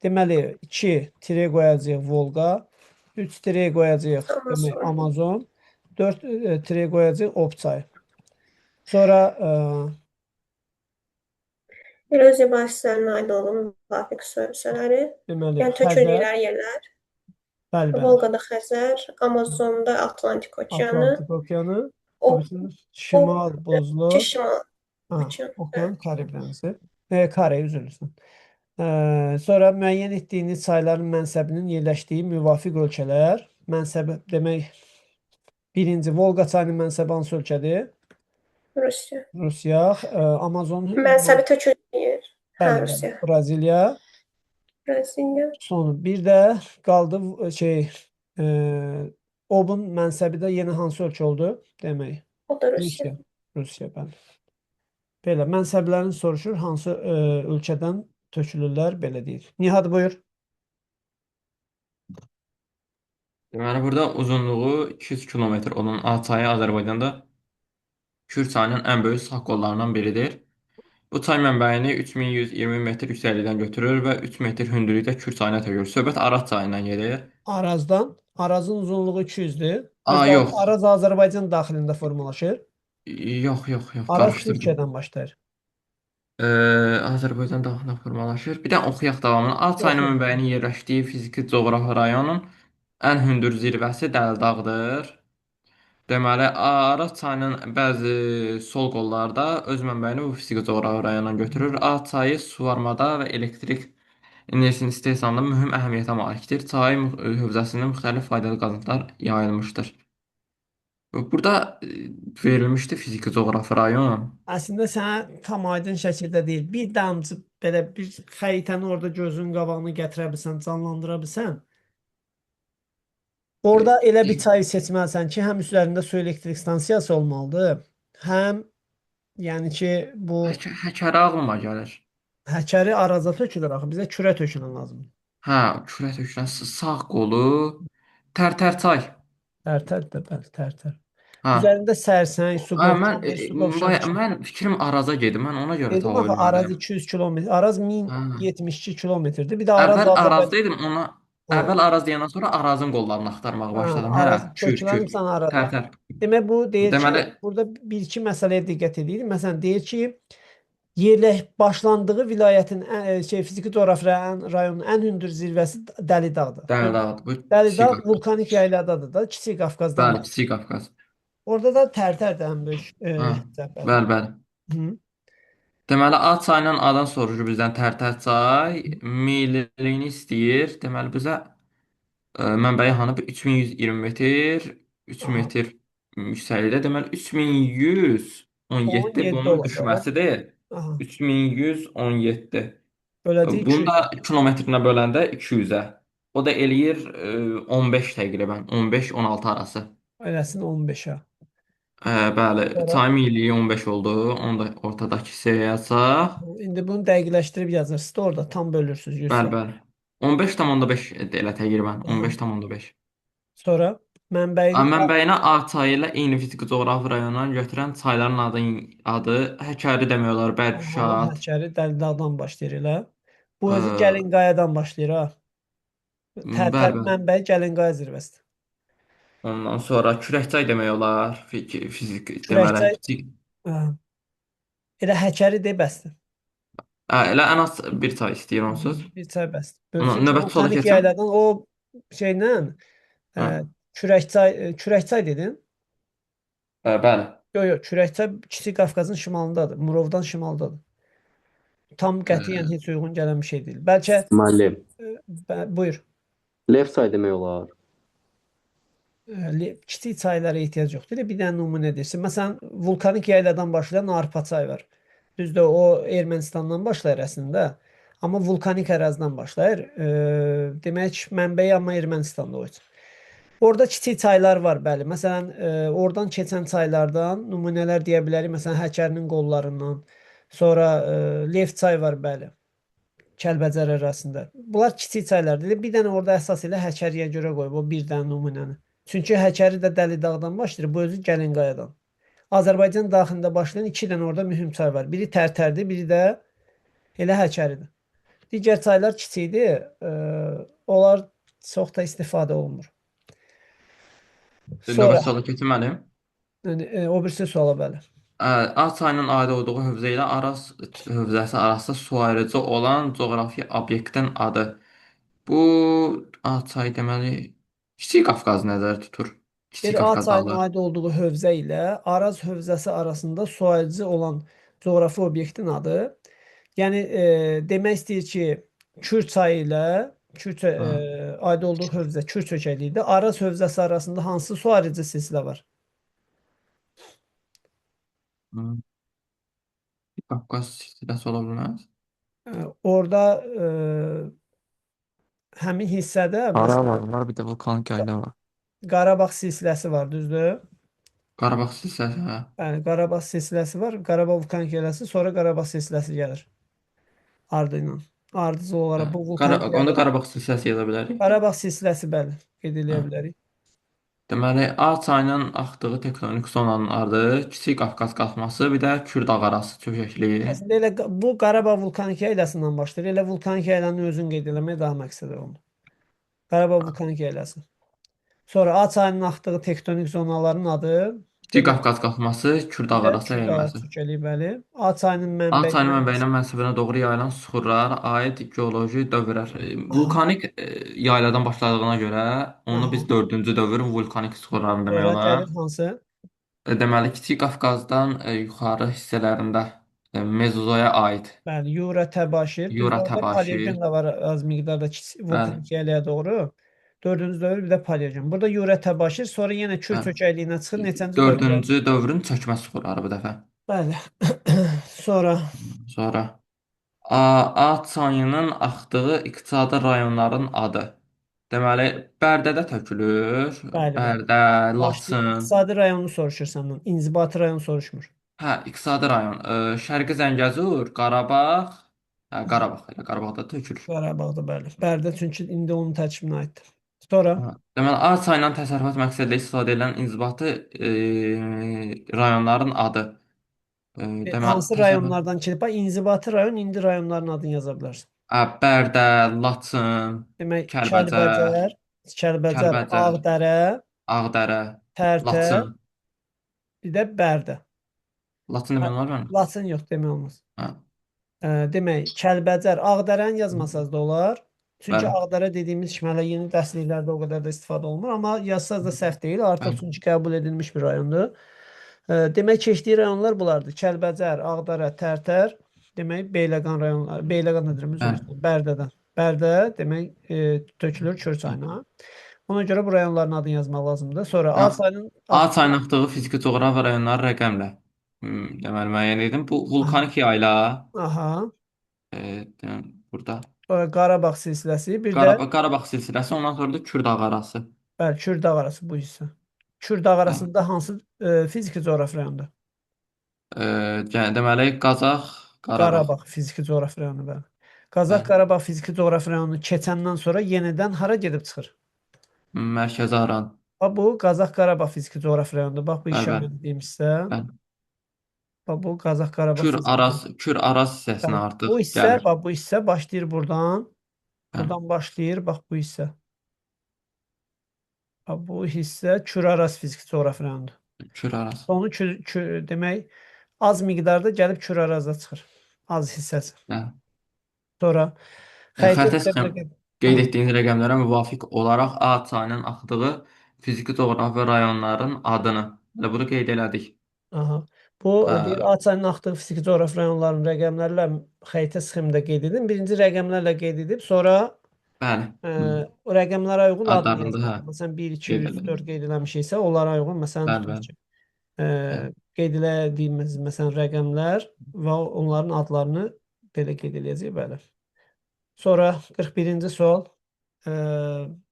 Deməli, 2 tire qoyacağıq Volqa, 3 tire qoyacağıq demək,
Amazon.
Amazon, 4 tire qoyacağıq Ob çayı. Sonra
Eroziya vasitələrinə aid olan müvafiq su hövzələri.
deməli,
Yəni
Xəzər,
töküldükləri yerlər.
bəli, bəli.
Volqada Xəzər, Amazonda Atlantik okeanı,
Atlantik okeanı, o
o
birisinin Şimal
o
Buzlu,
Şimal
ha,
okeanı. Hə.
okean, Karib dənizi. Kare, üzr istəyirəm. Sonra müəyyən etdiyiniz çayların mənsəbinin yerləşdiyi müvafiq ölkələr. Mənsəbi demək, birinci Volqa çayının mənsəbi hansı ölkədir?
Rusiya.
Rusiya, Amazon,
Mənsəbi töküldüyü yer. Hə,
bəli, bəli,
Rusiya.
Braziliya.
Braziliya.
Sonu bir də qaldı şey, Obun mənsəbi də yenə hansı ölkə oldu? Demək,
O da Rusiya.
Rusiya. Rusiya, bəli. Belə mənsəblərini soruşur, hansı ölkədən tökülürlər, belə deyir. Nihat buyur.
Deməli, burada uzunluğu 200 kilometr olan A çayı Azərbaycanda Kür çayının ən böyük sağ qollarından biridir. Bu çay mənbəyini 3120 metr yüksəklikdən götürür və 3 metr hündürlükdə Kür çayına tökülür. Söhbət Araz çayından gedir.
Arazdan. Arazın uzunluğu 200-dür.
Aa,
Özü
yox.
Araz Azərbaycan daxilində formalaşır.
Yox, yox, yox,
Araz
qarışdırdım.
Türkiyədən başlayır.
Azərbaycan daxilində formalaşır. Bir də oxuyaq davamını. A çayının
Oxu.
mənbəyinin yerləşdiyi fiziki coğrafi rayonun ən hündür zirvəsi Dəlidağdır. Deməli, Araz çayının bəzi sol qolları da öz mənbəyini bu fiziki coğrafi rayondan götürür. A çayı suvarmada və elektrik enerjisinin istehsalında mühüm əhəmiyyətə malikdir. Çay hövzəsində müxtəlif faydalı qazıntılar yayılmışdır. Burada verilmişdi fiziki coğrafi rayon.
Əslində sənə tam aydın şəkildə deyil. Bir damcı belə bir xəritəni orada gözünün qabağına gətirə bilsən, canlandıra bilsən. Orada elə bir çay seçməlisən ki, həm üzərində su elektrik stansiyası olmalıdır, həm yəni ki, bu
Həkəri ağlıma gəlir.
Həkəri Araza tökülür axı, bizə kürə tökülən lazımdır.
Hə, kürə tökülən sağ qolu Tərtər çay.
Tərtər də, bəli, Tərtər.
Hə.
Üzərində Sərsəng, su
Hə, mən
qovşan, su qovşan
mən, mən fikrim Araza gedir. Mən ona görə
Dedim
tava
axı Araz
bilmədim.
200 kilometr, Araz
Hə.
1072 kilometrdir. Bir də Araz
Əvvəl
Azərbaycan
Araz dedim ona.
Hə.
Əvvəl Araz deyəndən sonra Arazın qollarını axtarmağa
Hə,
başladım. Hə,
Araz
kür, kür.
köklənib sən Araza.
Tərtər.
Demək bu deyir ki,
Deməli
burada bir iki məsələyə diqqət edirik. Məsələn, deyir ki, yerləş başlandığı vilayətin fiziki coğrafi rayonun ən hündür zirvəsi Dəlidağdır.
Dəlidağ bu Kiçik
Dəlidağ
Qafqaz.
vulkanik yayladadır da, Kiçik Qafqazdan
Bəli,
başlayır.
Kiçik Qafqaz.
Orada da Tərtər də ən böyük
Hə.
hissə, bəli.
Bəli, bəli.
Hı.
Deməli A çayla A'dan soruşur bizdən Tərtər çay milliliyini istəyir. Deməli bizə mənbəyi hanı 3120 metr, 3
Aha.
metr yüksəklikdə. Deməli 3117
17
bunun
olacaq.
düşməsidir.
Aha.
3117.
Böləcək
Bunu
200.
da kilometrinə böləndə 200-ə. O da eləyir 15 təqribən, 15-16 arası.
Eləsin 15-ə.
Bəli,
Sonra
çayın mililiyi 15 oldu. Onu da ortadakı hissəyə yazsaq.
İndi bunu dəqiqləşdirib yazırsınız da orada tam bölürsünüz
Bəli,
100-ə.
bəli. 15,5 elə təqribən
Aha.
15,5.
Sonra Mənbəyini
Mənbəyinə A çayı ilə eyni fiziki coğrafi rayondan götürən çayların adı Həkəri demək olar,
Aha,
Bərgüşad.
Həkəri Dəlidağdan başlayır elə. Bu
Ə,
özü Gəlinqayadan başlayır ha.
Bəli,
Tərtər
bəli.
mənbəyi Gəlinqaya zirvəsidir.
Ondan sonra Kürəkçay demək olar, fizik deməli
Kürəkçay
kiçik.
hə, elə Həkəri de bəsdir.
Hə, elə ən az bir çay istəyir onsuz.
Bir çay bəsdir. Çünki
Növbəti suala
vulkanik
keçim.
yayladan o şeylə
Hə.
Kürəkçay dedin.
Bəli.
Yox, yox, Kürəkçay Kiçik Qafqazın şimalındadır. Murovdan şimaldadır. Tam qətiyyən heç uyğun gələn bir şey deyil. Bəlkə
Müəllim,
buyur.
Lev çay demək olar.
Kiçik çaylara ehtiyac yoxdur. Elə bir dənə nümunə deyirsin. Məsələn, vulkanik yayladan başlayan Arpa çay var. Düzdür, o Ermənistandan başlayır əslində. Amma vulkanik ərazidən başlayır. Demək, mənbəyi amma Ermənistanda o üçün. Orada kiçik çaylar var, bəli. Məsələn, oradan keçən çaylardan nümunələr deyə bilərik. Məsələn, Həkərinin qollarından. Sonra Lev çay var, bəli. Kəlbəcər ərazisində. Bunlar kiçik çaylardır. Elə bir dənə orada əsas elə Həkəriyə görə qoyub o bir dənə nümunəni. Çünki Həkəri də Dəlidağdan başlayır, bu özü Gəlinqayadan. Azərbaycan daxilində başlayan iki dənə orada mühüm çay var. Biri Tərtərdir, biri də elə Həkəridir. Digər çaylar kiçikdir, onlar çox da istifadə olunmur. Sonra,
Növbəti suala keçim müəllim.
yəni, o birisi suala bəli.
A çayının aid olduğu hövzə ilə Araz hövzəsi arasında su ayırıcı olan coğrafi obyektin adı. Bu A çayı deməli Kiçik Qafqaz nəzərdə tutur. Kiçik
Bir A
Qafqaz
çayının
dağları.
aid olduğu hövzə ilə Araz hövzəsi arasında su ayırıcı olan coğrafi obyektin adı. Yəni demək istəyir ki, Kür çayı ilə Kür aid olduğu hövzə Kür çökəkliyidir. Araz hövzəsi arasında hansı su ayırıcı silsilə var?
Hmm. Qafqaz silsiləsi ola bilməz.
Orada həmin hissədə məsələn
Qarabağ var, bir də vulkanik yayla var.
Qarabağ silsiləsi var, düzdür?
Qarabağ silsiləsi, hə.
Bəli, Qarabağ silsiləsi var. Qarabağ vulkanik yaylasası, sonra Qarabağ silsiləsi gəlir ardıyla. Ardıcıl olaraq bu vulkanik
Onda
yayla.
Qarabağ silsiləsi yaza bilərik.
Qarabağ silsiləsi bəli, qeyd eləyə
Hə.
bilərik.
Deməli, A çayının axdığı tektonik zonanın adı, Kiçik Qafqaz qalxması, bir də Kür dağ arası çökəkliyi.
Əslində elə bu Qarabağ vulkanik yaylasından başlayır. Elə vulkanik yaylanın özünü qeyd eləmək daha məqsəd olunur. Qarabağ vulkanik yaylası. Sonra A çayının axdığı tektonik zonaların adı
Kiçik
demək
Qafqaz qalxması, Kür
bir
dağ
də
arası
Kür dağı
əyilməsi.
çökəliyi bəli. A çayının
A
mənbəyi
çayının mənbəyinə mənsəbinə doğru yayılan suxurlar aid geoloji dövrlər. Vulkanik yayladan başladığına görə onu biz
Aha.
dördüncü dövrün vulkanik suxurlarını demək
Sonra
olar.
gəlir hansı?
Deməli, Kiçik Qafqazdan yuxarı hissələrində Mezozoya aid
Bəli, Yura Təbaşir. Düzdür,
Yura
orada
Təbaşir.
Paleogen də var az miqdarda kiçik
Bəli.
vulkanik yaylaya doğru. Dördüncü dövr bir də Paleogen. Burada Yura Təbaşir, sonra yenə Kür
Hə.
çökəkliyinə çıxır. Neçənci dövrdə?
Dördüncü dövrün çökmə suxurları bu dəfə.
Bəli. Sonra
Sonra A çayının axdığı iqtisadi rayonların adı. Deməli, Bərdədə tökülür.
bəli, bəli.
Bərdə,
Başlayır.
Laçın.
İqtisadi rayonu soruşur səndən. İnzibati rayon soruşmur.
Hə, iqtisadi rayon. Şərqi Zəngəzur, Qarabağ. Hə, Qarabağ elə Qarabağda tökülür.
Qarabağda bəli. Bərdə çünki indi onun tərkibinə aiddir. Sonra
Hə. Deməli, A çayından təsərrüfat məqsədilə istifadə edilən inzibati rayonların adı. Deməli,
hansı
təsərrüfat
rayonlardan keçib? Bax, inzibati rayon indi rayonların adını yaza bilərsən.
Hə, Bərdə, Laçın,
Demək,
Kəlbəcər,
Kəlbəcər, Kəlbəcər,
Kəlbəcər,
Ağdərə,
Ağdərə,
Tərtər,
Laçın.
bir də Bərdə.
Laçın demək olar mı?
Laçın yox demək olmaz.
Hə.
Demək, Kəlbəcər, Ağdərəni yazmasanız da olar. Çünki
Bəli.
Ağdərə dediyimiz kimi hələ yeni dərsliklərdə o qədər də istifadə olunmur, amma yazsanız da səhv deyil. Artıq
Bəli.
çünki qəbul edilmiş bir rayondur. Demək, keçdiyi rayonlar bunlardır. Kəlbəcər, Ağdərə, Tərtər, demək, Beyləqan rayonları, Beyləqan da deyirəm, üzr
Bəli.
istəyirəm, Bərdədən. Bərdə, demək, tökülür Kür çayına. Ona görə bu rayonların adını yazmaq lazımdır. Sonra A çayının
A çayının axdığı fiziki coğrafi rayonları rəqəmlə. Deməli, müəyyən edim. Bu vulkanik yayla
Aha.
Deməli, burada
Sonra Qarabağ silsiləsi, bir də
Qarabağ silsiləsi, ondan sonra da Kür dağ arası.
bəli, Kür dağ arası bu hissə. Kür dağ
Hə.
arasında hansı fiziki coğrafi rayondur?
Deməli, Qazax, Qarabağ.
Qarabağ fiziki coğrafi rayonu bəli. Qazax
Bəli.
Qarabağ fiziki coğrafi rayonunu keçəndən sonra yenidən hara gedib çıxır?
Mərkəzi Aran.
Bax bu Qazax-Qarabağ fiziki coğrafi rayonudur. Bax bu
Bəli,
işarə
bəli.
etdiyim hissə.
Bəli.
Bax bu Qazax-Qarabağ
Kür
fiziki.
Araz, Kür Araz hissəsinə
Bəli.
artıq
Bu hissə,
gəlir.
bax bu hissə başlayır buradan.
Bəli.
Buradan başlayır, bax bu hissə. Bax bu hissə Kür Araz fiziki coğrafi rayonudur.
Kür Araz.
Sonu demək az miqdarda gəlib Kür Arazda çıxır. Az hissəsi.
Bəli.
Sonra xəritə
Xəritə
üzərində
sxem qeyd etdiyiniz rəqəmlərə müvafiq olaraq A çayının axdığı fiziki coğrafi rayonların adını. Elə bunu qeyd elədik.
Aha. Bu deyir A çayının axdığı fiziki coğrafi rayonların rəqəmlərlə xəritə sxemində qeyd edin. Birinci rəqəmlərlə qeyd edib, sonra
Bəli.
o rəqəmlərə uyğun adını
Adlarını da,
yazmaq.
hə,
Məsələn 1, 2,
qeyd
3,
elədik.
4 qeyd eləmişiksə, onlara uyğun məsələn
Bəli,
tutaq
bəli.
ki, qeyd elədiyimiz məsələn rəqəmlər və onların adlarını belə qeyd eləyəcəyik, bəli. Sonra 41-ci sual.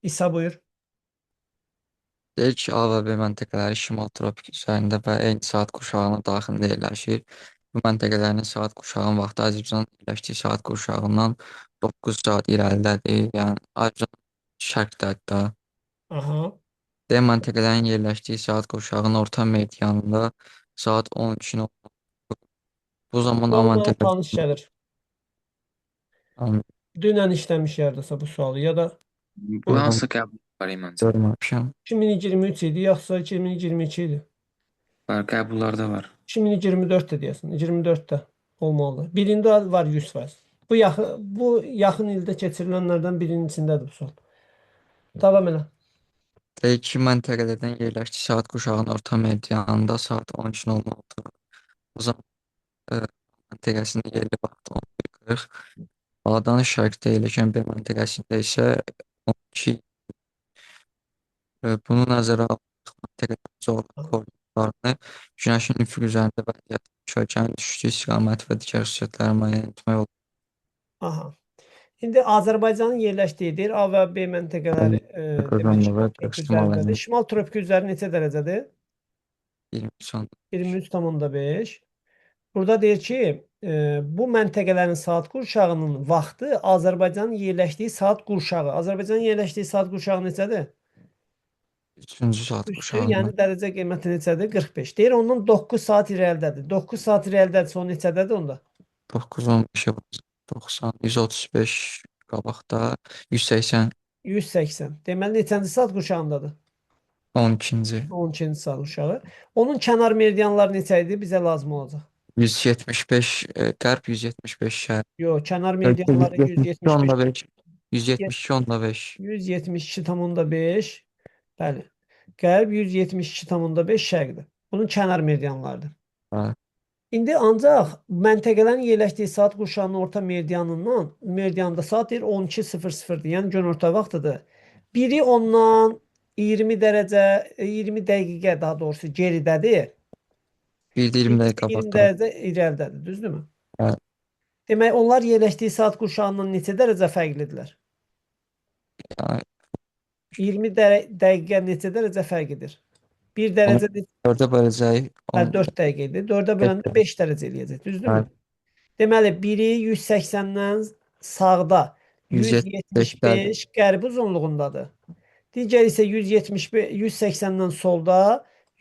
İsa buyur.
Deyir ki, A və B məntəqələri şimal tropik üzərində və eyni saat qurşağının daxilində yerləşir. Bu məntəqələrin saat qurşağının vaxtı Azərbaycanın yerləşdiyi saat qurşağından 9 saat irəlidədir. Yəni Azərbaycan şərqdədir da.
Aha.
D məntəqələrin yerləşdiyi saat qurşağının orta meridianında saat 12:00. Bu zaman A
Bu mənə
məntəqəsi
tanış gəlir. Dünən işləmiş yerdəsə bu sualı ya da
Bu hansı qəbul var məncə?
Görməmişəm.
2023 idi, yoxsa 2022 idi?
Var, qəbullarda var.
2024-də deyəsən, 24-də olmalıdır. Birində var 100%. Bu yaxın ildə keçirilənlərdən birinin içindədir bu sual. Davam elə.
D2 məntəqələrdən yerləşdiyi saat qurşağının orta meridianında saat 12:06. O zaman məntəqəsində yerli vaxt 11:40. A-dan şərqdə yerləşən B məntəqəsində isə 12. Bunu nəzərə alaraq məntəqələrin coğrafi koordinatlarını günəşin üfüq üzərində vəziyyəti, kölgənin düşdüyü istiqaməti və digər xüsusiyyətləri müəyyən etmək olar.
Aha. İndi Azərbaycanın yerləşdiyi deyir A və B məntəqələri demək
9.5
şimal tropik üzərindədir. Şimal tropiki üzəri neçə dərəcədir?
23.
23,5. Burada deyir ki, bu məntəqələrin saat qurşağının vaxtı Azərbaycanın yerləşdiyi saat qurşağı. Azərbaycanın yerləşdiyi saat qurşağı neçədir?
3-cü saat
Üçdür,
qurşağında.
yəni dərəcə qiyməti neçədir? 45. Deyir ondan 9 saat irəlidədir. 9 saat irəlidədirsə o neçədədir onda?
9, 15-ə 90, 135 qabaqda, 180,
180. Deməli neçənci saat qurşağındadır?
12-ci.
12-ci saat qurşağı. Onun kənar meridianları neçə idi? Bizə lazım olacaq.
175 qərb, 175 şərq.
Yox, kənar meridianları 175
172.5, 172.5.
172,5. Bəli. Qərb 172,5 şərqdir. Bunun kənar meridianlarıdır.
Bəli.
İndi ancaq məntəqələrin yerləşdiyi saat qurşağının orta meridianından meridianda saat deyir 12:00-dır. Yəni günorta vaxtıdır. Biri ondan 20 dərəcə, 20 dəqiqə daha doğrusu geridədir.
Bir də 20 dəqiqə
20
qabaqda.
dərəcə irəlidədir, düzdürmü?
Bəli.
Demək onlar yerləşdiyi saat qurşağından neçə dərəcə fərqlidirlər?
Yəni
20 dəqiqə neçə dərəcə fərq edir? 1 dərəcə
4-ə böləcək.
Hə, 4 dəqiqə idi. 4-ə böləndə 5 dərəcə eləyəcək, düzdürmü?
Bəli.
Deməli, biri 180-dən sağda
175
175 qərbi uzunluğundadır. Digəri isə 175 180-dən solda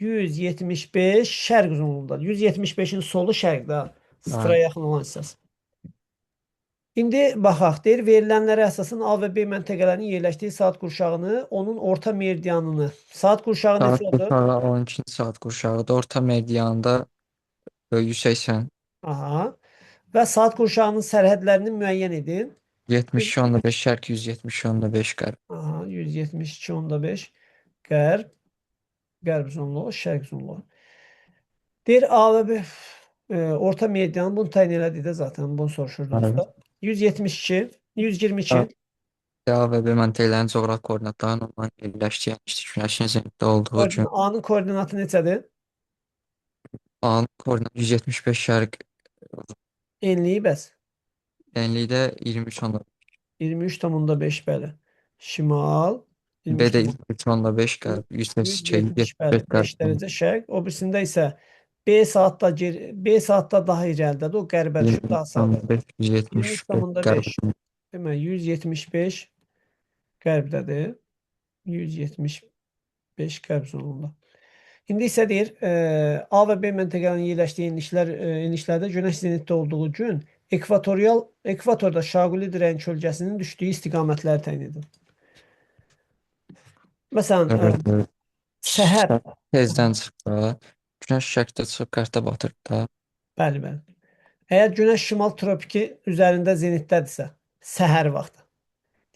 175 şərq uzunluğundadır. 175-in solu şərqdə, sıfıra yaxın olan hissəsi. İndi baxaq, deyir, verilənlərə əsasən A və B məntəqələrinin yerləşdiyi saat qurşağını, onun orta meridianını. Saat qurşağı
Saat
neçə oldu?
qurşağı 12-ci saat qurşağıdır. Orta meridianda 180.
Aha. Və saat qurşağının sərhədlərini müəyyən edin.
72.5 şərq, 172.5 qərb.
Aha, 172.5 qərb, qərb uzunluğu, şərq uzunluğu. Deyir A və B orta meridianı bunu təyin elədik də zaten, bunu soruşurdunuz da. 172, 122.
A və B məntəqələrinin coğrafi koordinatlarının onların yerləşdiyi günəşin zenitdə olduğu üçün
A-nın koordinatı neçədir?
A-nın koordinatı 175 şərq,
Enliyi bəs?
enlikdə 23.5.
23,5 bəli. Şimal
B də 23,5 qərb, 182,
170 bəli,
175 qərb.
5 dərəcə şərq. O birisində isə B saatda B saatda daha irəlidədir. O qərbə düşüb daha sağdadır.
175 qərb.
23,5. Demək 175 qərbdədir. 175 175 qərb zonunda. İndi isə deyir, A və B məntəqələrinin yerləşdiyi enişlərdə günəş zenitdə olduğu gün ekvatorda şaquli dirəyin kölgəsinin düşdüyü istiqamətləri təyin edin. Məsələn,
Evet.
səhər,
Tezdən çıxdı. Günəş şərqdə çıxıb qərbdə batır da.
Bəli, bəli. Əgər günəş şimal tropiki üzərində zenitdədirsə, səhər vaxtı.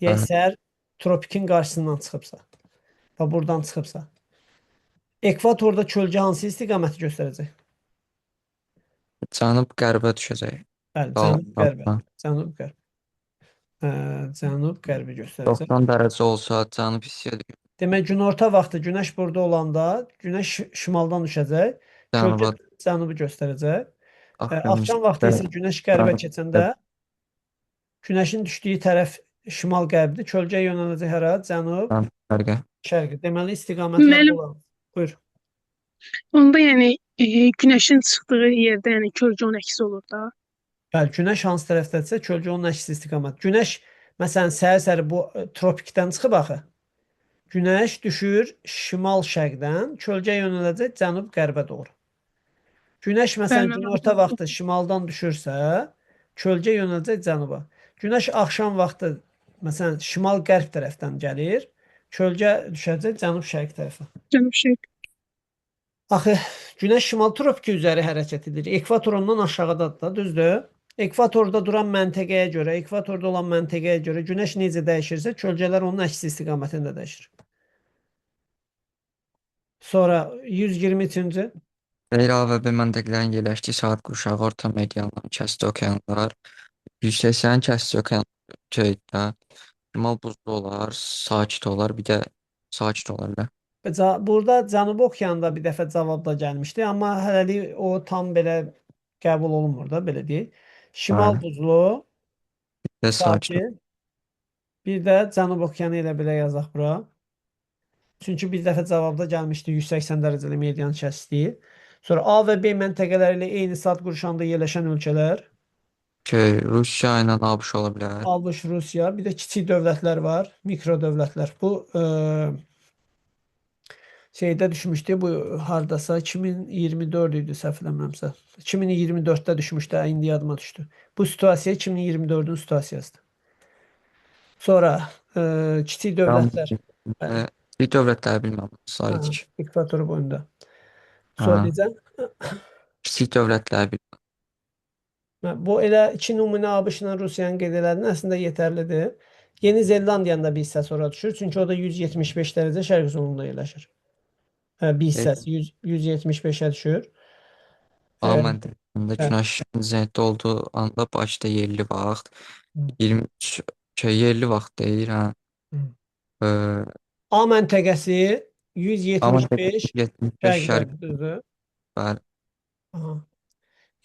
Deyək,
Bəli.
səhər tropikin qarşısından çıxıbsa və buradan çıxıbsa, ekvatorda kölgə hansı istiqaməti göstərəcək?
Cənub qərbə düşəcək.
Bəli,
Dağ-
cənub qərbə. Cənub qərb. Cənub qərbi göstərəcək.
90 dərəcə olsa cənub hissəyə düşür.
Demək, günorta vaxtı günəş burada olanda günəş şimaldan düşəcək, kölgə
Cənuba
cənubu göstərəcək.
Axşam
Axşam vaxtı isə günəş qərbə keçəndə günəşin düşdüyü tərəf şimal qərbdir. Kölgə yönələcək hara? Cənub
şərqə.
şərqi. Deməli istiqamətlər
Müəllim,
bu. Buyur.
Onda yəni günəşin çıxdığı yerdə yəni kölgə onun əksi olur da.
Bəli, günəş hansı tərəfdədirsə, kölgə onun əksi istiqamət. Günəş məsələn səhər-səhər bu tropikdən çıxıb axı. Günəş düşür şimal şərqdən, kölgə yönələcək cənub qərbə doğru. Günəş məsələn
Bəli,
günorta vaxtı şimaldan düşürsə, kölgə yönələcək cənuba. Günəş axşam vaxtı məsələn şimal qərb tərəfdən gəlir, kölgə düşəcək cənub şərq tərəfə.
Cənub şərq.
Axı günəş şimal tropiki üzəri hərəkət edir. Ekvator ondan aşağıdadır da, düzdür? Ekvatorda duran məntəqəyə görə, ekvatorda olan məntəqəyə görə günəş necə dəyişirsə, kölgələr onun əksi istiqamətində dəyişir. Sonra 123-cü.
Deyir A və B məntəqələrin yerləşdiyi saat qurşağı orta medianların kəsdi okeanlar, 180 kəsdi okean şeydə şimal buzlu olar, sakit olar, bir də sakit olar da.
Burada Cənubi okeanda bir dəfə cavab da gəlmişdi, amma hələlik o tam belə qəbul olunmur da, belə deyək. Şimal
Bəli.
buzlu,
Bir də sakit.
sakit. Bir də Cənub okeanı elə belə yazaq bura. Çünki bir dəfə cavabda gəlmişdi 180 dərəcəli median kəsdiyi. Sonra A və B məntəqələri ilə eyni saat qurşağında yerləşən ölkələr.
Şey, Rusiya ilə ABŞ ola bilər.
ABŞ, Rusiya, bir də kiçik dövlətlər var, mikro dövlətlər. Bu şeydə düşmüşdü, bu hardasa 2024 idi səhv eləmirəmsə. 2024-də düşmüşdü, indi yadıma düşdü. Bu situasiya 2024-ün situasiyasıdır. Sonra kiçik dövlətlər. Bəli.
Bir dövlətləri bilməm,
Ha,
saydı ki.
ekvator boyunda. Sonra
Ha,
necə?
kiçik dövlətləri bilməm.
Bu elə iki nümunə ABŞ-la Rusiyanın qeyd elədin, əslində yetərlidir. Yeni Zelandiyanın da bir hissəsi ora düşür. Çünki o da 175 dərəcə şərq zonunda yerləşir. Bir hissəsi 100, 175-ə düşür.
A məntəqəsində günəşin zenitdə olduğu anda Bakıda yerli vaxt 23 şey, yerli vaxt deyir, hə.
A məntəqəsi
A məntəqəsi
175
75 şərq,
şərqdədir, düzdür?
Bəli.
Aha.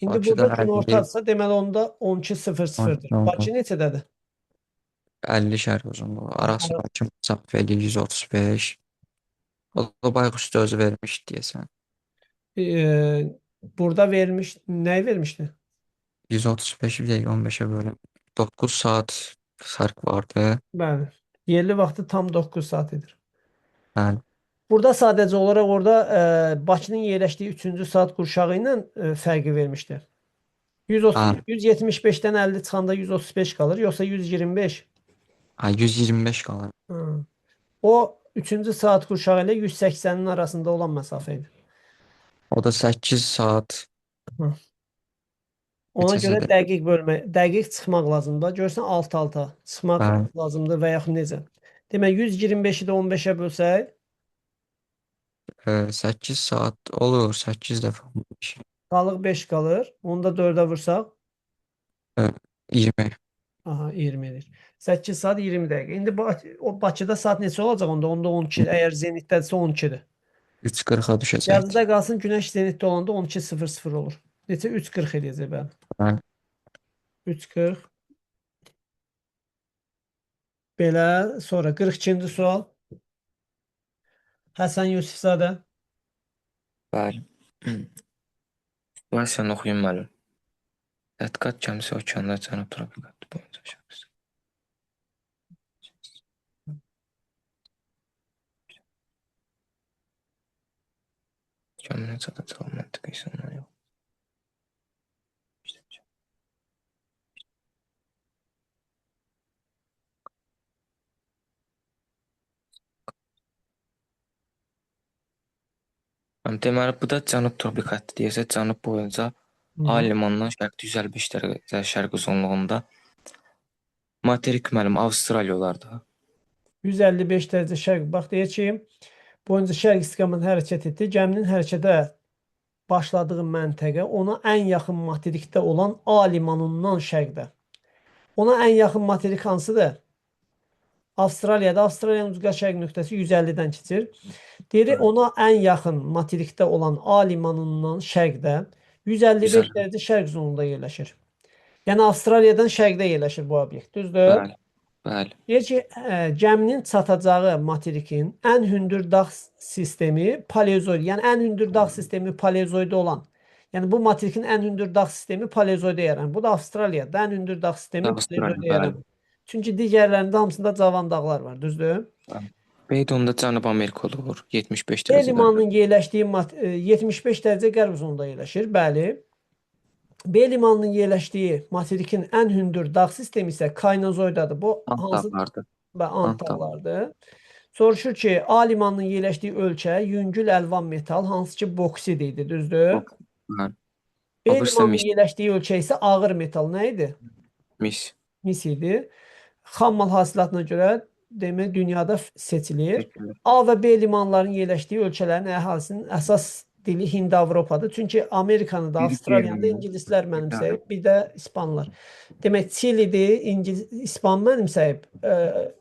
İndi
Bakıda
burada
50
günortadırsa, deməli onda 12:00-dır. Bakı neçədədir?
50 şərq uzunluğu. Arasındakı məsafə eləyir 135. O da bayquş da özü vermiş deyəsən.
Burada verilmiş, nə vermişdi?
135 bir dəqiqə 15-ə bölüm. 9 saat fərq vardı.
Bəli. Yerli vaxtı tam 9 saat edir.
Bəli.
Burada sadəcə olaraq orada Bakının yerləşdiyi 3-cü saat qurşağı ilə fərqi vermişdi. 130,
Ha,
175-dən 50 çıxanda 135 qalır, yoxsa 125?
ha 125 qalır.
Hı. O 3-cü saat qurşağı ilə 180-in arasında olan məsafə idi.
O da 8 saat
Hı. Ona görə
neçəsidir?
dəqiq bölmə, dəqiq çıxmaq lazımdır. Görsən alt-alta çıxmaq
Bəli.
lazımdır və yaxud necə? Demək 125-i də 15-ə bölsək,
8 saat olur. 8 dəfə 15.
qalıq 5 qalır. Onu da 4-ə vursaq,
20.
aha 20 edir. 8 saat 20 dəqiqə. İndi o Bakıda saat neçə olacaq onda? Onda 12. Əgər zenitdədirsə 12-dir.
3:40-a düşəcəkdir.
Yazıda qalsın günəş zenitdə olanda 12:00 olur. Neçə? 3:40 eləyəcək bəli.
Bəli.
3:40. Belə sonra 42-ci sual. Həsən Yusifzadə.
Bəli. Situasiyanı oxuyun müəllim. Tədqiqat gəmisi okeanda cənub tropik xətti boyunca şərq. çatacağı məntəqə insanlar yox. Deməli, bu da cənub tropik xətti deyirsə, cənub boyunca A limanından şərqdə 155 dərəcə şərq uzunluğunda materik müəllim Avstraliya olar da.
155 dərəcə şərq. Bax deyir ki, boyunca şərq istiqamətində hərəkət etdi. Gəminin hərəkətə başladığı məntəqə ona ən yaxın materikdə olan A limanından şərqdə. Ona ən yaxın materik hansıdır? Avstraliyada. Avstraliyanın ucqar şərq nöqtəsi 150-dən keçir. Deyir, ona ən yaxın materikdə olan A limanından şərqdə 155
150.
dərəcə şərq uzunluğunda yerləşir. Yəni Avstraliyadan şərqdə yerləşir bu obyekt. Düzdür?
Bəli. Bəli.
Deyir ki, gəminin çatacağı materikin ən hündür dağ sistemi paleozoid, yəni ən hündür dağ sistemi paleozoiddə olan. Yəni bu materikin ən hündür dağ sistemi paleozoiddə yaranır. Bu da Avstraliyada ən hündür dağ sistemi
Avstraliya,
paleozoiddə yaranır. Çünki digərlərində hamısında cavan dağlar var, düzdür?
B də onda Cənub Amerika olur. 75
B
dərəcə qərb.
limanının yerləşdiyi 75 dərəcə qərb uzunluğunda yerləşir. Bəli. B limanının yerləşdiyi materikin ən hündür dağ sistemi isə Kaynozoydadır. Bu hansı?
Ant dağlardır.
Və Ant
Ant dağ.
dağlardır. Soruşur ki, A limanının yerləşdiyi ölkə yüngül əlvan metal, hansı ki boksit idi, düzdür?
Bəli.
B
O birisi də
limanının
mis.
yerləşdiyi ölkə isə ağır metal nə idi?
Mis.
Mis idi. Xam mal hasilatına görə demək dünyada seçilir.
Seçilir.
A və B limanlarının yerləşdiyi ölkələrin əhalisinin əsas dili Hind-Avropadır. Çünki Amerikanı da,
Biri
Avstraliyanı da
German,
ingilislər
bir
mənimsəyib, bir də ispanlar. Demək Çilidir, İngiliz, ispan mənimsəyib,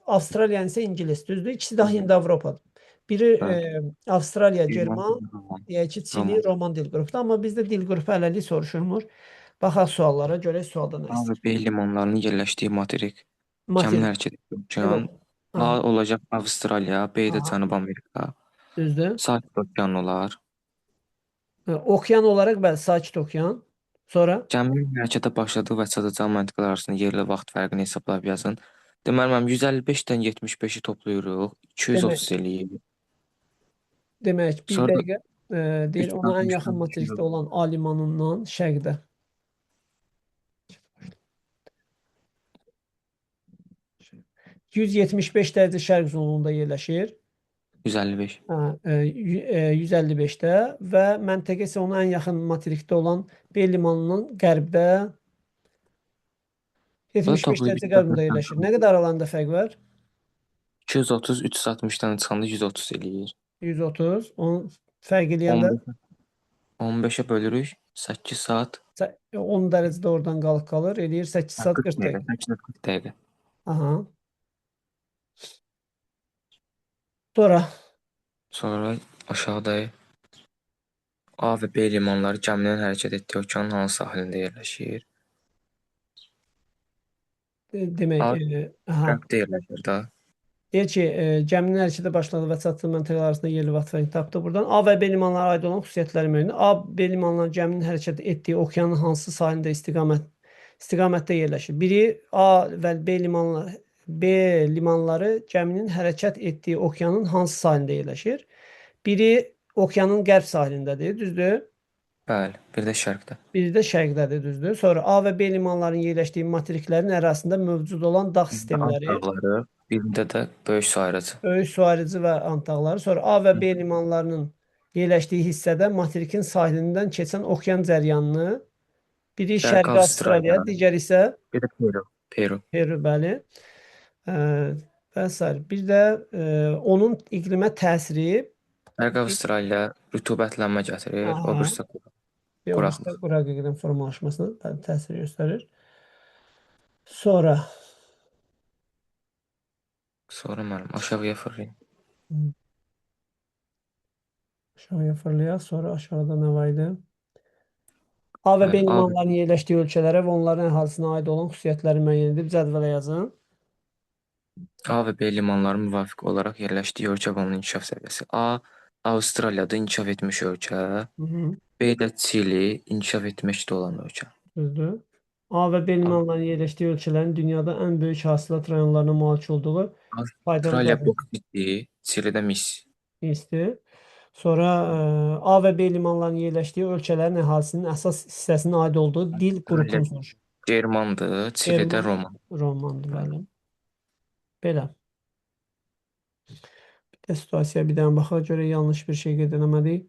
Avstraliyanı isə ingilis, düzdür? İkisi də Hind-Avropadır. Biri
Bəli.
Avstraliya,
German,
German,
Roman.
deyək ki, Çili,
Roman.
Roman dil qrupudur. Amma bizdə dil qrupu hələlik soruşulmur. Baxaq suallara, görək sualda nə
A və
istəyir.
B limanlarının yerləşdiyi materik. Gəminin
Materik.
hərəkət etdiyi okean.
Evet.
A
Aha,
olacaq Avstraliya, B də
aha,
Cənub Amerika.
düzdür.
Sakit okean olar.
Okean olaraq bəli, Sakit okean. Sonra
Gəminin hərəkətə başladığı və çatacağı məntəqələr arasında yerli vaxt fərqini hesablayıb yazın. Deməli, mənim 155-dən 75-i toplayırıq.
demək
230 eləyir.
demək bir
Sonra
dəqiqə deyir ona ən yaxın
360-dan
materikdə olan A limanından şərqdə. 175 dərəcə şərq uzunluğunda yerləşir.
155.
Hə, 155-də və məntəqə isə ona ən yaxın materikdə olan B limanından qərbdə
Bu da
75
toplayıb
dərəcə qərbində yerləşir. Nə qədər aralarında fərq var?
230, 360-dan çıxanda 130 eləyir.
130. Onu fərq eləyəndə
15 15-ə bölürük. 8 saat
10 dərəcədə oradan qalıq qalır. Eləyir 8 saat
40
40
dəqiqə.
dəqiqə.
8 saat 40 dəqiqə.
Aha. Sonra
Sonra aşağıda A və B limanları gəminin hərəkət etdiyi okeanın hansı sahilində yerləşir?
Demək,
A
aha.
qərbdə yerləşir də.
Deyir ki, gəminin hərəkətə başladığı və çatdığı məntəqələr arasında yerli vaxt fərqini tapdı. Buradan A və B limanlara aid olan xüsusiyyətləri müəyyən. A, B limanları gəminin hərəkət etdiyi okeanın hansı sahilində istiqamətdə yerləşir? Biri A və B limanları gəminin hərəkət etdiyi okeanın hansı sahilində yerləşir? Biri okeanın qərb sahilindədir, düzdür?
Bəli, bir də şərqdə.
Biri də şərqdədir, düzdür? Sonra A və B limanlarının yerləşdiyi materiklərin ərazisində mövcud olan dağ
Birində Ant
sistemləri,
dağları, birində də böyük su ayırıcı.
böyük su ayırıcı və Ant dağları. Sonra A və B limanlarının yerləşdiyi hissədə materikin sahilindən keçən okean cəryanını, biri
Şərqi
Şərqi Avstraliya,
Avstraliya,
digəri isə
bir də Peru. Peru.
Peru, bəli. Və sair. Bir də onun iqlimə təsiri
Şərqi Avstraliya rütubətlənmə gətirir, o
aha,
birisi
o birisi də
quraqlıq.
quraq iqlim formalaşmasına bəli, təsir göstərir. Sonra
Sonra müəllim aşağıya fırlayın.
Aşağıya fırlayaq. Sonra aşağıda nə var idi? A və B
Bəli, A
limanlarının yerləşdiyi ölkələrə və onların əhalisinə aid olan xüsusiyyətləri müəyyən edib cədvələ yazın.
A və B limanları müvafiq olaraq yerləşdiyi ölkə və onun inkişaf səviyyəsi. A Avstraliyada inkişaf etmiş ölkə,
Hı -hı.
B də Çili inkişaf etməkdə olan ölkə.
Düzdür. A və B
A
limanlarının yerləşdiyi ölkələrin dünyada ən böyük hasilat rayonlarına malik olduğu faydalı
Avstraliya
qazanc
boksitdir, Çilidə mis.
misdir. Sonra A və B limanlarının yerləşdiyi ölkələrin əhalisinin əsas hissəsinin aid olduğu dil qrupunu soruşur.
Germandır, Çilidə
German,
Roman.
Romandır, bəli. Belə. Bir də situasiyaya bir dənə baxaq görək yanlış bir şey qeyd eləmədik.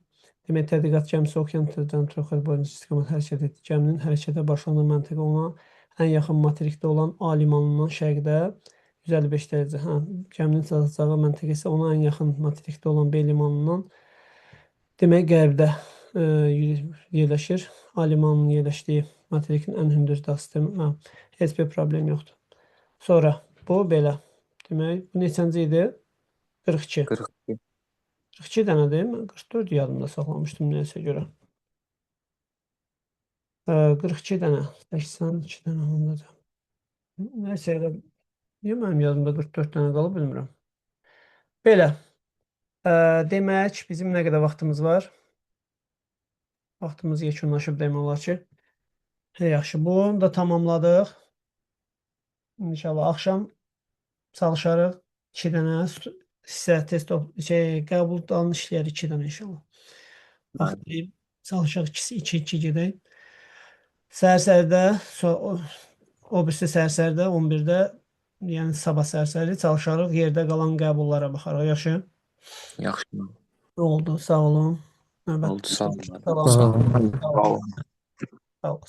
Demək, tədqiqat gəmisi okean troxel boyunca istiqamət hərəkət etdi. Gəminin hərəkətə başlandığı məntəqə ona ən yaxın materikdə olan A limanından şərqdə 155 dərəcə. Hə, gəminin çatacağı məntəqə isə ona ən yaxın materikdə olan B limanından demək qərbdə yerləşir. A limanının yerləşdiyi materikin ən hündür dağ sistemi. Hə, heç bir problem yoxdur. Sonra bu belə. Demək, bu neçənci idi? 42.
42.
42 dənə deyil mi? 44 yadımda saxlamışdım nəyəsə görə. 42 dənə. 82 dənə onda da. Nəysə elə niyə mənim yadımda 44 dənə qalıb bilmirəm. Belə. Demək, bizim nə qədər vaxtımız var? Vaxtımız yekunlaşıb demək olar ki. Yaxşı, bunu da tamamladıq. İnşallah axşam çalışarıq 2 dənə hissə test qəbuldan işləyərik 2 dənə inşallah. Vaxt deyib çalışaq ikisi 2-2 gedək. Səhər-səhərdə o birisi səhər-səhərdə 11-də, yəni sabah səhər-səhəri çalışarıq yerdə qalan qəbullara baxarıq. Yaxşı?
Yaxşı.
Oldu. Sağ olun. Növbəti
Oldu, sağ olun.
Sağ olun.
Sağ olun.
Sağ olun. Sağ olun.